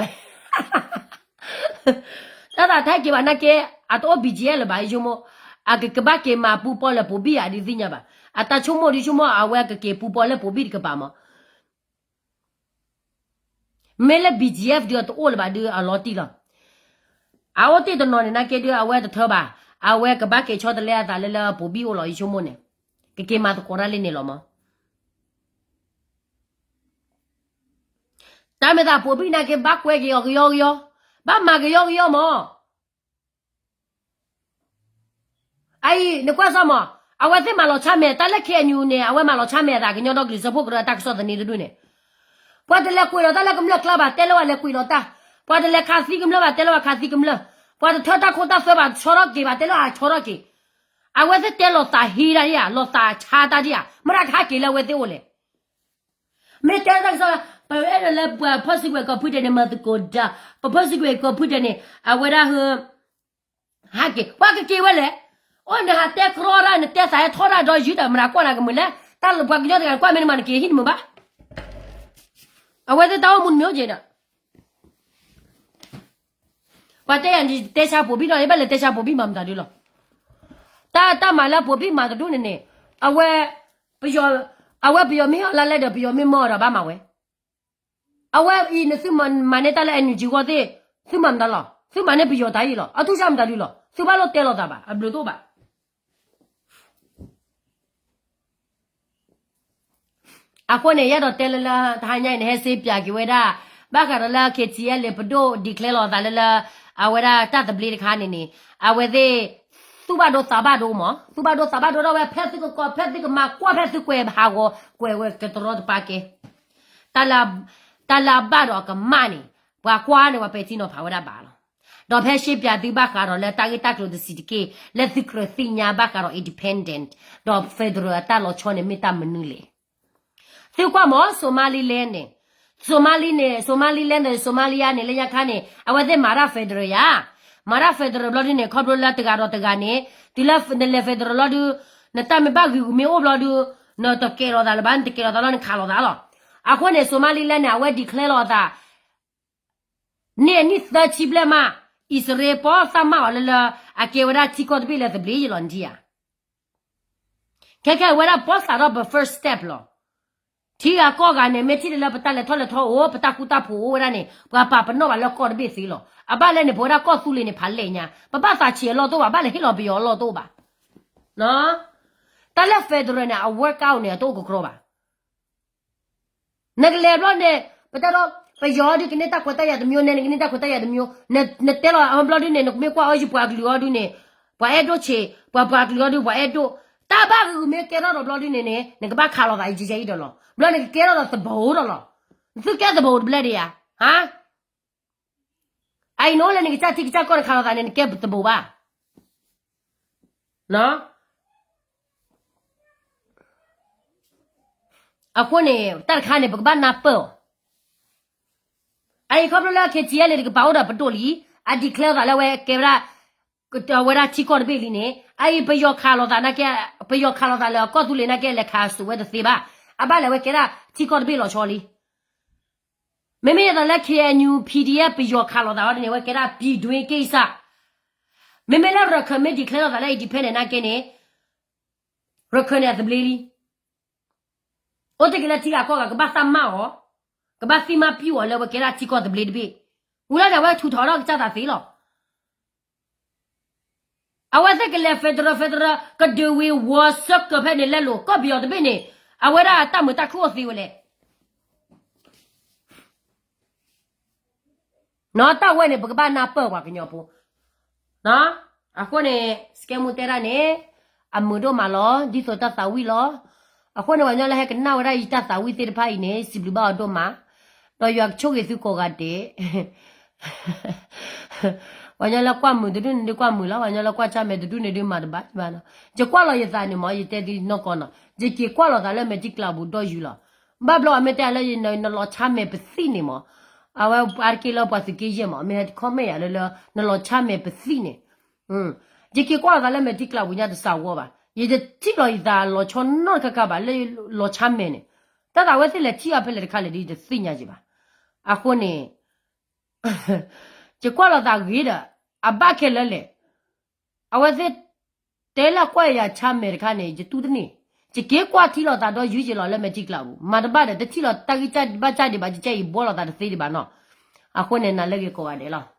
တၢ်သးတဟဲက့ၤဘၣ်နာ်က့, အတအိၣ် ဘီၣ်ကၠံၣ်အဲၣ် လၢၤဘၣ် ယဆိကမိၣ်, အကကဘၣ်က့ၤမၤပူၤပီၢ်လၢပိာ်ဘံၣ်ဧါ ဒုးသ့ၣ်ညါဘၣ်, အတၢ်ဆိကမိၣ်ဒုးဆိကမိၣ် အဝဲကက့ၤပူၤပီၢ်လၢပိာ်ဘံၣ်တကပၤမး မ့ၢ်လၢ ဘီၣ်ကၠံၣ်အဲၣ် ဒုးအတအိၣ်လၢၤဘၣ်ဒုးအလီၤတံၢ်လီၤ. အအိၣ်တ့ၢ်တနီၤန့ၣ်နာ်က့ဒုး အဝဲတထၢဘၣ်, အဝဲကဘၣ်က့ၤဆီတလဲအသးလၢလၢပိာ်ဘံၣ်အိၣ်လီၤ ယဆိကမိၣ်န့ၣ်, ကက့ၤမၤသကိးတၢ်လၢန့ၣ်လီၤမး. တၢ်မ့ၢ်သးပိာ်ဘံၣ်နာ်က့ ဘၣ်ကွဲက့ၤအီၤကယီကယီ, ဘၣ်မၤကယီကယီမး. အအံၤ နကွၢ်စၢ်မး, အဝဲသ့ၣ်မၤလီၤဆါမဲာ် တၢ်လၢ ခ့အဲၣ်ယူၣ် န့ၣ် အဝဲမၤလီၤဆါမဲာ်အသး ကညီဒီကလုာ်စၢဖှိၣ်ကရၢအတၢ်ကစီၣ်သန့တဒူၣ်န့ၣ်, ပှၤတလဲၤကွံာ်လီၤတၢ်လၢကမျၢၢ်ကျါဘၣ် တဲလၢပှၤလဲၤကွံာ်လီၤတၢ်, ပှၤတလဲၤခးသံကမျၢၢ်ဘၣ် တဲလၢပှၤခးသံကမျၢၢ်, ပှၤတထၢတၢ်ခိတၢ်သွဲဘၣ် ဆီထီၣ်က့ၤဘၣ် တဲလၢပှၤဆီထီၣ်က့ၤ, အဝဲသ့ၣ်တဲလီၤသးဟ့တၢ်ဒံးဧါ လီၤသးဆါတၢ်ဒံးဧါ မတၤကဟဲက့ၤလၢအဝဲသ့ၣ်အိၣ်လဲၣ်. မ့ၢ်တဲတၢ်ကစီၣ် ပအဲၣ်ဒိးလၢပှၤဖီၣ်စုကဝဲၤကီၢ်ဖုဒဲးန့ၣ် မၤသကိးတၢ်, ပဖီၣ်စုကဝဲၤကီၢ်ဖုဒဲးန့ၣ် အဝဲဒၣ်ဟ ဟးက့ၤ ပှၤကက့ၤဝဲလဲၣ်. အိၣ်နဟးတဲကြီတၢ် နတဲသးဟဲထီၣ်တၢ်ဒီးယုၢ်တၢ် မတၤကွၢ်နၤကမုာ်လဲၣ်. တၢ်လၢပှၤကညီတဂၤကွၢ်မ့ၢ်နမၤနက့ၤဟံၣ်နမုာ်ဘၣ်. အဝဲသ့ၣ်တၢ်အိၣ်မူတမံၤအိၣ်က့ၤဒီး ပှၤတဲယၤန့ၣ် တဲဆါပိာ်ဘံၣ်ဒီး ယဘၣ်လဲၤတဲဆါပိာ်ဘံၣ်မၤမတၤဒုလီၤ. တၢ် တၢ်မၤလၢပိာ်ဘံၣ်မၤတဒူၣ်န့ၣ်န့ၣ် အဝဲ ပယီၤ အဝဲပယီၤမ့ၢ်ဟ့ၣ်အီၤလါလဲဒီး ပယီၤမ့ၢ်မၢအီၤဒီးဘၣ်မၤဝဲ. အဝဲအံၤန့ၣ် သုမၤန့ၢ်တၢ်လၢ NUG ဂီၢ်သ့ၣ် သုမၤမတၤလီၤ. သုမၤန့ၢ်ပယီၤတၢ်အံၤလီၤ. အထူၣ်ဆၣ်မတၤဒုလီၤ. သုဘၣ်လိၣ်တဲလိာ်သးဘၣ် အဘျုးတအိၣ်ဘၣ်. အဃိန့ၣ် ယအဲၣ်ဒိးတဲလၢလၢ တဟါညါအံၤန့ၣ် ဟဲစ့ပၠးက့ၤဝဲဒၣ် ဘၣ်ဃးဒီးလၢ KTLA ပဒိၣ် declare လီၤသးလၢလၢ အဝဲဒၣ်တၢ်သဘျ့တခါန့ၣ်န့ၣ် အဝဲသ့ၣ် သူၣ်ဘၣ်ဒိသးဘၣ်ဒိမး သူၣ်ဘၣ်ဒိသးဘၣ်ဒိဒီးဝဲ ဖဲသုကကိး ဖဲသုကမၤကွၢ် ဖဲသုကွဲးဟးဂီၤ ကွဲးဝဲကတရီတပါကဲ တၢ်လၢအဘၣ်ဒီးအကမၣ်န့ၣ် ပှၤကွၢ်န့ၣ် ပှၤပဲာ်ထံနီၤဖးဝဲဒၣ်ဘၣ်လီၤ. ဒီးဖဲရှဲပၠးသုဘၣ်ဃးဒီးလၢတၢ်ဂ့ၢ်တၢ်ကျိၤတဆံးတက့ၢ် လၢသုကြၢးသ့ၣ်ညါဘၣ်ဃးဒီး independent ဒီး federal အတၢ်လီၤဆီန့ၣ်မ့ၢ်တၢ်မနုၤလဲၣ်. သုကွၢ်မ့ၢ် Somaliland န့ၣ်, Somali န့ၣ် Somaliland ဒီး Somalia န့ၣ် လၢညါခါန့ၣ် အဝဲသ့ၣ်မၤတၢ် federal ယါ, မၤတၢ် federal ဘျီဒုန့ၣ် ခီဖျိလၢတဂၤဒီးတဂၤန့ၣ် တုၤလၢနလဲၤ federal လီၤဒု နတၢ်မ့ၢ်ဘၣ်ဂံာ်ဂူာ်မ့ၢ်အိၣ်ဘျီဒု နတကဲထီၣ်သးလၢၤဘၣ်, နတကဲထီၣ်သးလီၤ နခးလိာ်သးလီၤ. အဃိန့ၣ် Somaliland န့ၣ် အဝဲ declare လီၤအသး န့ၢ်အနံၣ်သၢဆံဘျဲၣ်မး, အံၣ်စရ့လးပီသးမၢ်အီၤလၢလၢ အကဲဝဲဒၣ်ထံကီၢ်တဘ့ၣ်လၢသဘျ့ယလီၤ နထံၣ်ဧါ. ခဲခဲအံၤဝဲဒၣ်ပီစးထီၣ်ပ first step လီၤ. ထံဂၤကီၢ်ဂၤန့ၣ် မ့ၢ်ထံၣ်လၢပတၢ်လဲၤထီၣ်လဲၤထီအိၣ် ပတၢ်ဃူတၢ်ဖိးအိၣ်ဝဲဒၣ်န့ၣ် ပှၤပာ်ပနီၣ်ဘၣ်လၢကီၢ်တဘ့ၣ်သ့လီၤ. အဘၣ်လၢန့ၣ် ပဝဲဒၣ်ကီၢ်သူလ့ၤန့ၣ် ဖးလဲၢ်ညါ ပဘၣ်သးဆံးအလီၢ်တအိၣ်ဘၣ်, ဘၣ်လဲၤဟ့ၣ်လီၤပယီၤအလီၢ်တအိၣ်ဘၣ်. တၢ်လၢ federal န့ၣ် အ work out န့ၣ် အတအိၣ်ကကြီဘၣ်. နကလဲၤဘျီန့ၣ် ပတၢ်ဒီး ပယီၤဒုးကန့ၢ်တၢ်ခွဲးတၢ်ယာ်တမျိုး နဲနကန့ၢ်တၢ်ခွဲးတၢ်ယာ်တမျိုး, နတဲလီၤအဘျီဒုန့ၣ် နကမ့ၢ်ကွၢ်အီၤယုၢ်ပှၤကလုာ်အီၤဒုန့ၣ် ပှၤအဲၣ်ဒိၣ်ဆံး, ပှၤပှၤကလုာ်အီၤဒု ပှၤအဲၣ်ဒိၣ်, တၢ်ဘၣ်ဂ့ၤဂ့ၤမ့ၢ်ကဲထီၣ်ဒီးဘျီဒုန့ၣ်န့ၣ် နကဘၣ်ခးလိာ်သးယဲယဲအံၤဒီးလီၤ. ဘျီနကကဲထီၣ်ဒီးသဘိဒီးလီၤ. နသုကဲသဘိတဘျဲၣ်ဒံးဧါ. ဟါ အအံၤနအိၣ်လၢနကစၢ်ထံကစၢ်ကီၢ်နခးလိာ်သးန့ၣ် နကဲသဘိဘၣ်. အဃိန့ၣ် တၢ်တခါန့ၣ် ပကဘၣ်နၢ်ပၢၢ်အီၤ. အအံၤခီဖျိလၢ K T L A တကပၤအိၣ်ဒီးပဒိၣ်လံ, အ declare သးလၢဝဲကဲဝဲဒၣ် ဝဲဒၣ်ထံကီၢ်တဘ့ၣ်လံန့ၣ် အအံၤပယီၤခးလိာ်သးနာ်က့, ပယီၤခးလိာ်သးလၢအကီၢ်သူလ့ၤနာ်က့ လဲၤခးစိာ်ဝဲတသ့ဘၣ်. အဘၣ်လဲၣ်ဝဲကဲဒၣ်ထံကီၢ်တဘ့ၣ်လီၤဆီလံ. မ့မ့ၢ်ယသးလၢ K N U P D F ပယီၤခးလိာ်သးအီၤဒ်န့ၣ် ဝဲကဲဒၣ်ပံၤဒွံက့ၢ်စး. မ့မ့ၢ်လၢရခၢၣ်မ့ၢ် declare လိာ်သးလၢ independent နာ်က့န့ၣ် ရခၢၣ်န့ၣ်အသဘျ့လံ. အိၣ်တ့ၢ်က့ၤလၢထံဂၤကီၢ်ဂၤ ကဘၣ်သးမၢ်အီၤ, ကဘၣ်သံမၢ်ပျုၢ်အီၤလၢဝဲကဲဒၣ်ထံကီၢ်သဘျ့တဘ့ၣ်. ဝံၤလီၤဒီး အဝဲထုးထီၣ်ထီၣ်ကစၢ်သးသ့လီၤ. အဝဲသ့ၣ်ကလဲၤ federal federal ကဒုးဝံၤဝီၤဆၢကၢၤဖဲန့ၣ်လဲလိာ် ကီၢ်ပယီၤတဘ့ၣ်န့ၣ် အဝဲဒၣ်တၢ်မုာ်တၢ်ခုၣ်အိၣ်သ့ဝဲလဲၣ်. နီၢ်တၢ်ဝဲန့ၣ် ပကဘၣ်နၢ်ပၢၢ်ပှၤကညီဖိ. အဃိန့ၣ် စကဲမူတဲဒၣ်န့ၣ် အမုာ်ဒိၣ်မးလီၤ, ဒ်သိးတၢ်သးဝံၣ်လီၤ. အဃိန့ၣ် ပှၤကညီလၢဟဲကနၣ်ဝဲဒၣ်ယတၢ်သးဝံၣ်သ့ၣ်တဖၣ်အံၤန့ၣ် စံးဘျုးဘၣ်အီၤဒိၣ်မး, ဒီးယွၤကဆိၣ်ဂ့ၤသုကိးဂၤဒဲး. ပှၤကညီလၢကွၢ်မုာ်တဒူၣ်န့ၣ်ဒုးကွၢ်မုာ်လီၤ, ပှၤကညီလၢကွၢ်ဆါမဲာ်တဒူၣ်န့ၣ်ဒုးမၤတဘၣ်ဘၣ်နီၤ. ယကွၢ်လီၤယသးန့ၣ်မး ယတဲသုနီၢ်ကီၢ်နီၤ, ယက့ၤကွၢ်လီၤသးလၢမဲာ်ထံကလၤပူၤဒီးယုာ်လီၤ. ဘၣ်ဘျီအမ့ၢ်တဲလၢနလီၤဆါမဲာ်ပသံၣ်န့ၣ်မး, အဝဲအါတက့ၢ်လၢပှၤသုးက့ယဲၢ်မး မ့ၢ်ဟဲ comment ယၤလၢလၢ နလီၤဆါမဲာ်ပသံၣ်န့ၣ်, ယက့ၤကွၢ်လီၤသးလၢမဲာ်ထံကလၤပူၤညါတစးဝီဘၣ်, ယတထံၣ်လီၤယသးလီၤဆီနီတခါခါဘၣ်လၢလီၤဆါမဲာ်န့ၣ်, တၢ်သးဝဲသ့ၣ်လဲၤထံၣ်အီၤဖဲလဲၣ်တခါလဲၣ်ဒီးယတသ့ၣ်ညါက့ၤဘၣ်. အဃိန့ၣ် ယကွၢ်လီၤသးဂ့ၤဒီး အဘၣ်ခဲလၢာ်လဲၣ်, အဝဲသ့ၣ် တဲလၢကွၢ်ယၤဆါမဲာ်တခါန့ၣ် ယတူၢ်တန့ၢ်, ယက့ၤကွၢ်ထံလီၤသးဒီးယုၢ်ယံၤလီၤလၢမဲာ်ထံကလၤပူၤ, မၤတဘၣ်ဒီး တထံၣ်လီၤတၢ်ဂံၢ်စၢ်ဘၣ်စၢ်ဒံးဘၣ် ယကဲအံၤဘှီလီၤသးတသ့ဒံးဘၣ်နီၤ. အဃိန့ၣ် နၤလၢဂ့ၤကိးဂၤဒဲးလီၤ.